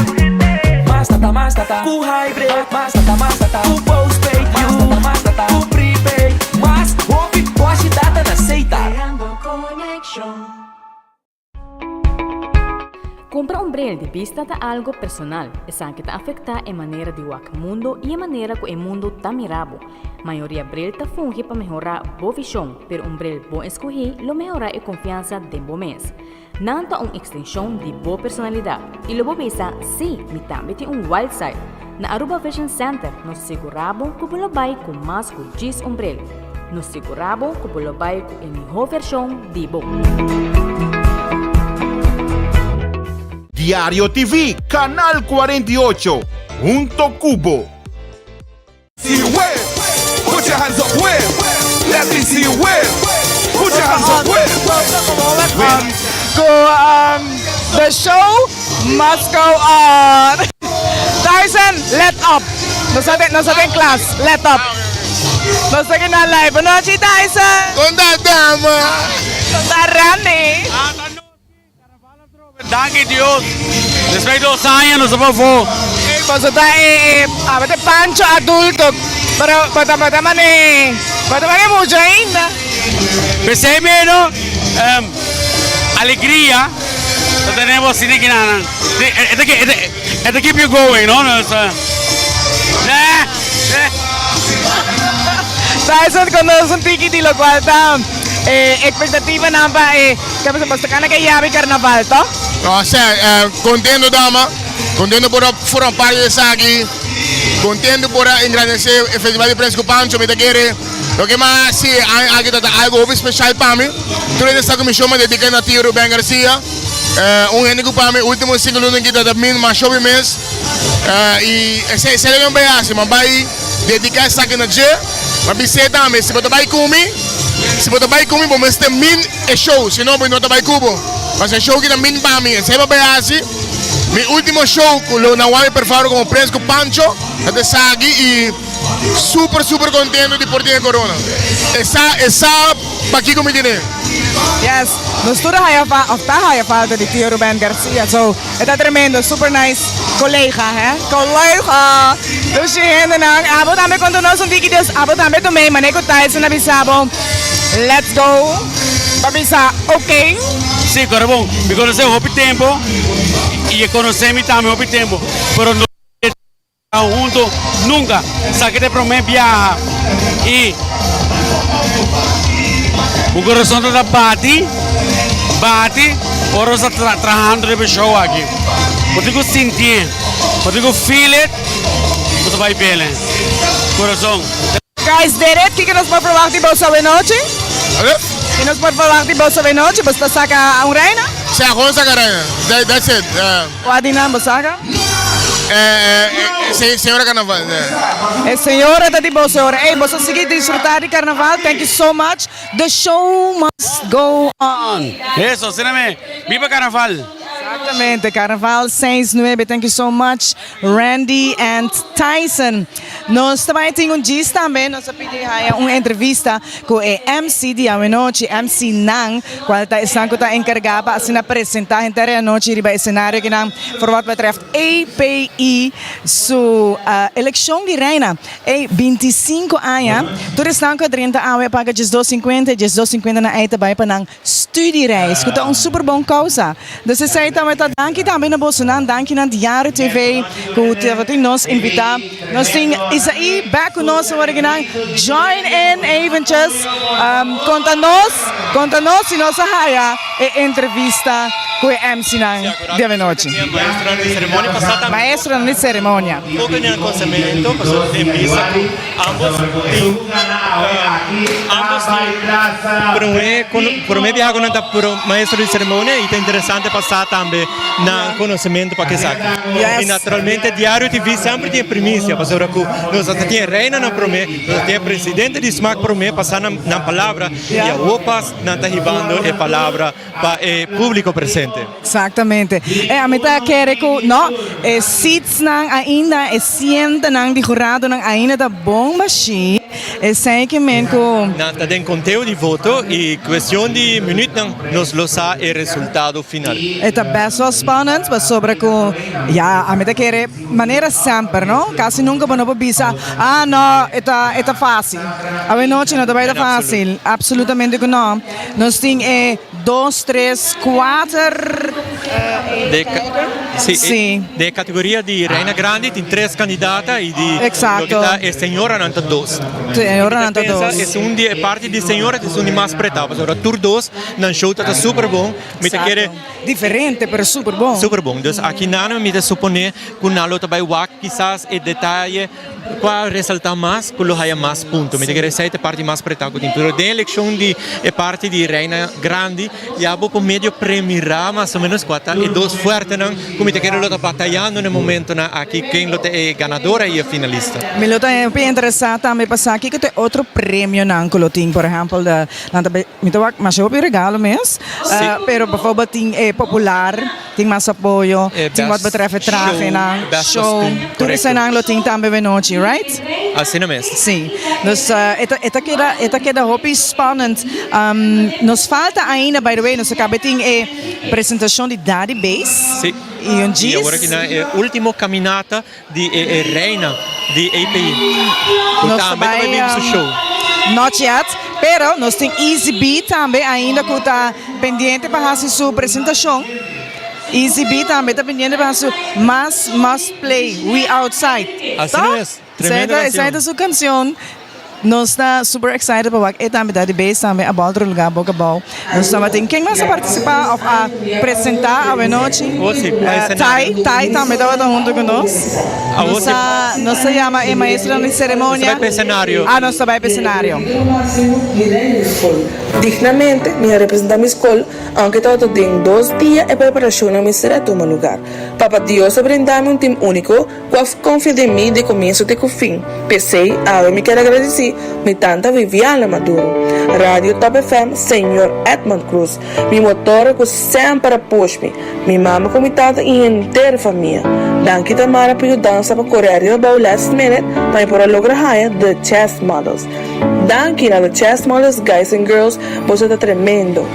Mas data, mas data ku hybrid, mas data, mas data ku postpaid, mas data, mas data ku prepaid. Mas hopi boshi data na Seitar. Cumpra un bril di bista ta algo personal. Esaki ta afecta e manera di wak mundo y e manera cu e mundo ta mira bo. Mayoria bril ta fungi pa mehora bo vision, pero un bril bon escogi lo mehora e confiansa den bo mes. Nan ta un extension di bo personalidad y lo bo bisa, Sí, mi tambe tin un wild side. Na Aruba Vision Center nos sigura bo cu bo lo bay cu mas cu djis un bril. Nos sigura bo cu bo lo bay cu e miho version di bo. Diario TV, Canal 48, hunto cu bo. See you wave, put your hands up wave. Let me see you wave, put your hands up wave. Go um, the show must go on. Tyson, let up. Nos ta nos ta den klas, let up. Nos ta kina live. Bonochi Tyson. Kon ta dama? Kon ta Randy? Danki Dios, despues di dos aña nos a pafó. Boso ta e abo ta pancho adulto, pero bo ta bo ta mane bo ta mane mucho ainda. P'esei meno alegria ta tene bo asina kinanan. E ta e ta keep you going no. Tyson con nos un tiki di locual ta e expectativanan pa e Ke pasa boso ta ke yabi karnaval to? No sè, kontento dama, kontento por a forma parti di esaki, kontento por a engrandesé e festival di Prens ku Pancho, mi ta kere loke mi a hasi e aña aki ta ta algu hopi speshal pa mi, tur hende sa ku mi show mi a dediká na tio Ruben Garcia, un hende ku pa mi ultimo sinku luna aki ta ta min mas hopi mes, i esei esei loke mi bai hasi, mi a bai dediká esaki na dje, mi a bis'é tambe si bo ta bai ku mi, si bo ta bai ku mi bo mester min. E show, si no bo no ta bai ku bo. Pasobra e show ki ta min pa mi, esei bo bai hasi. Mi ultimo show ku lo nan wak mi perfaro komo Prens ku Pancho ta ta esaki i super super kontento di por tin e korona. E sa e sa pakiko mi tine. Yes, nos tur a haya fa of ta haya falta di Tio Ruben Garcia, so e ta tremendo, super nice colega he, colega! Dushi hendenan, abo tambe konta nos un tiki des, abo tambe tum'ei mane ku Tyson a bisa bo. Let's go pa bisa ok. Sí, kore bon. Mi konosé hopi tempo i e konosé mi tambe hopi tempo, pero no traha hunto nunka. Sa ke ta e promé biaha i bo kurason ta ta bati, bati ora bo ta trahando riba e show aki. Bo tin ku sintié, bo tin ku feel it, bo ta bai bele. Kurason. Guys did it, kiko nos por verwacht di boso awenochi? Ki nos por verwacht di boso awenochi? Boso ta saka un reina? Sea, gewoon saka reina. That's it. Kua di nan bo saka? E señora carnaval. E señora ta di boso ora. Ey, boso sigui disfruta di carnaval. Thank you so much. The show must go on. Eso, asina me. Biba carnaval. Exactamente, carnaval seis nuebe. Thank you so much Randy and Tyson. Nos ta bai tin un djis tambe, nos a pidi haya un entrevista cu e MC di awenochi, MC Nan, cual ta esnan cu ta encarga pa asina presenta henter e anochi riba escenario kinan for wat betreft API su eleccion di reina. Ey, binticinco aña, tur esnan cu a drenta awe a paga diesdos cincuenta y diesdos cincuenta nan ey ta bai pa nan Studiereis, ku ta un super bon kousa. Dus esei tambe ta danki tambe na bosonan, danki na Diario TV ku tabatin nos invitá. Nos tin Isaí bek ku nos awor akinan. Join in eventjes. Konta nos, konta nos si nos a haya e entrevista ku e MC-nan di avenochi. Maestronan di ceremonia pasá tambe. Maestronan di ceremonia. Poko den akonsementu pasobra den bisa ku ambos tin ambos tin promé promé biaha ku nan ta maestro di ceremonia i ta interesante pa sa tambe nan konosementu pa kesaki. I naturalmente Diario TV semper tin e primisia pasobra ku nos a tin e reinanan promé, nos a tin e presidente di smak promé pa sa nan palabra i awor pas nan ta hibando e palabra pa e publico presente. Exactamente. E ami ta kere cu no, e seatsnan ainda, e sientonan di juradonan ainda ta bon bashi. Esey ke men cu. Nan ta den conteo di voto y cuestion di minuutnan nos lo sa e resultado final. E ta best wel spannend pasobra cu ya ami ta kere manera semper no, casi nunca bo no por bisa ah no e ta e ta facil. Awenochi no ta bay ta facil, absolutamente cu no. Nos tin e dos, tres, kuater. Sí, sí. De categoria di Reina Grandi tin tres candidata y di lo que ta e señoranan ta dos. Señoranan ta dos. Esun di e parti di señora ta esun di mas preta pasobra tur dos nan show ta ta super bon. Mi ta kere. Diferente pero super bon. Super bon. Dus aki nan mi ta supone cu nan lo ta bay wak kisas e detaye. Kua resaltá mas ku lo haya mas punto. Mi ta kere esei ta e parti mas pretá ku tin. Pero den elekshon di e parti di Reina Grandi ya bo por medio premirá mas o menos kua ta e dos fuertenan ku mi ta kere lo ta batayando na e momentonan aki ken lo ta e ganadora i e finalista. Mi lo ta hopi interesá tambe pa sa kiko ta e otro premionan ku lo tin. Por ehèmpel de nan ta mi ta wak masha hopi regalo mes pero bijvoorbeeld tin e popular. Tin mas apoyo, tin wat betreft e trahenan, show, tur eseinan lo tin tambe benochi, right? Asina mes. Sí, dus e ta e ta keda e ta keda hopi spannend. Nos falta ainda, by the way, nos a kaba tin e presentacion di Daddy Bass. Sí. Y un Y awor aki na e ultimo caminata di e reina di API. Cu Nos ta tambe ta bai bay bin su show. Not yet, pero nos tin Easy B tambe ainda cu ta pendiente pa haci su presentacion. Easy B tambe ta pendiente pa haci su Mas Must Play, We Outside. Asina Toch? mes, tremendo Esei ta, esei cancion. ta su cancion. Nos ta super excited pa wak e tambe ta di base tambe a bolter lugar boca abao. Nos tabatin ken mas a participa of a presenta awenochi? Oh si, pa Eh, escenario. Tai, Tai tambe tabata hunto cu nos. Awo Nos si. a, nos a yama e maestronan di Nos ta ceremonia. bai pa escenario. Ah, nos ta bai pa escenario. Dignamente mi a representa mi skol, aunke tabata den dos dia e preparashonnan mester a tuma lugar. Papa Dios a brinda mi un tim úniko Ku a konfia den mi di komienso te ku fin. P'esei, awe mi kier agradesí mi tanta Viviana Maduro, Radio Top FM, Señor Edmond Cruz, mi motor ku semper a push mi, mi mama ku mi tata i henter famia. Danki Tamara pa yudansa pa kore ariba bou last minute pa mi por a logra haña The Chess Models. Danki na The Chess Models guys and girls, boso ta tremendo.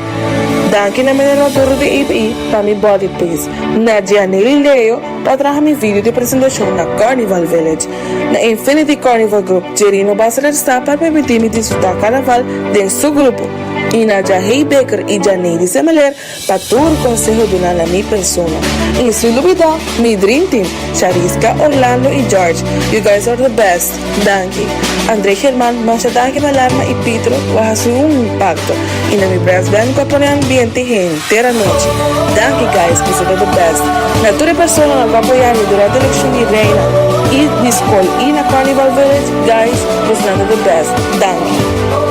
Danki na Meneer Maduro di API pa mi body piece. Na Gianely Leo pa traha mi video di presentacion na Carnival Village. Na Infinity Carnival Group, Jerino Basseler sta pa permiti mi disfruta carnaval den su grupo. Y na Jahey Baker y Janeidy Semeler pa tur conseho duna na mi persona. Y sin lubida mi dream team, Shariska, Orlando y George. You guys are the best. Danki. André German, masha danki na Larma y Pitro ku a hasi un impacto y na mi brass band ku a pone ambiente henter anochi. Danki guys, boso ta the best. Na tur e personanan ku a apoya mi durante eleccion di Reina y di skol y na Carnival Village, guys, bosonan ta the best. Danki.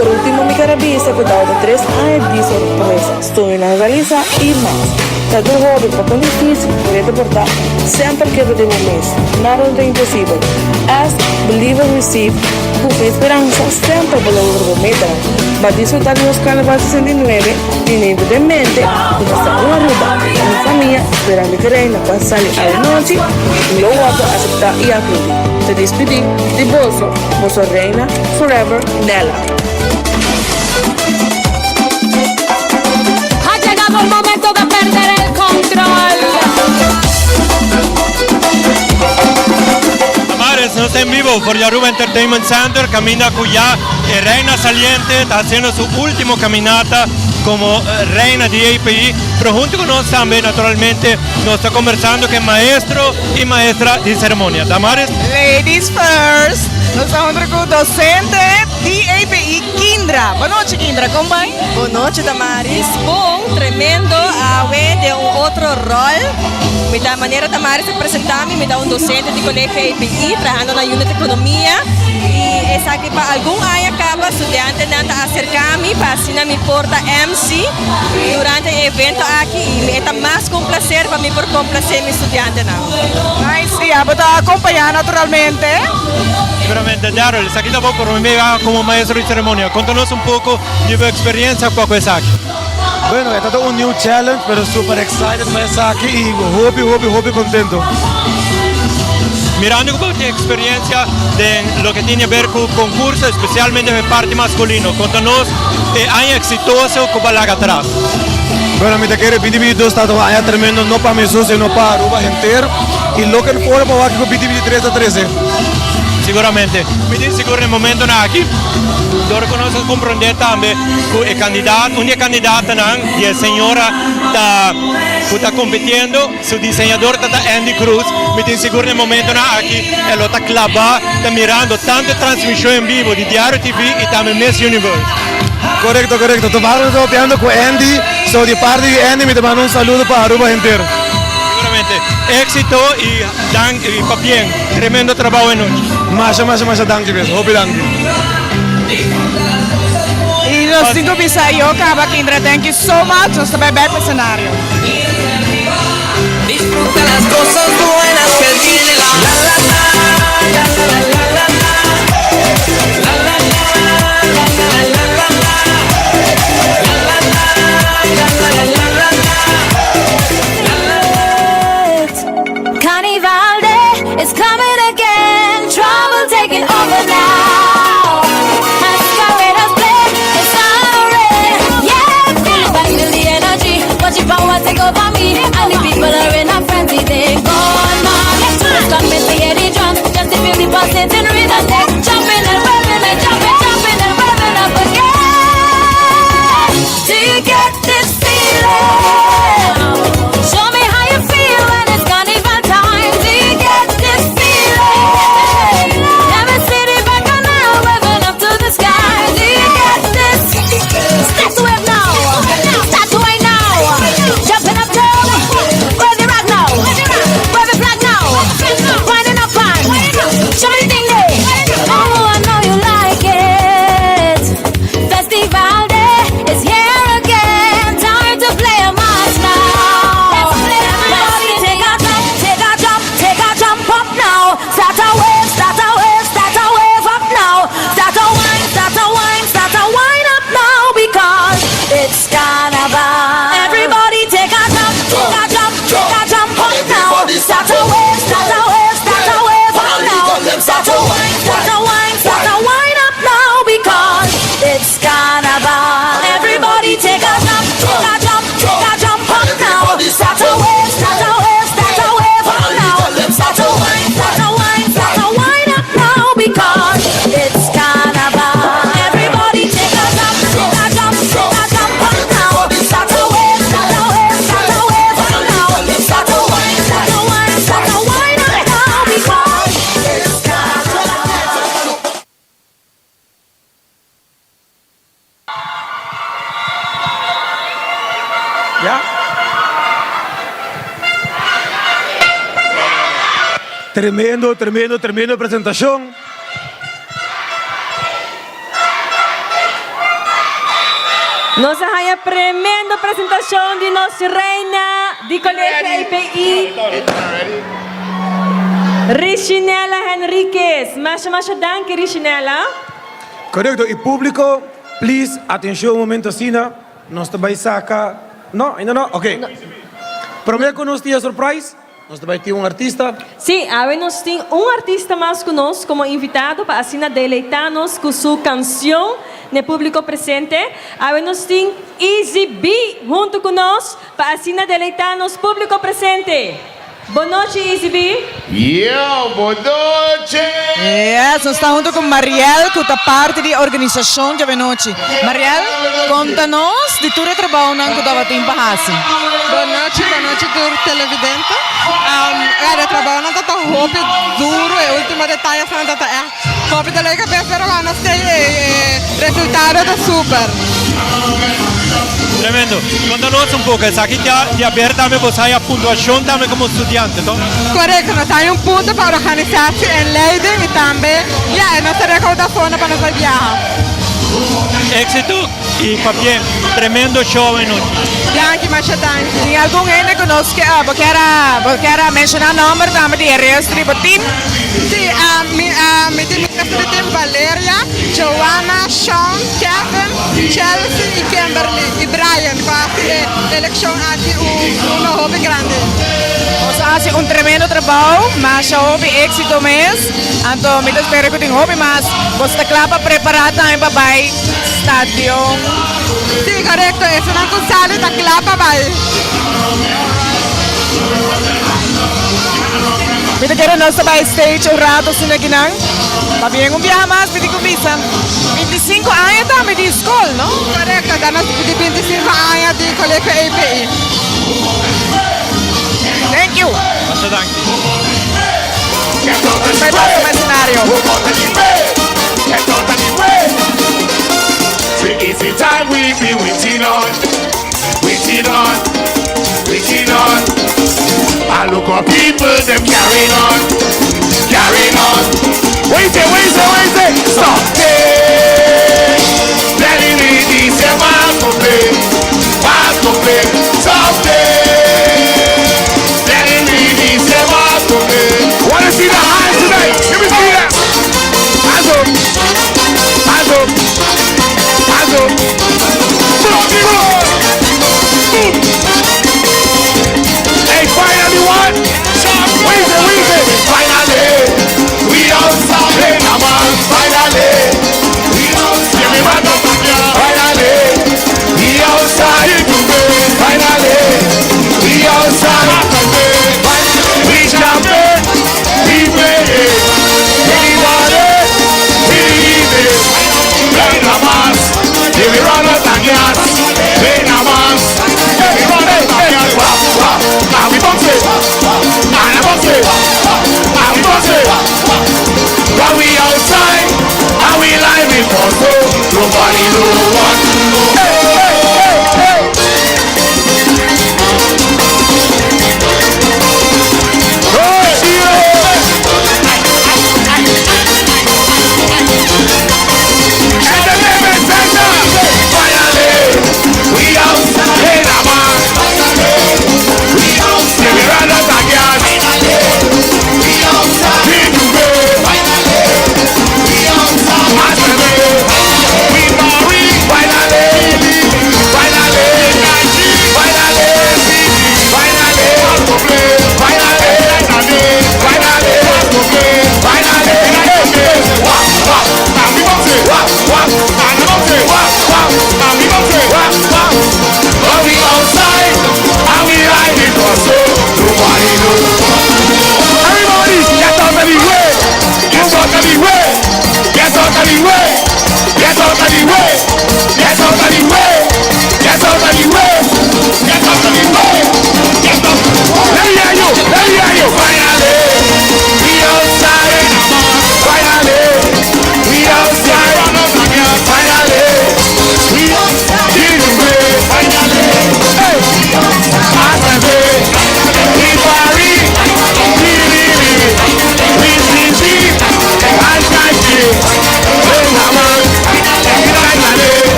Por ultimo mi ker a bisa ku tabata tres aña di sorpresa, soñonan realisa i mas. Ta tur hopi pa kon difisil ku reto por ta, semper keda den bo mes. Nada no ta imposibel. Ask, believe and receive, ku fe i speransa semper bo logra bo metanan. Ba disfruta di nos Carnaval 69 teniendo den mente ku nos ta un Aruba, un famia sperando ku Reina pa sali awe nochi lo wòrdu aseptá i aplaudí. Ta dispidí di boso, boso Reina Forever Nella. Ha llegado el momento de perder el control. Damaris, nos ta en vivo for di Aruba Entertainment Center, caminda cu ya e reina saliente ta haciendo su ultimo caminata como reina di API, pero hunto cu nos tambe naturalmente nos ta conversando cu e maestro y maestra di ceremonia. Damaris. Ladies first! Nos ta hunto cu docente di API, Kindra. Bon nochi Kindra, con bai? Bon nochi Damaris. Bon, tremendo. Awe den un otro rol. Mi ta manera Damaris a presenta mi, mi ta un docente di Colegio API trahando na Unit Economia y esaki pa algun aña caba studiantenan ta acerca mi pa asina mi por ta MC durante e evento aki y mi e ta mas cu un placer pa mi por complace mi studiantenan. Nice, y abo ta acompaña naturalmente. Seguramente, Daryl, esaki ta bo prome biaha como maestro di ceremonia. Conta nos un poco di bo experiencia cu esaki. Bueno, e ta un new challenge, pero super excited pa esaki y hopi, hopi, hopi contento. Mirando cu bo tin experiencia den loke tin di haber cu concurso, especialmente den e parti masculino, conta nos e aña exitoso cu bo a laga atras. Bueno, mi ta kere 2022 ta un aña tremendo, no pa mi so, sino pa Aruba henter. Y looking forward pa wak kico 2023 ta trece. Siguramente. Mi tin sigur na e momentonan aki, dor cu nos a comprende tambe cu e candidato, un di e candidatonan di e señora ta cu ta compitiendo, su diseñador ta ta Andy Cruz. Mi tin sigur na e momentonan aki e lo ta claba, ta mirando tanto e transmision en vivo di Diario TV y tambe Miss Universe. Corecto, corecto. Tobago nos ta papiando cu Andy, so di parti di Andy mi ta manda un saludo pa Aruba henter. Siguramente. Exito y dank y pabien. Tremendo trabao e nochi. Masha masha masha danki mes. Hopi danki. Y nos tin cu bisa yo caba Kindra thank you so much nos ta bay bek pa escenario. Disfruta las cosas buenas que tiene la la la la la la la la la la la la la la Carnival day is coming again. Trouble taking over now. Masqueraders play inside a red. Yeah, I feel the energy. Watch the power take over me. And the people are in a frenzy. They gone mad. Let's come and hear the drums. Just to feel the pulsating rhythm. They jumping and waving and jumping, jumping and waving up again. Do you get this feeling? Show me how you feel when it's carnival time. Do you get this feeling? Every city back on now, waving up to the sky. Do you get this? Start to wave now. Start to wave now. Jumping up down. Wave the rock now. Wave the flag now. Winding up and show me the thing there. Oh, I know you like it. Festival day is here again. Time to play a match now. Let's play Everybody take a jump, take a jump, take a jump up now. Start a wave, start a wave, start a wave up now. Start a wine, start a wine, start a wine up now because it's carnival. Everybody take a jump, take a jump, take a jump up now. Start a wave, start a wave, start a wave up now. Start a wine, start a wine, start a wine up now because it's carnival. Everybody take a jump, take a jump, take a jump up now. Start a wave, start a wave, start a wave up now. Start a wine, start a wine, start a wine up now because it's carnival. Everybody take a jump, take a jump, take a jump up now. Start a wave, start a wave, start a wave up now. Start a wine, start a wine, start a wine up now because it's carnival. Ya. Tremendo, tremendo, tremendo presentacion. Nos a haya tremendo presentacion di nos reina di Colegio EPI, Richinella Henriquez. Masha masha danki Richinella. Correcto, y publico, please, atencion un momento asina, nos ta bay saca, no, ainda no, ok. Prome cu nos tin surprise, nos ta bay tin un artista. Si, awe nos tin un artista mas cu nos como invitado pa asina deleita nos cu su cancion na publico presente. Awe nos tin Easy B hunto cu nos pa asina deleita nos publico presente. Bon nochi Easy B. Yo, bon nochi! Yes, nos ta hunto cu Mariel, cu ta parti di organisacion di anochi. Mariel, conta nos di tur e trabounan cu tabatin pa haci. Bon nochi, bon nochi tur televidente. E trabounan ta hopi duro, e ultimo detayenan ta echt hopi dolor di cabes, pero nos tin e resultado ta super. Tremendo. Conta nos un poco, esaki ta di haber tambe bo a haya puntuacion tambe como studiante, no? Correcto, nos tin un punto pa organisatie en leiding y tambe, ja, nos ta recauda fondo pa nos viaha. Exito y pabien, tremendo show anochi. Danki, masha danki. Tin algun hende cu nos kier menciona nomber tambe di resto di team? Si, mi tin resto di team Valeria, Joanna, Sean, Kevin, Chelsea y Kimberly y Brian, cu a haci e eleccion aki un hopi grandi. Nos a haci un tremendo trabou, masha hopi exito mes. Anto, mi ta spera cu tin hopi mas. Bo ta cla pa prepara tambe pa bay stadion. Si, correcto. Esnan cu sali ta cla pa bay. Mi ta kere nos bay stage un rato asina aki nan. Pabien un biaha mas, mi tin cu bisa. 25 aña tambe di scol, no? Correcto, ta nos di 25 aña di Colegio EPI. Thank you. Masha danki. Bay pasa pa escenario. Easy time we be waiting on, waiting on, waiting on. I look up people, them carrying on, carrying on. Wait it, wait it, wait it. Stop it. Telling me this is my play, my play. Stop it. Telling me this is my play. Wanna see the hands tonight? Let me see that. Hands up, hands up, hands up. Boom, boom, boom. Hey, finally what? Wait it, wait it. Finally, we outside, come on, finally.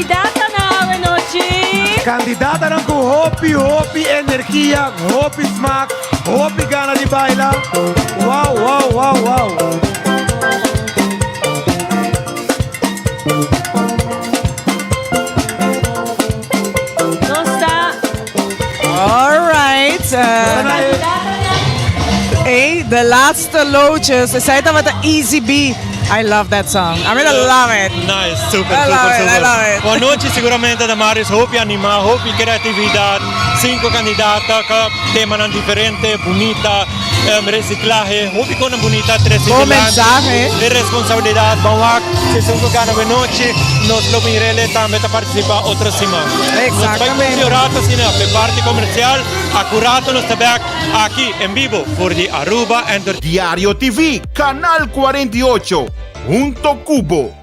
kandidatanan awe nochi. Kandidatanan ku hopi hopi energia, hopi smak, hopi gana di baila. Wow, wow, wow, wow. Nos ta. Alright. Hey, de laatste loodjes. Esei tabata Easy B. I love that song. I mean, I love it. Nice, super, I super, love it, super. I love it. Bon nochi, seguramente Damaris, hopi anima, hopi creatividad, cinco candidata, cada temanan diferente, bunita, reciclahe, hopi conan bunita trece Bon delante. mensahe. E responsabilidad, ban wak, si esun cu gana bon nochi, nos lo mirele tambe ta participa otro siman. Nos bai Exactamente. cumpli un rato asina p'e parti comercial, acurato nos ta bek aki en bibo for di Aruba Entertainment. Diario TV, Canal 48, hunto cu bo.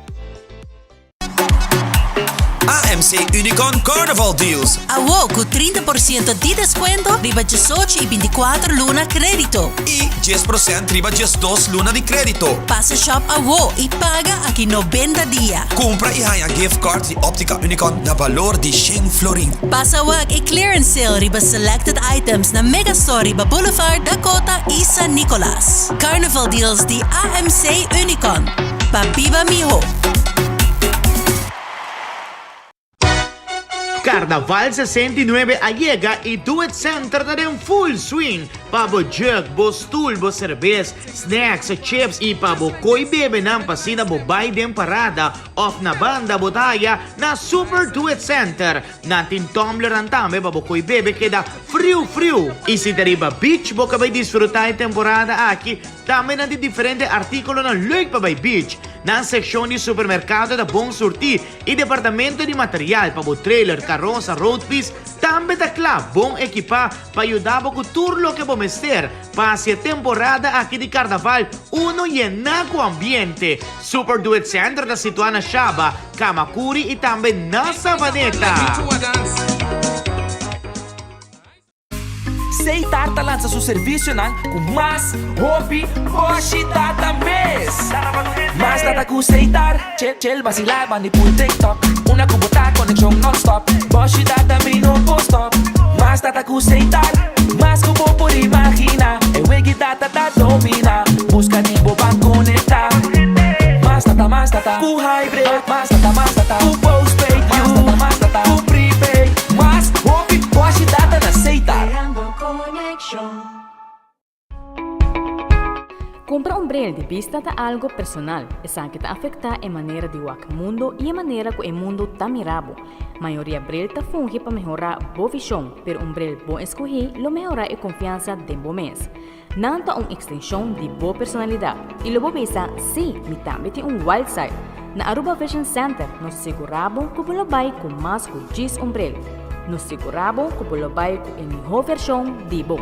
AMC Unicon Carnival Deals. Awo cu 30% di descuento riba diesocho y binticuatro luna credito. Y 10% riba diesdos luna di credito. Pasa shop awo y paga aki nobenta dia. Cumpra y haña gift card di Optica Unicon na balor di shen florin. Pasa wak e clearance sale riba selected items na Megastore riba Boulevard Dakota y San Nicolas. Carnival deals di AMC Unicon. Pa biba miho! Carnaval 69 a yega y Do It Center ta den full swing pa bo jug, bo stoel, bo cerbes, snacks, chips y pa bo coy bebenan pa asina bo bay den parada of na banda bo ta haya na Super Do It Center. Nan tin tumblernan tambe pa bo coy bebe keda friu friu. Y si ta riba beach bo ka bay disfruta e temporada aki Tambe nan tin diferente artíkulonan leuk pa bai beach. Nan sekshon di supermerkado ta bon surtí i departamento di material pa bo trailer, karosa, roadpiece tambe ta kla bon ekipá pa yuda bo ku tur loke bo mester pa hasi e temporada aki di karnaval unu yená ku ambiente. Super Do It Center ta situá na Shaba, Kamakuri i tambe na Savaneta. Seitar ta lansa su servisionan ku mas hopi boshi data mes. Mas data ku Seitar, chel chel basila bandi pul TikTok. Una ku bo ta konekshon nonstop, boshi data mi no por stop. Mas data ku Seitar, mas ku bo por imagina. E wegi data ta domina, buska di bo ban konekta. Mas data, mas data ku hybrid, mas data, mas data ku postpaid, mas data, mas data ku prepaid. Mas hopi boshi data na Seitar. Cumpra un bril di bista ta algo personal. Esaki ta afecta e manera di wak mundo y e manera cu e mundo ta mira bo. Mayoria bril ta fungi pa mehora bo vision, pero un bril bon escogi lo mehora e confiansa den bo mes. Nan ta un extension di bo personalidad y lo bo bisa, Sí, mi tambe tin un wild side. Na Aruba Vision Center nos sigura bo cu bo lo bay cu mas cu djis un bril. Nos sigura bo cu bo lo bay cu e miho version di bo.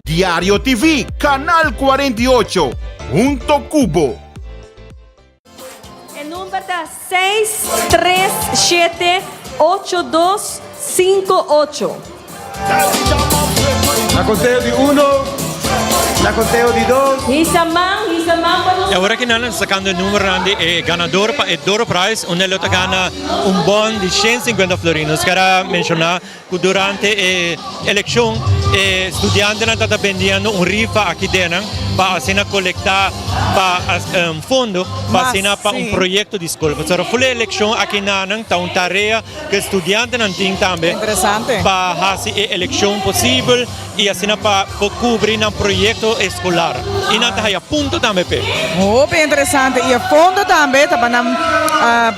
Diario TV, Canal 48, hunto cu bo. E number ta seis tres shete ocho dos sinku ocho. Na konteo di uno, na konteo di dos. Hisa man, hisa man pa nos. Y awor aki nan ta sacando e numeronan di e ganador pa e Doro Prize, unda lo ta gana un bon di shen sinkuenta florin. Nos kier a menciona cu durante e eleccion e studiantenan ta ta bendiendo un rifa aki denan pa asina colecta pa fondo pa asina pa un proyecto di scol. Pasobra full e eleccion aki nanan ta un tarea cu e studiantenan tin tambe pa haci e eleccion posibel y asina pa por cubri nan proyecto escolar y nan ta haya punto tambe p'e. Hopi interesante y e fondo tambe ta pa nan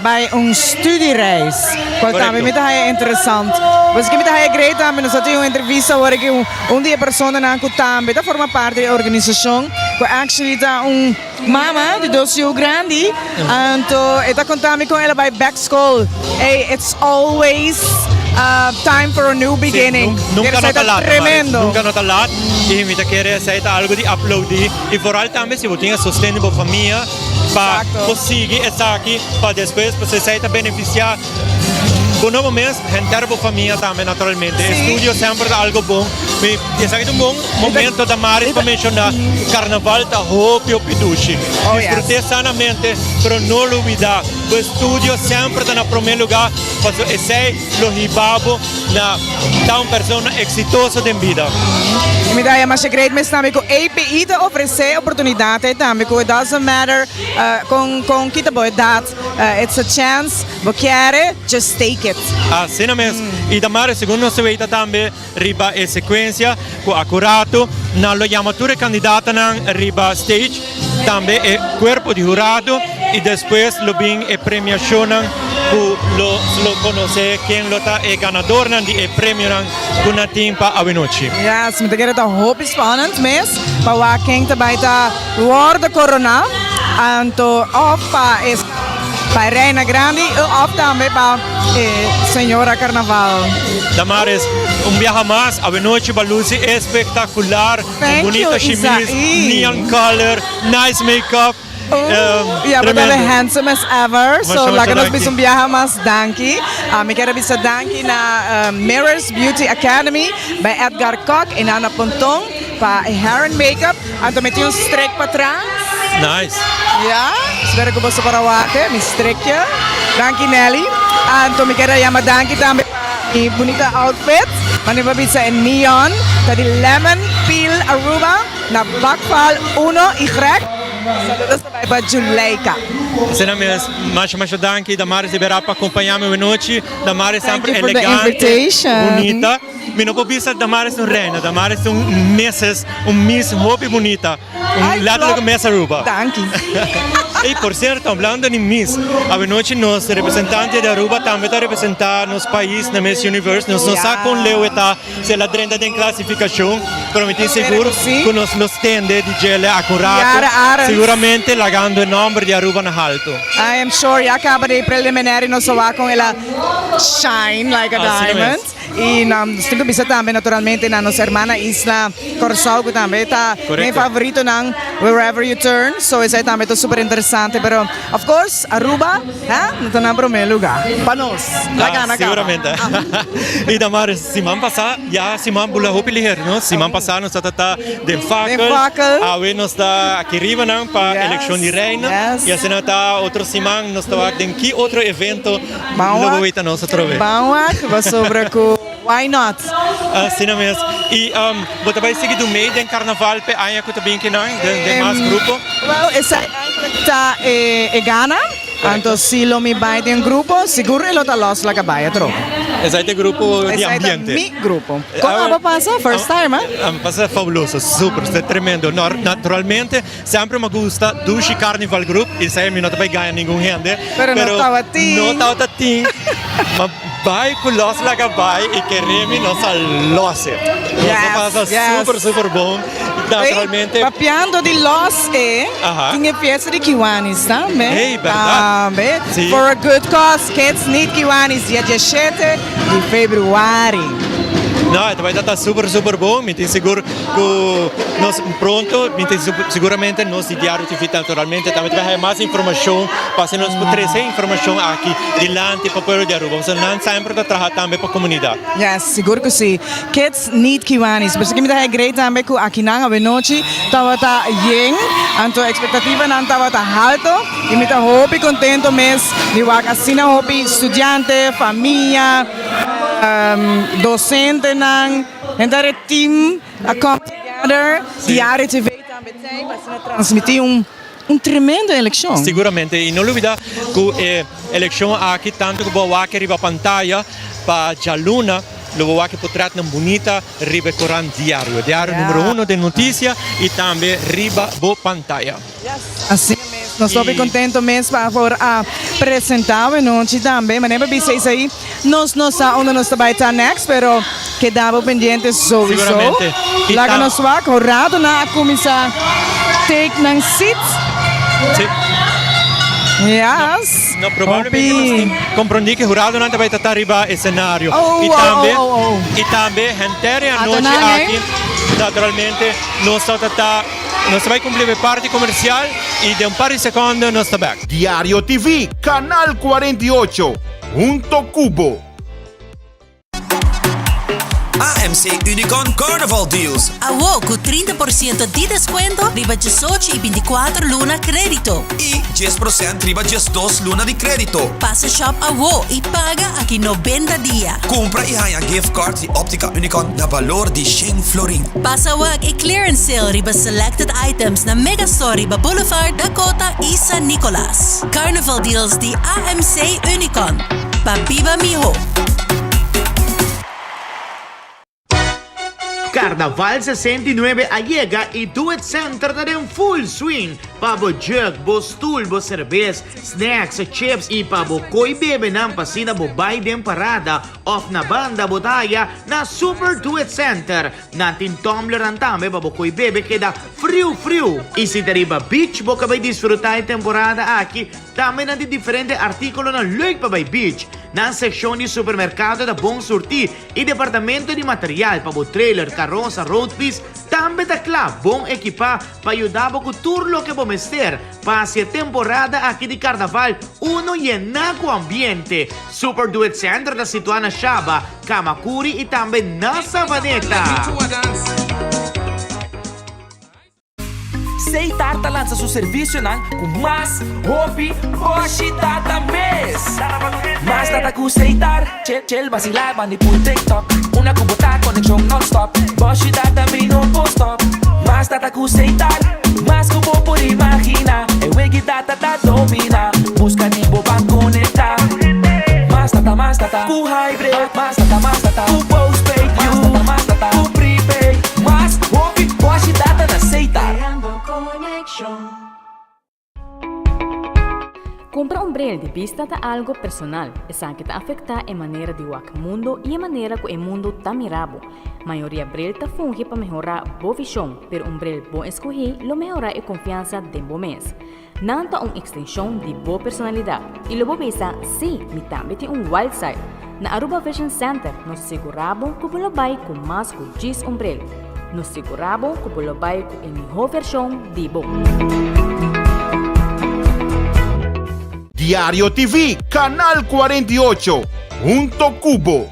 bay un studiereis cual tambe mi ta haya interesant. Pues ki mi ta haya great tambe nos a tin un entrevista awor aki un di e personanan cu tambe ta forma parti di e organisacion cu actually ta un Mama di dos yu grandi, anto e ta konta mi kon el a bai back school. Ey, it's always time for a new beginning. Sí, nunca no ta laat, Tremendo. Nunca no ta laat y mi ta kere esey ta algo di aplaudi y vooral tambe si bo tin e sosten di bo famia pa bo sigui esaki pa despues pasobra esey ta beneficia. Bo no bo mes, henter bo famia tambe naturalmente. Estudio semper ta algo bon. Mi esaki ta un bon momento Damaris pa menciona cu carnaval ta hopi hopi dushi. Disfrute sanamente pero no lubida bo estudio semper ta na prome lugar pasobra esey lo hiba bo na ta un persona exitoso den bida. Y mi ta haya masha great mes tambe cu API ta ofrece oportunidad ey tambe cu it doesn't matter con con kita bo edad it's a chance bo kiere just take it. Asina mes. Y Damaris segun nos ta weita tambe riba e secuencia cu acurato nan lo yama tur e candidatonan riba stage, tambe e cuerpo di hurado y despues lo bin e premiacionnan cu lo lo conoce ken lo ta e ganadornan di e premionan cu nan tin pa awenochi. Yes, mi ta kere ta hopi spannend mes pa wak ken ta bay ta wordo corona anto of pa e pa e reina grandi of tambe pa e señora carnaval. Damaris, un biaha mas, awenochi ba luci espectacular, un bunita shimis, neon color, nice makeup. Ya bo ta handsome as ever, so laga nos bisa un biaha mas danki. Mi kier a bisa danki na Mirrors Beauty Academy by Edgar Kock y Nana Ponton pa e hair and makeup. Anto mi tin un strik patras. Nice. Ya, spero cu boso por a wak mi strikje. Danki Nelly. Anto mi kier a yama danki tambe pa mi bunita outfit. Mane bo a bisa e neon ta di Lemon Peel Aruba na Bakval uno y. Saludos ta bai pa Juleika. Asina mes, masha masha danki Damaris di bera pa acompaña mi awenochi. Damaris semper elegante, bunita. Mi no por bisa Damaris un reina, Damaris un Mrs, un Miss hopi bunita. Un letterlijk Miss Aruba. Danki. Ey, por cierto, hablando di Miss, awenochi nos representante di Aruba tambe ta representa nos pais na Miss Universe. Nos no sa con leu e ta. Si el a drenta den clasificacion, pero mi tin sigur cu nos lo stende di djele acurato, siguramente lagando e nomber di Aruba na halto. I am sure ya caba di preliminary nos a wak con el a shine like a diamond. Y nos tin cu bisa tambe naturalmente na nos hermana isla Corsou cu tambe ta mi favoritonan wherever you turn. So esey tambe ta super interesante pero of course Aruba. Ha? No ta na prome luga. Pa nos. La gana caba. Seguramente. Y Damaris, siman pasa, ya siman bula hopi liher, no? Siman pasa nos ta ta den fakel. Den fakel. Awe nos ta aki riba nan pa Yes. eleccion di reina. Yes. Y asina ta otro siman nos ta wak den ki otro evento Ban lo bo wak. weta nos atrobe. Ban wak pasobra cu why not? Asina mes. Y um, bo ta bay sigui do mei den carnaval p'e aña cu ta bin kinan, den, den mas grupo? Wel, esai eigenlijk ta e, e gana. Anto si lo mi bay den grupo, sigur e lo ta Los La Cabaya trobe. Esai ta e grupo di Esai ta ambiente. mi grupo. Con abo pasa? First time, eh? A pasa fabuloso, super, ta tremendo. Naturalmente, semper mi a gusta Dushi Carnival Group, esai mi no ta bay gaña ningun hende. Pero no tabatin. No tabatin. Ma bai ku los laga bai i kere mi nos a los e. Nos a pasa super super bon. Naturalmente. Papiando di los e, tin e fiesta di Kiwanis tambe. Hey, berdad. Tambe. For a good cause, Kids Need Kiwanis, dia diesshete di februari. No, e ta bai ta super super bon. Mi tin sigur ku nos pronto, mi tin siguramente nos di Diario TV naturalmente tambe ta bai haya mas informashon pa asina nos por trese e informashon aki dilanti pa pueblo di Aruba. Pasobra nan semper ta traha tambe pa komunidat. Yes, sigur ku si. Kids need Kiwanis. Por esaki mi ta haya great tambe ku akinan awenochi tabata yen, anto ekspektativanan tabata halto i mi ta hopi kontento mes di wak asina hopi studiante, famia, docentenan, henter e team a come together, Diario TV tambe t'ei pa asina transmiti un un tremendo eleccion. Siguramente, y no lubida cu e eleccion aki tanto cu bo a wak riba pantaya pa djaluna lo bo wak e potretnan bunita riba e corant Diario, Diario numero uno den noticia y tambe riba bo pantaya. Asina mes, nos hopi contento mes pa por a presenta awenochi tambe. Manera pa bisa esey, nos no sa unda nos ta bay ta next, pero keda bo pendiente souiso. Seguramente. Y Laga ta- nos wak, ho rato nan a cuminsa take nan seats. Sí. Yes. No, probablemente nos Hopi. tin comprendi cu huradonan ta bay ta ta riba escenario. Oh, y oh, tambe, oh, oh, oh. y tambe henter e Ata anochi nan, eh? aki, naturalmente, nos ta ta Nos ta bai cumpli e parti comercial y den un par di secondo nos ta back. Diario TV, Canal 48. Hunto cu bo. AMC Unicon Carnival Deals. Awo cu 30% di descuento riba 18 y 24 luna credito. Y 10% riba 12 luna di credito. Pasa shop awo y paga aki 90 dia. Cumpra y haya gift cards di Optica Unicon na balor di 100 florin. Pasa wak e clearance sale riba selected items na Megastore riba Boulevard Dakota y San Nicolas. Carnival deals di AMC Unicon. Pa biba miho. Carnaval 69 a yega y Do It Center ta den full swing pa bo jug, bo stoel, bo cerbes, snacks, chips y pa bo coy bebenan pa asina bo bay den parada of na banda bo ta haya na Super Do It Center. Nan tin tumblernan tambe pa bo coy bebe keda friu friu. Y si ta riba beach bo ka bay disfruta e temporada aki Tambe nan tin diferente artíkulonan leuk pa bai beach. Nan sekshon di supermerkado ta bon surtí i departamento di material pa bo trailer, karosa, roadpiece tambe ta kla bon ekipá pa yuda bo ku tur loke bo mester pa hasi e temporada aki di karnaval unu yená ku ambiente. Super Do It Center ta situá na Shaba, Kamakuri i tambe na Savaneta. Seitar ta lansa su servisionan ku mas hopi boshi data mes. Mas data ku Seitar, chel basilá bandi pul TikTok. Una ku bo ta konekshon nònstòp, boshi data mi no por stòp. Mas data ku Seitar, mas ku bo por imaginá. E wegi data ta dominá, buska di bo ban konektá. Mas data, mas data ku hybrid, mas data, mas data ku postpaid, mas data, mas data ku prepaid. Mas hopi boshi data na Seitar. Cumpra un bril di bista ta algo personal. Esaki ta afecta e manera di wak mundo y e manera cu e mundo ta mira bo. Mayoria bril ta fungi pa mehora bo vision, pero un bril bon escogi lo mehora e confiansa den bo mes. Nan ta un extension di bo personalidad y lo bo bisa, Sí, mi tambe tin un wild side. Na Aruba Vision Center nos sigura bo cu bo lo bay cu mas cu djis un bril. Nos sigura bo cu bo lo bay cu e miho version di bo. Diario TV, Canal 48, hunto cu bo.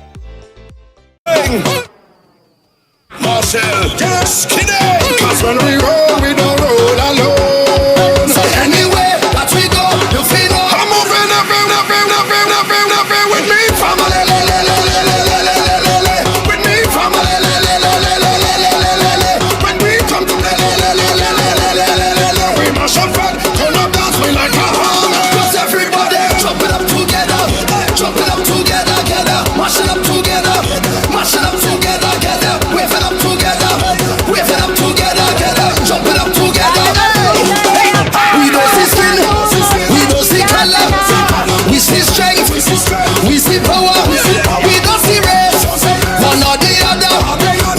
Marcel, skinny. Cause when we roll, we don't roll alone. So anywhere that we go, you feel I'm moving every, every, every, every, every with me, family. Le, le, le, le, le, le, le, le, le, le. With me, family. Le, le, le, le, le, le, le, le, le, le. When we come to le, le, le, le, le, le, le, le, le, le, le. We mash up and turn up dance, we like a hammer. Cause everybody jump it up together, jump it up together, together, mash it up together, mash it up together, together, wave it up together, wave it up together, together, jump it up together. Hey, we don't see skin, we don't see color, we see strength, we see power, we don't see race, one or the other.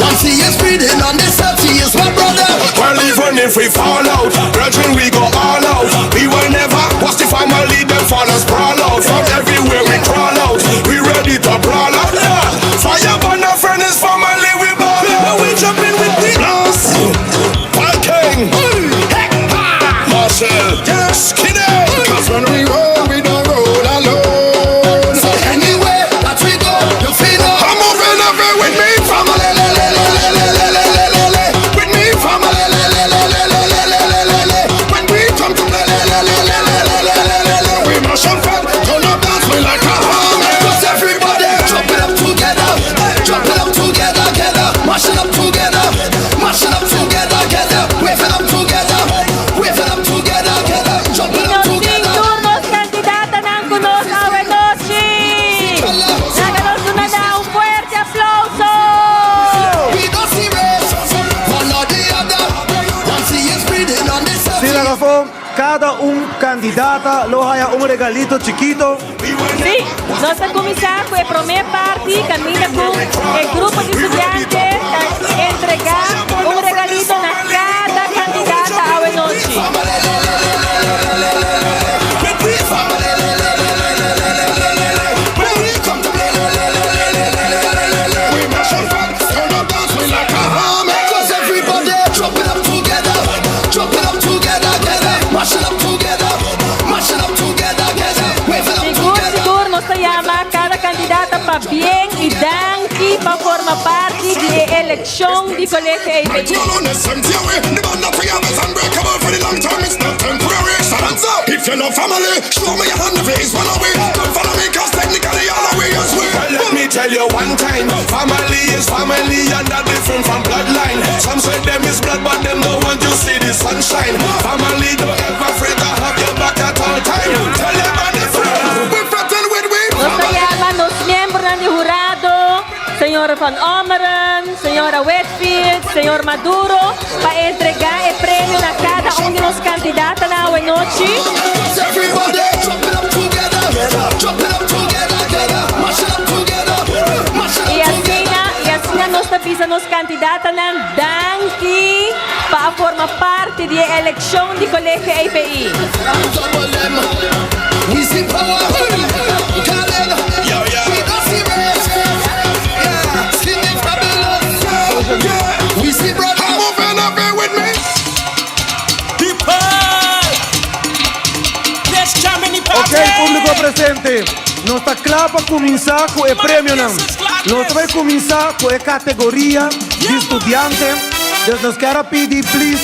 Once he is breathing on this earth, he is my brother. Well, even if we fall out, brethren, we go all out. We will never watch the family, them fall and sprawl out. From everywhere we crawl out, we ready to brawl out. Yeah. Fire burn our friend is family, we ball out. Now we jump in with the blast. King, Marcel, skinny. Cause when we roll, we don't roll alone. So anywhere that we go, you feel I'm moving every with me, family. Le, le, le, le, le, le, le, le, le, le. With me, family. Le, le, le, le, le, le, le, le, le, le. When we come to le, le, le, le, le, le, le, le, le, le, le. We mash up and turn up dance, we like a hammer. Cause everybody jump it up together, jump it up together, together, mash it up together, mash it up together, together, wave it up together, wave it up together, together, jump it up together. Tur nos kandidatonan ku nos awe nochi. Laga nos duna nan un fuerte aplauso. We don't see race, one or the other. Once he is breathing on this earth. Si Ragafon, kada un kandidata lo haya un regalito chikito. Sí, nos ta kuminsá ku e promé parti kaminda ku e grupo di studiante ta entregá un regalito na kada kandidata awe nochi. Cause everybody jump it up together, jump it up together, together, mash it up together, mash it up together, together, wave it up Sigur, sigur nos ta yama Pabien y danki pa forma parti di e eleccion di Colegio EPI. Nos ta yama nos miembronan di hurado, señora Van Ommeren, señora Whitfield, señor Maduro, pa entrega e premio na cada un di nos candidatanan awe nochi. Y asina, y asina nos ta bisa nos candidatanan danki pa a forma parti di e eleccion di Colegio EPI. Ok publico presente, nos ta cla pa cuminsa cu e premionan. Nos ta bay cuminsa cu e categoria di studiante, dus nos kier a pidi please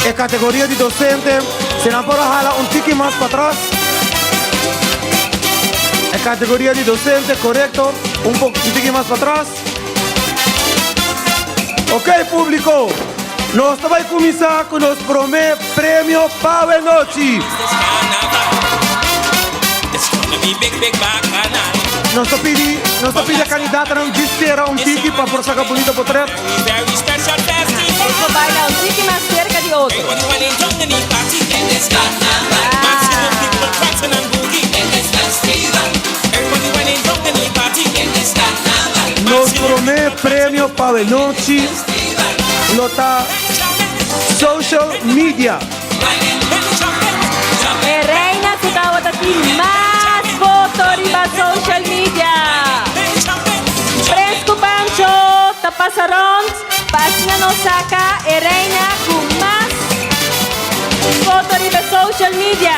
e categoria di docente si nan por a hala un tiki mas patras. E categoria di docente, corecto, un un tiki mas patras. Ok publico, nos ta bay cuminsa cu nos prome premio pa nochi. Nos ta pidi, nos ta pidi e candidatonan di cera un tiki pa por saca bunito potret. Nos por baila un tiki mas cerca di otro. Nos prome premio pa e nochi lo ta Social Media. E reina cu tawata tin mas voto riba social media. Prens cu Pancho ta pasa rond pa asina nos saca e reina cu mas voto riba social media.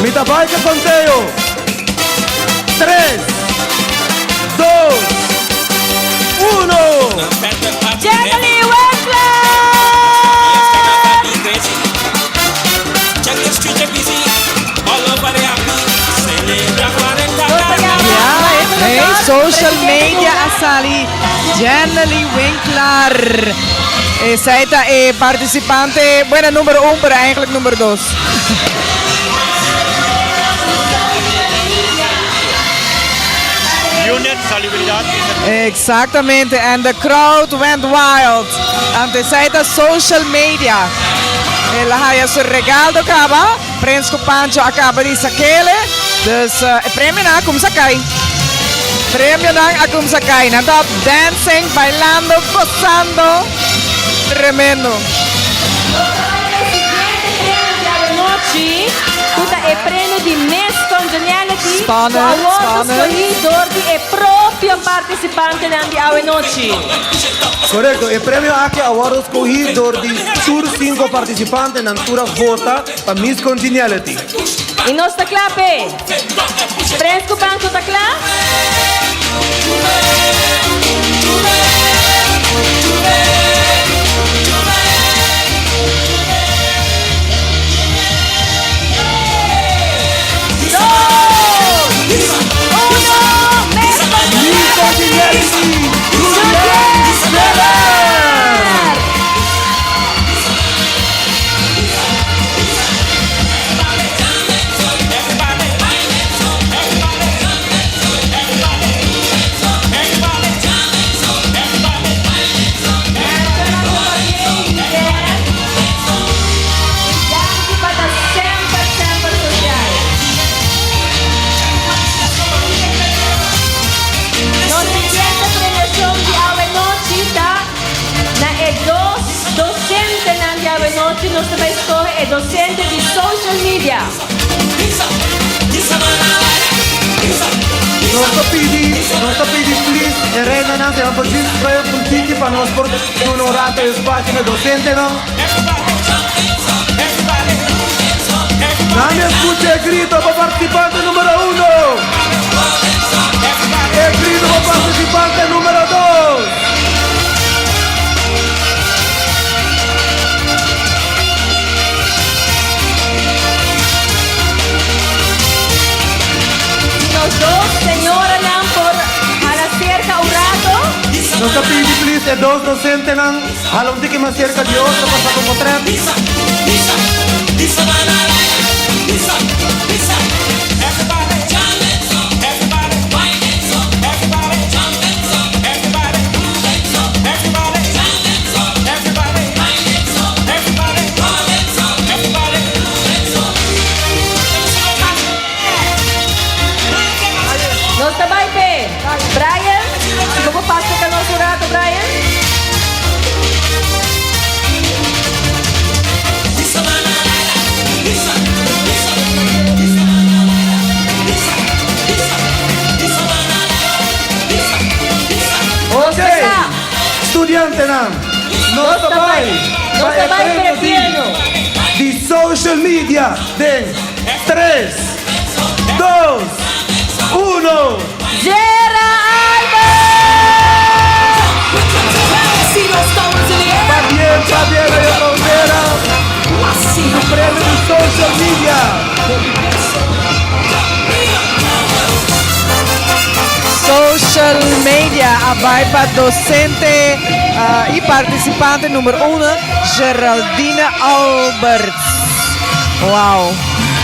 Mi ta bai ke conteo. Tres, dos, uno! Jacqueline Winkler! Hey, social media a sali Jennely Winkler. Esey ta e participante, bueno, numero un, pero eigenlijk numero dos. Unit Salubridad y Servicio. Exactamente, and the crowd went wild. Anto esey ta social media. El a haya su regaldo caba, Prins cu Pancho a caba di sakele. Dus e premionan a cumsa cay. Premionan a cumsa cay. Nan ta dancing, bailando, gozando. Tremendo. Anochi, cu ta e premio di Miss Congeniality, cu Spannend, a wordo spannend. scogi door di e propio participantenan di awenochi. Correcto, e premio aki a wordo scogi door di tur cinco participantenan tur a vota pa Miss Congeniality. Y nos ta cla p'e. Prens cu Pancho ta cla? Nos siguiente premiacion di awenochi ta na e dos docentenan di awenochi. Nos ta bay scoge e docente di social media. Nos ta pidi, nos ta pidi please e reinanan si nan por djis trae un tiki pa nos por duna un rato espacio na e docentenan. Nan mi escucha. scucha e grito pa participante numero uno. E grito pa participante numero dos. Nos dos señoranan por hala cerca un rato. Nos ta pidi please e dos docentenan hala un tiki mas cerca di otro pa saca un potret. Nos ta bai p'e. Brian, si bo por pasa ka nos un rato, Brian. Ok, studiantenan, nos ta bai Nos pa ta e bai premio di premio. di social media den tres, dos, uno. Gera Albert! Pabien, pabien na juffrouw Vera. Su premio di social media. Social media a bai pa docente y participante number uno Geraldine Alberts. Wow.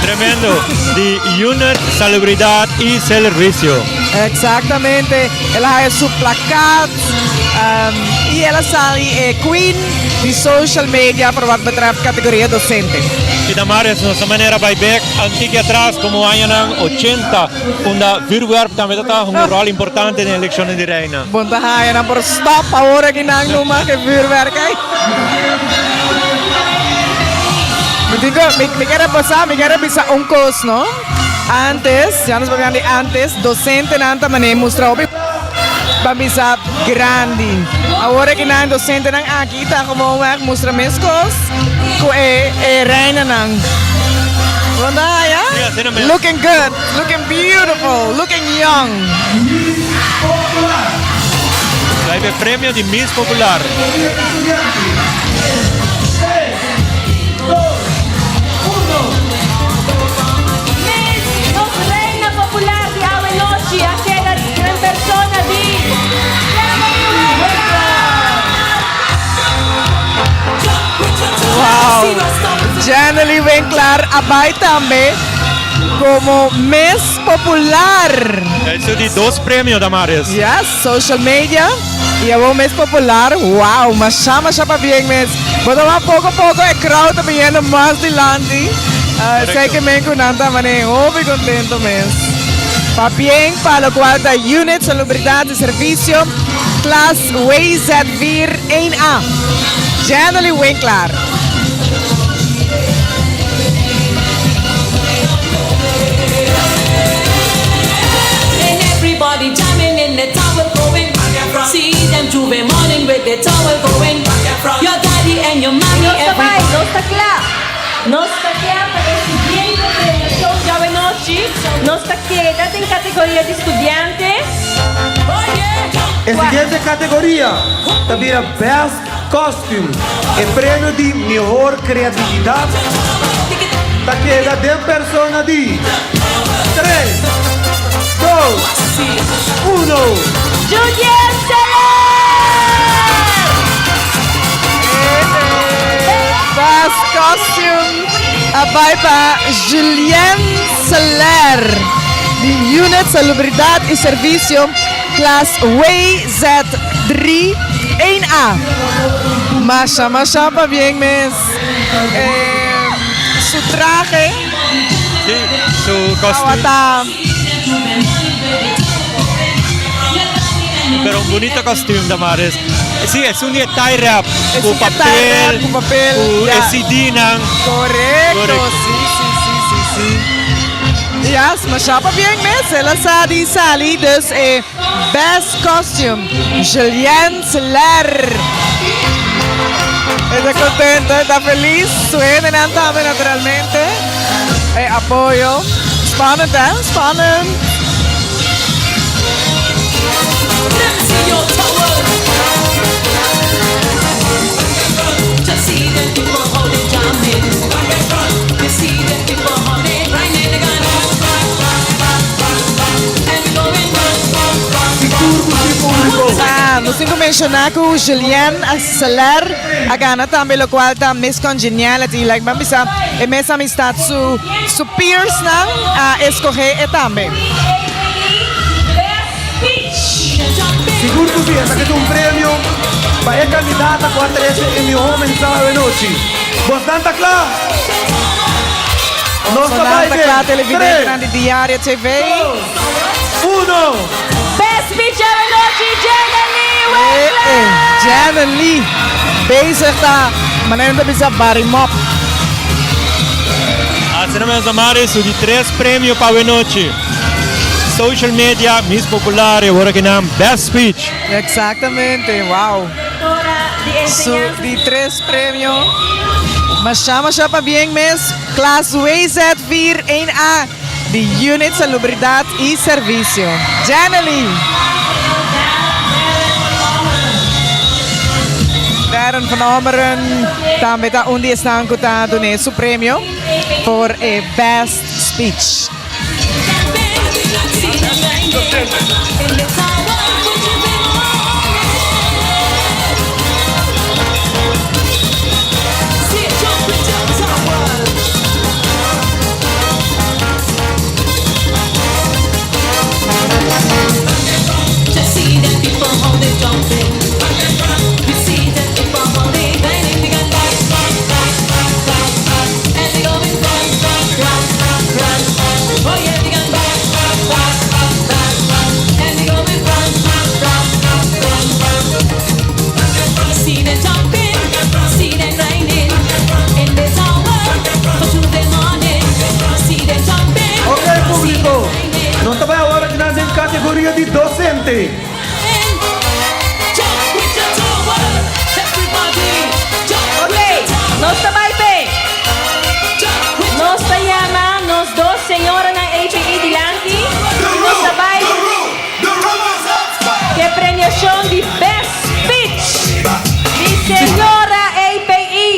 Tremendo. Di Unit Salubridad y Servicio. Exactamente. El a haya su plakaat y el a sali e queen di social media por wat betreft categoria docente. Y Damaris, nos ta manera bai bek antique atras como añanan 80, unda vuurwerp tambe ta ta hunga un rol importante den eleccionnan di Reina. Bon ta haya nan por stop awor aki nan no mag e vuurwerk ey. Mi tin cu, mi, mi ker pasa, mi ker bisa un cos no. Antes, ya nos papia di antes, docentenan ta mane mustra hopi pa bisa grandi. Awor aki nan docentenan aki ta gewoonweg mustra mes cos cu e, e reinanan. Bon ta haya? Looking good, looking beautiful, looking young. Bai p'e premio di Miss Popular. Miss, nos reina popular di awe nochi a keda den persona di Geraldine Winkler. Wow! Jenely Winkler a bai tambe como Miss Popular. Eso di dos premio, Damaris. Yes, social media y awor Miss Popular. Wow, masha masha pabien mes. Bo ta wak poco poco e crowd ta biniendo mas dilanti. Esey ke men cu nan ta mane hopi contento mes. Pabien pa locual ta Unit Salubridad y Servicio Klas WZ 4 1A. Jenely Winklar. And everybody jamming in the towel going. See them J'ouvert morning with the towel going. Your daddy and your mommy, Nos ta bai, everybody. nos ta kla. Nos ta kla pa e siguiente premiacion djawe nochi. Nos ta keda den categoria di studiante. E siguiente categoria ta bira Best Costume. E premio di mihor creatividad ta keda den persona di tres, dos, uno. Julien Seller! Best Costume a bai pa Julien Seller di Unit Salubridad y Servicio klas WZ3 1A. Masha masha pabien mes. Su trahe. Sí, su costume. Tawata. Pero un bunita costume, Damaris. Sí, es un die tie wrap. Es Cu un die tie papel, wrap, cu papel, cu ja. e CD nan. Correcto, Correcto. sí, sí, sí, sí, sí. Yes, masha pabien mes. El a sa di sali, dus e Best Costume, Julien Seller. E ta contento, e ta feliz. Su hendenan tambe naturalmente. E apoyo. Spannend, hè? Spannend. Ah, nos tin cu menciona cu Julien Aceler a gana tambe locual ta Miss Congeniality. Like ban bisa e mes amistad su su peers nan a escoge e tambe. Sigur cu si, esaki ta un premio pa e candidata cu a trece e miho mensahe awenochi. Bosnan ta cla? Nos ta Bosnan bay ta den cla televidentenan tres, di Diario TV. dos, uno. Best speech awenochi, Jenny Eh, Winkler! eh, Jenny Lee bezig ta manera nan ta bisa bari mop. Asina mes Damaris, su di tres premio pa awenochi. Social media, Miss Popular y awor aki nan Best Speech. Exactamente, wow. Su di tres premio. Masha masha pabien mes klas WZ 4 1 A di Unit Salubridad y Servicio. Janely. Darren van Ommeren tambe ta un di esnan cu ta dune su premio por e Best Speech. Ok publico, nos ta bay awor akinan den categoria di docente. Ok, nos ta bai p'e. Nos ta yama nos dos señoranan APE dilanti y nos ta bai k'e premiacion di Best Speech di Señora APE.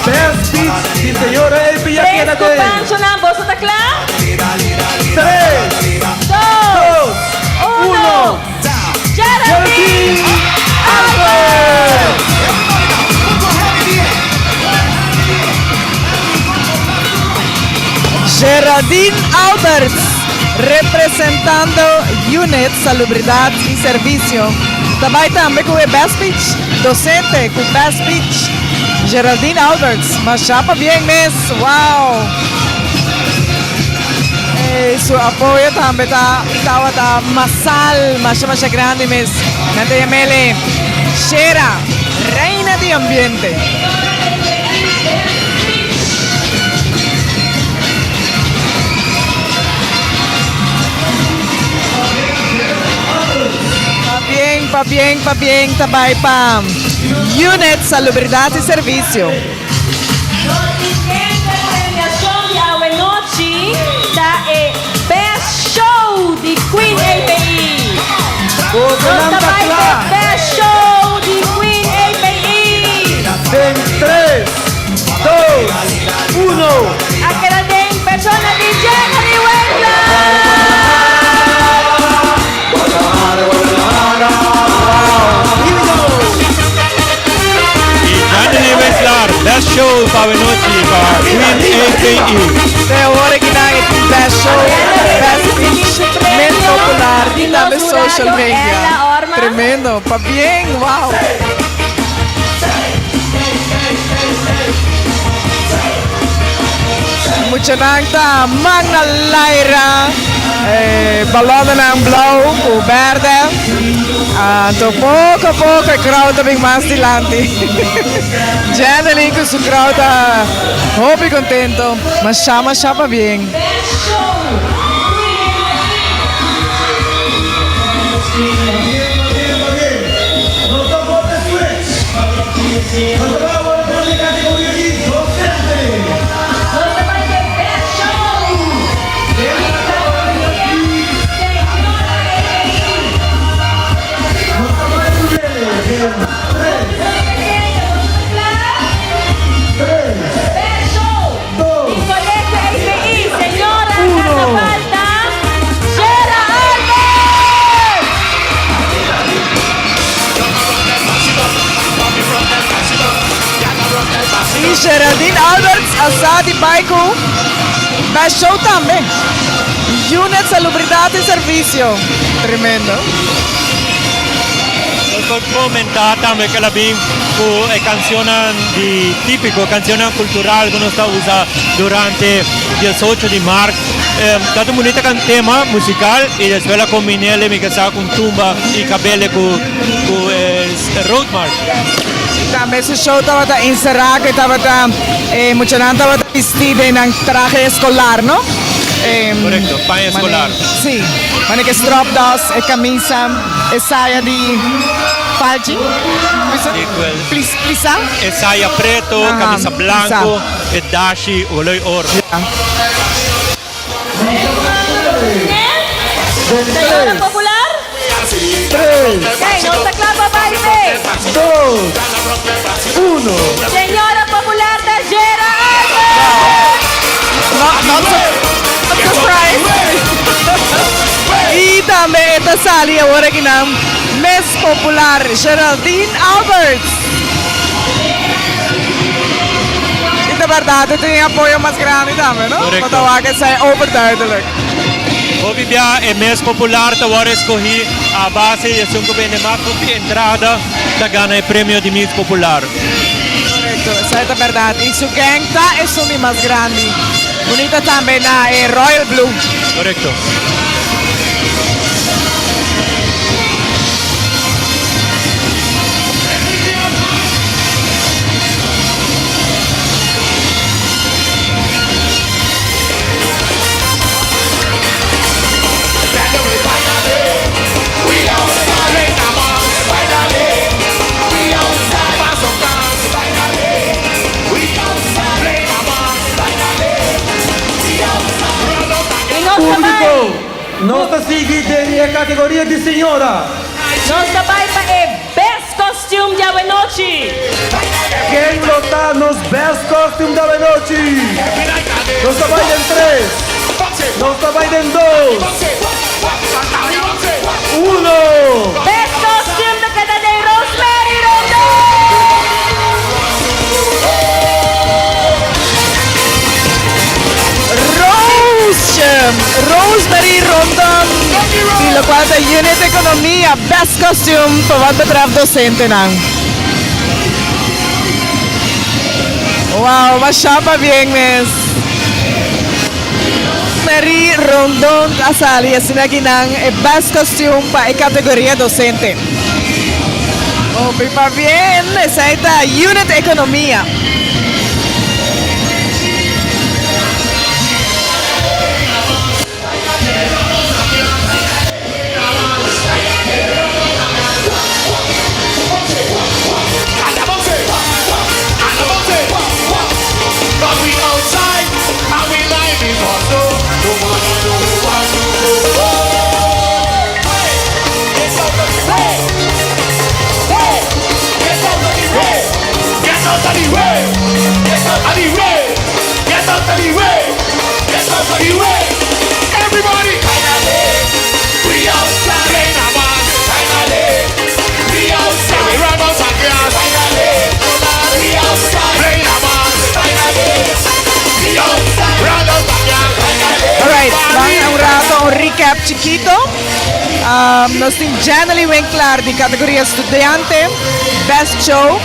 Best Speech di Señora APE a Tres keda ku den. Panchonan, boso ta kla? Tres, dos, uno. Geraldine Albert! Geraldine Alberts, representando Unit Salubridad y Servicio, ta bay tambe cu e Best Speech, docente cu Best Speech, Geraldine Alberts, masha pabien mes, wow! Su apoyo tambe ta tabata masal, masha masha grandi mes. Nan ta yam'ele Shera, reina di ambiente. Pabien, pabien, pabien ta bai pa Unit Salubridad y Servicio. Nos siguiente premiacion di awenochi ta e Best Show di Queen API. Nos ta bai p'e Best Show di Queen API. Den tres, dos, uno. A keda den persona di Jennery Winkler! Y Janely Wenselaar, best show pa awenochi pa Queen AKE. Te awor aki nan e tin best show, best speech, mes popular y tambe social media. Tremendo, pabien, wow. Muchanan ta man na laira, e balonnan blauw cu berde. Anto poco a poco e crowd ta bin mas dilanti. Jenelyn cu su crowd ta hopi contento. Masha masha pabien. Nos ta bai p'e Geraldine Alberts a sa di bai ku Best Show tambe. Unit Salubridad y Servicio. Tremendo. Nos por comenta tambe cu el a bin cu e cancionnan di tipico, cancionnan cultural cu nos ta usa durante 18 di maart. Ta un bunita tema musical y despues el a combinele mi ke sa cu un tumba y cabele cu e roadmarch. Y tambe su show tabata encerra cu e tabata e muchanan tabata bisti den nan trahe escolar no? Correcto, paña escolar. Si, mane cu e stropdas, e camisa, e saya di falchi, plisa? E saya preto, camisa blanco, e dashi oloi oro. Señora Popular? Tres. Hey, nos ta kla pa bai pe. Dos. Uno. Señora Popular ta Gera Albert! Not, not surprise. Y tambe e ta sali awor aki nan Miss Popular Geraldine Alberts. Y ta berdad e tin apoyo mas grandi tambe, no? Correcto. Bo ta wak esei overduidelijk. Hopi bia e mes popular ta wòrdu eskohí a base di esun ku bende mas hopi entrada ta gana e premio di Miss Popular. Correcto, esei ta berdad. Y su gang ta esun di mas grandi. Bunita tambe na e Royal Blue. Correcto. Públiko, nos ta sigui den e kategoria di señora. Nos ta bai pa e Best Costume di awenochi. Ken lo ta nos Best Costume di awenochi? Nos ta bai den tres, nos ta bai den dos, uno! Best Costume ta keda den Rosemary Rondon! Roosje, Rosemary Rondon, di locual ta Unit Economia, Best Costume pa wat betreft docentenan. Wow, masha pabien mes. Rosemary Rondon a sali asina aki nan e Best Costume pa e categoria docente. Hopi pabien, esai ta Unit Economia. Alright, ban un rato un recap chikito. Nos tin Janely Winklaar di categoria studiante, Best Show,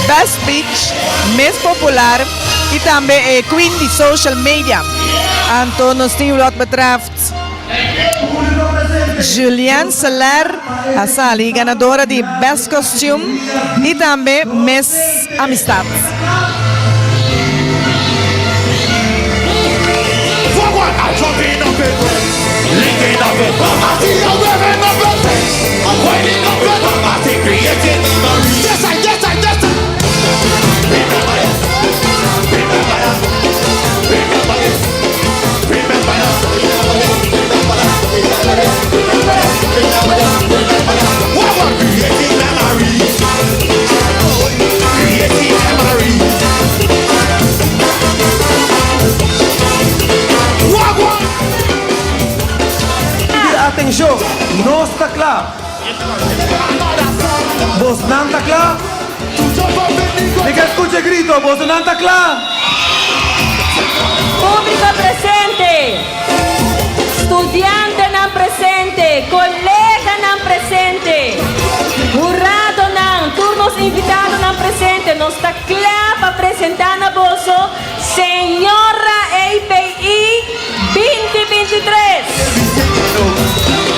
Best Speech, Miss Popular y tambe e Queen di Social Media. Anto nos tin wat betreft Julianne Seler a sali ganadora di Best Costume y tambe Miss Amistad. Atencion, nos ta cla. Bosnan ta cla? Mi ke skucha e grito, bosonan ta kla? Públiko presente, studiantenan presente, koleganan presente, huradonan, tur nos invitadonan presente, nos ta kla pa presentá na boso Señora EPI 2023.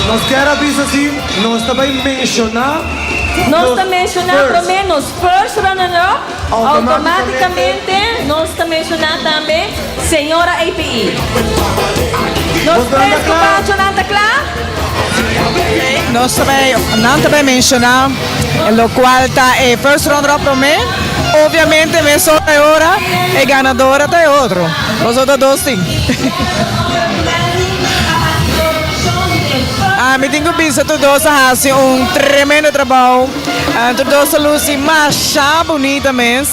Nos kier a bisa si nos ta bai menshoná Nos ta menshoná promé nos first runner-up, automáticamente nos ta menshoná tambe Señora EPI. Nos tres kupachonan ta kla? Nos ta bai, nan ta bai menshoná lokual ta e first runner-up promé, obviamente mesora e ora e ganadora ta e otro. Boso ta dos tin. Mi tin ku bisa tur dos a hasi un tremendo trabou. Tur dos a lusi masha bunita mes.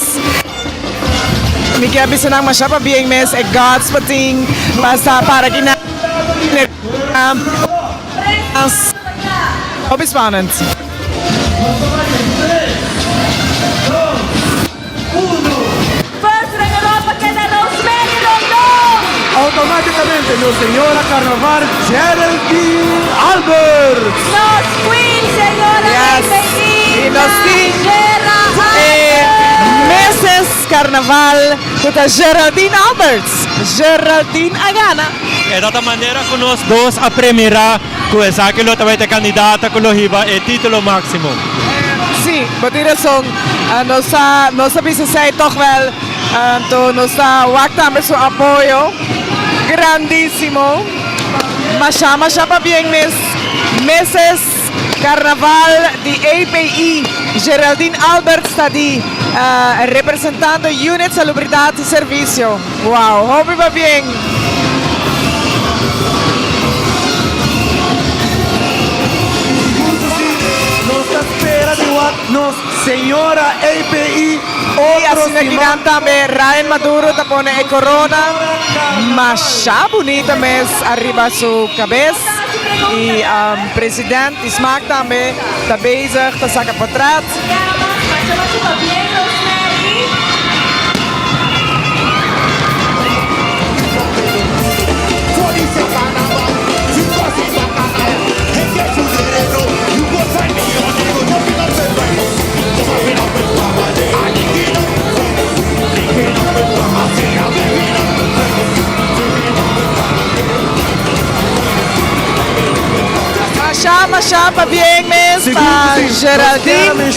Mi ke a bisa nan masha pabien mes e guts pa tin pa sa para ki nan. Hopi spannend. First runner-up a keda Rosemary Rondon. Automáticamente nos señora Carnaval Geraldine Alberts. Nos queen señora Yes. BPI Y nos tin Gera e Mrs. Carnaval cu ta Geraldine Alberts. Geraldine a gana. E ta ta manera cu nos dos a premira cu esaki lo tabata e candidata cu lo hiba e titulo maximo. Sí, bo tin rason. Nos ta nos ta bisa esei tog wel. Anto nos ta wak tambe su apoyo grandisimo. Masha masha pabien mes Mrs. Carnaval di API Geraldine Alberts ta di representando Unit Salubridad y Servicio. Wow, hopi pabien. Nos ta spera di wak nos señora API Y otro asina siman. kinan tambe Ryan Maduro ta pone e corona masha bunita mes ariba su cabes y president di smaak tambe ta bezig ta saca portret. Masha masha pabien mes pa Geraldine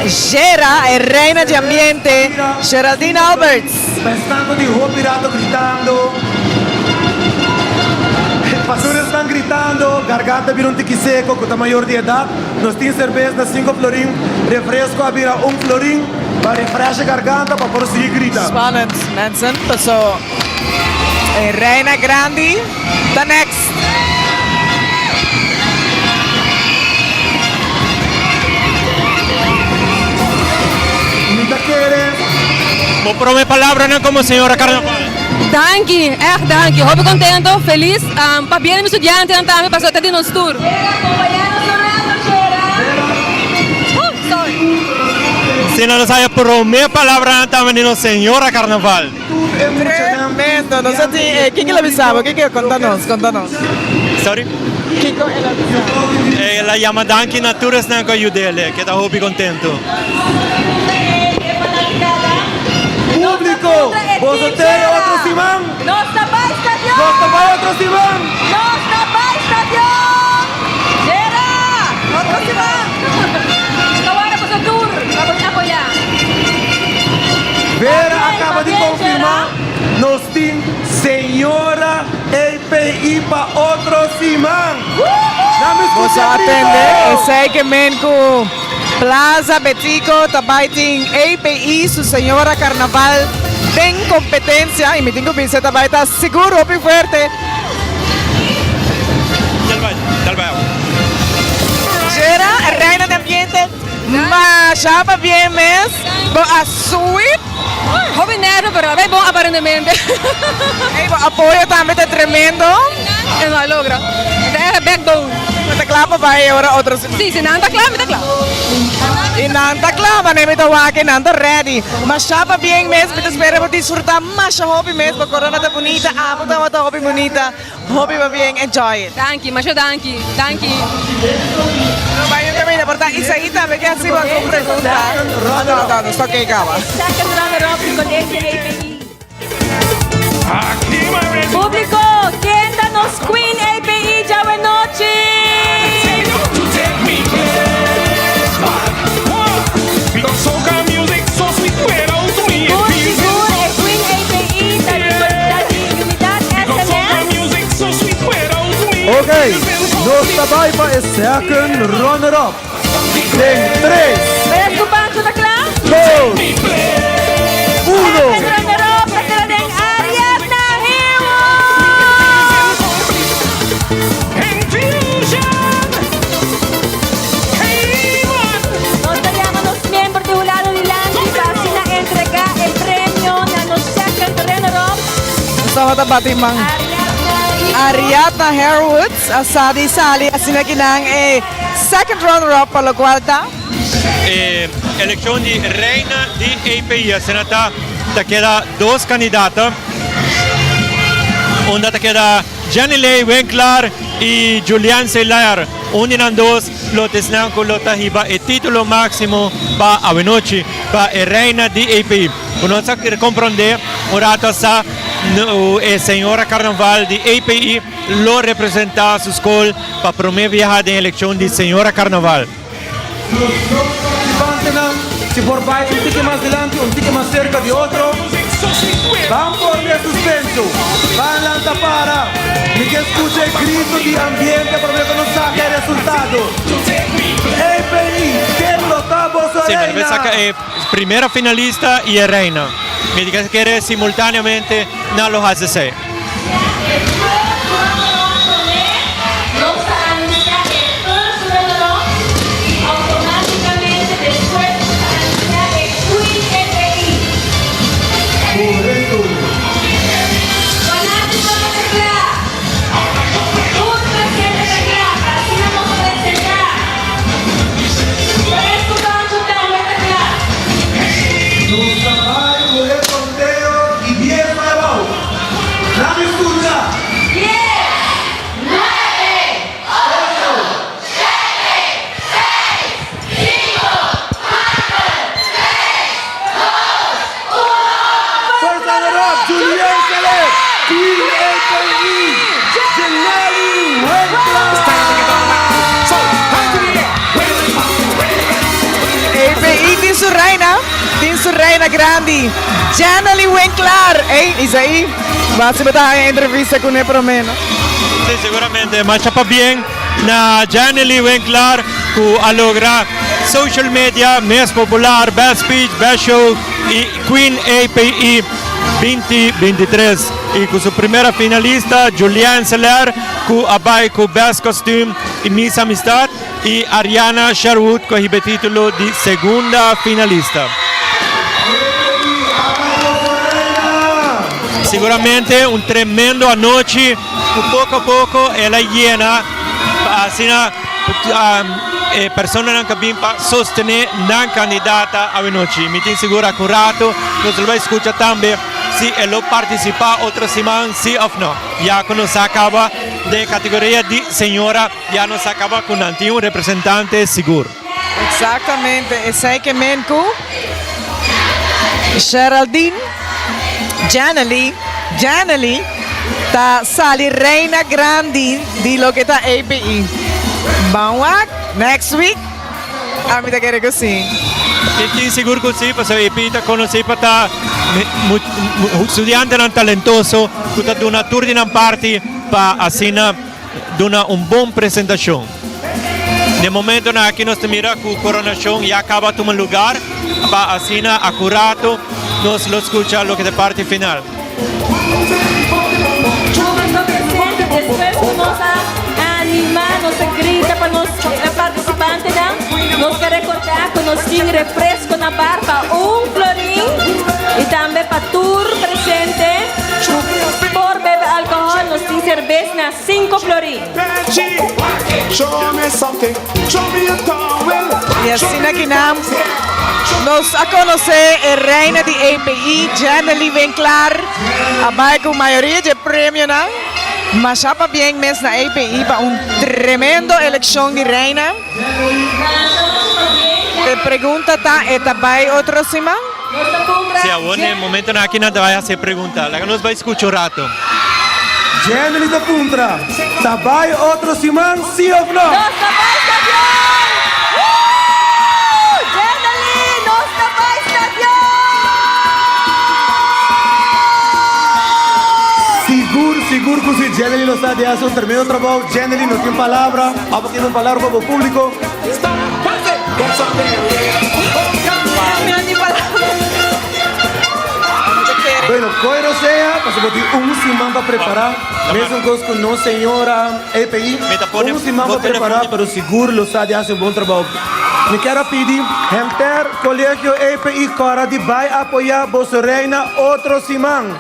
Gera e reina di ambiente Geraldine Alberts. Pensando di hopi rato gritando Pasobra esnan gritando garganta bira un tiki seco cu ta mayor di edad nos tin cerbes na cinco florin refresco a bira un florin pa refresh e garganta pa por sigui grita. Spannend mensen paso e reina grandi ta next. Mi ta kere. Bo prome palabranan como señora Carnaval. Danki, echt danki. Hopi contento, feliz. Pabia di mi studiantenan tambe pasobra ta di nos tur. Asina nos haya prome palabranan tambe di nos señora Carnaval. Tremendo, nos a tin, eh, kiko el a bisa bo? Kiko, konta nos, konta nos. Sorry? Kiko el a bisa bo? El a yama danki na tur esnan ku a yud'el, e keda hopi kontentu. Públiko, boso tei otro siman? Nos ta bai stadion! Nos ta bai otro siman! Nos ta bai stadion! Jera! Otro siman! Ta wara boso tur pa boso apoyá. Vera a caba di confirma nos tin Señora API pa otro siman. Dame Boso escucha a tende grito! esey ke men ku Plaza Betico ta bay tin API su Señora Carnaval den competencia y mi tin ku bisa ta bay ta sigur hopi fuerte. Gera, reina di ambiente. Masha pabien mes, bo a sweep. Hopi nervio pero a bay bon aparentemente. Ey bo apoyo tambe ta tremendo. E no a logra. Ta e backbone. Bo ta kla pa bay ora otro siman? Si, si nan ta kla mi ta kla. Y nan ta kla. kla manera mi ta wak e nan ta ready. Masha pabien mes, mi ta spera bo disfruta masha hopi mes, bo corona ta bunita, abo tabata hopi bunita. Hopi pabien, enjoy it. Danki, masha danki, danki. No bai un caminda, por ta Isaí tambe ke hasi bo algun pregunta. No, no, no, nos ta oké caba. Second runner up di Colegio API. Publico, ken ta nos Queen API djawe nochi? Sigur sigur e Queen API ta di ta di Unidad SNS. Ok, nos ta bai pa e second runner up. Den tres. Tres ku Pancho ta kla? Dos. Uno. Second runner up ta keda den Ariadna Hewold! Nos ta yama nos miembro di hulado dilanti pa asina entrega e premio na nos second runner-up. Nos tabata bati man. Ariadna Harewood a sa di sali asina ki nan e second runner-up pa locual ta. E eleccion di reina di API asina ta ta keda dos candidato unda ta keda Jenny Ley Winklaar y Julian Celaer. Un di nan dos lo ta esnan cu lo ta hiba e titulo maximo pa awenochi pa e reina di API. Cu nos a comprende un rato asa e señora Carnaval di API lo representa su scol pa prome biaha den eleccion di señora Carnaval. Nos dos participantenan si por bai un tiki mas dilanti, un tiki mas cerca di otro. Ban pone suspenso, ban lanta para. Mi ke scucha e grito di ambiente prome cu nos saca e resultado. API, ken lo ta boso Sí, reina? mi saca e primera finalista y e reina. Mi di kere simultaneamente nan lo haci esey. Nos ta anuncia e first runner-up y automaticamente despues nos ta anuncia e Queen FAI. Correcto. Fanático ta cla. Tur presente ta cla pa asina nos presenta. Fresco Pancho tambe ta cla. Nos ta bai cu e conteo di dies pa abao. Laga escucha! Dies, nuebe, ocho, shete, seis, cinco, cuater, tres, dos, uno. First runner up, Julien Celer, Queen API, Janelly Winkler. API tin su reina, tin su reina grandi, Janely Winklaar. Ey, Isaí, basi bo ta haña entrevista kuné promé, no? Sí, seguramente. Masha pabien na Janely Winklaar ku a logra Social Media Mes Popular, Best Speech, Best Show y Queen API 2023. Y ku su primera finalista, Julian Celer, ku a bai ku Best Costume y Miss Amistad. Y Ariana Sherwood cu a hiba e titulo di segunda finalista. Siguramente un tremendo anochi cu poco a poco el a yena pa asina e personanan cu a bin pa sostene nan candidata awenochi. Mi tin sigur cu un rato nos lo bay scucha tambe si e lo participa otro siman si of no. Ya cu nos a caba den e categoria di señora. Ya nos a caba cu nan tin un representante sigur. Exactamente, esey ke men cu Geraldine Janely, Janely ta sali reina grandi di loke ta API. Ban wak next week, ami ta kere cu si. Mi tin sigur cu si, pasobra API ta conoci pa ta studiantenan talentoso cu ta duna tur di nan parti pa asina duna un bon presentacion. Den momentonan aki nos ta mira cu coronacion ya caba a tuma lugar pa asina acurato nos lo scucha loke ta e parti final. Público presente despues cu nos a anima, nos a grita pa nos participantenan, nos ke recorda cu nos tin refresco na bar pa un florin y tambe pa tur presente cu por bebe alcohol nos tin. Un serbes na 5 florin. Y asina ki nan nos a conoce e reina di API, Jenely Winklaar, a bay cu mayoria dje premionan. Masha pabien mes na API pa un tremendo eleccion di reina. E pregunta ta, e ta bay otro siman? Si, awor na e momentonan aki nan ta bay haci e pregunta. Laga nos bay scucha un rato. Jenely ta puntra, Ta bay otro siman, si of no? Nos ta bay stadion! Woo! Jenely, nos ta bay stadion! Sigur, sigur cu si Jenely lo sa di haci un tremendo trabou. Jenely no tin palabra. Abo tin un palabra pa bo publico. Bueno, koe no sea, pasobra bo tin un siman pa prepara, mesun kos ku nos señora EPI, un siman pa prepara, pero sigur lo sa di hasi un bon trabou. Mi kier a pidi henter Colegio EPI kòrda di bai apoyá boso reina otro siman.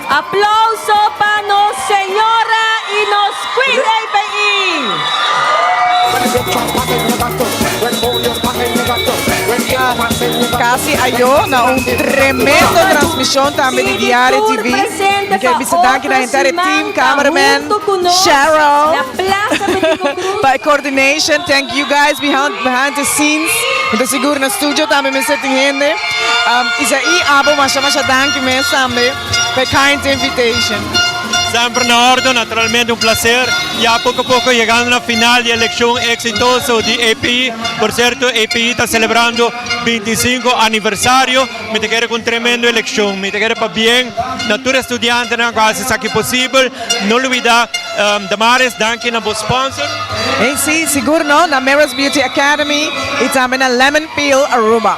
Aplauso pa nos señora y nos Queen API! Casi ayo na un tremendo transmision tambe di Diario TV. Mi kier bisa danki na henter e team, cameraman, Cheryl, pa e coordination. Thank you guys behind, behind the scenes. Mi ta sigur na studio tambe mester tin hende. Isaí, abo masha masha danki mes tambe pa e kind invitation. Semper na ordo, naturalmente un placer. Ya poco poco yegando na final di eleccion exitoso di API. Por cierto, API ta celebrando 25 aniversario. Mi ta kere cu un tremendo eleccion. Mi ta kere pabien na tur estudiantenan cu a haci esaki posibel. No lubida, Damaris, danki na bo sponsor. Hey, si, sigur no, na Mirrors Beauty Academy y tambe na Lemon Peel Aruba.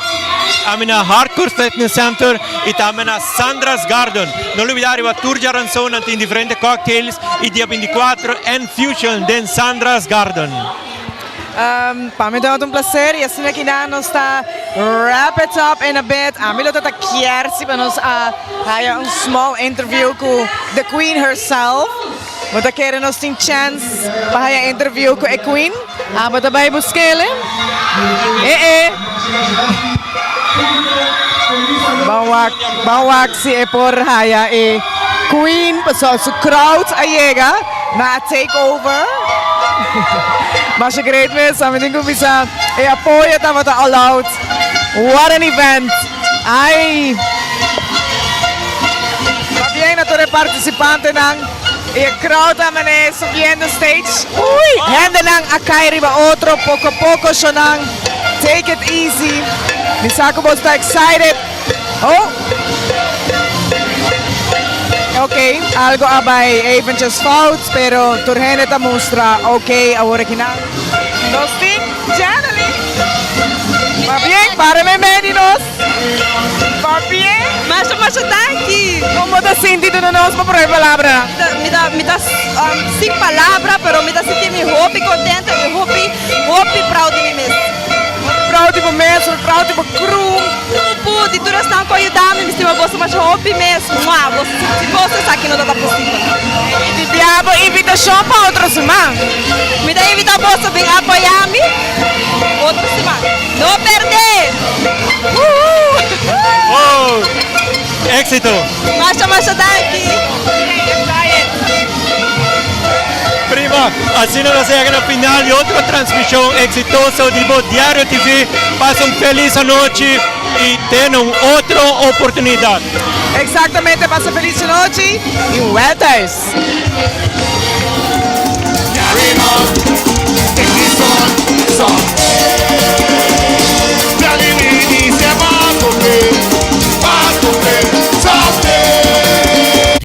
Ami na Hardcore Fitness Center y tambe na Sandra's Garden. No lubida riba tur djaranson nan tin diferente cocktails y dia 24 en Fusion den Sandra's Garden. Pa mi tabata un placer y asina ki nan nos ta wrap it up in a bit. Ami lo ta ta kier si pa nos a haya un small interview cu the queen herself. Bo ta kere nos tin chance pa haya interview cu e queen? Abo ta bay buskele? Eh eh. Ban wak, ban wak si e por haya e queen pasobra su crowd a yega na a take over. Masha great mes, ami tin cu bisa e apoyo tabata all out. What an event! Ay! Pabien na tur e participantenan y e crowd a mane subiendo stage. Uy! Hendenan a cay riba otro poco poco shonan. Take it easy. Mi sa cu bo sta excited. Oh! Ok, algo a bay eventjes fout, pero tur hende ta mustra ok awor akinan. Nos tin Janaly. Pabien, para meimei di nos. Pabien. Masha masha danki. Con bo ta sinti duna nos bo prome palabra? Mi ta mi ta sin palabra pero mi ta sinti mi hopi contento y hopi hopi proud di mi mes. Hopi proud di bo mes, hopi proud di bo crew. Grupo, di tur esnan cu a yuda mi, mi stima boso masha hopi mes. Mua, boso sin boso esaki no ta posibel. Y di bia bo invitacion pa otro siman. Mi ta invita boso bin apoya mi otro siman. No perde! Woohoo! Wow! Exito! Masha masha danki! Prima, asina nos a yega na final di otro transmision exitoso di bo Diario TV. Pasa un feliz anochi y te na un otro oportunidad. Exactamente, pasa feliz anochi y un wel thuis. Carry on, take this on, so.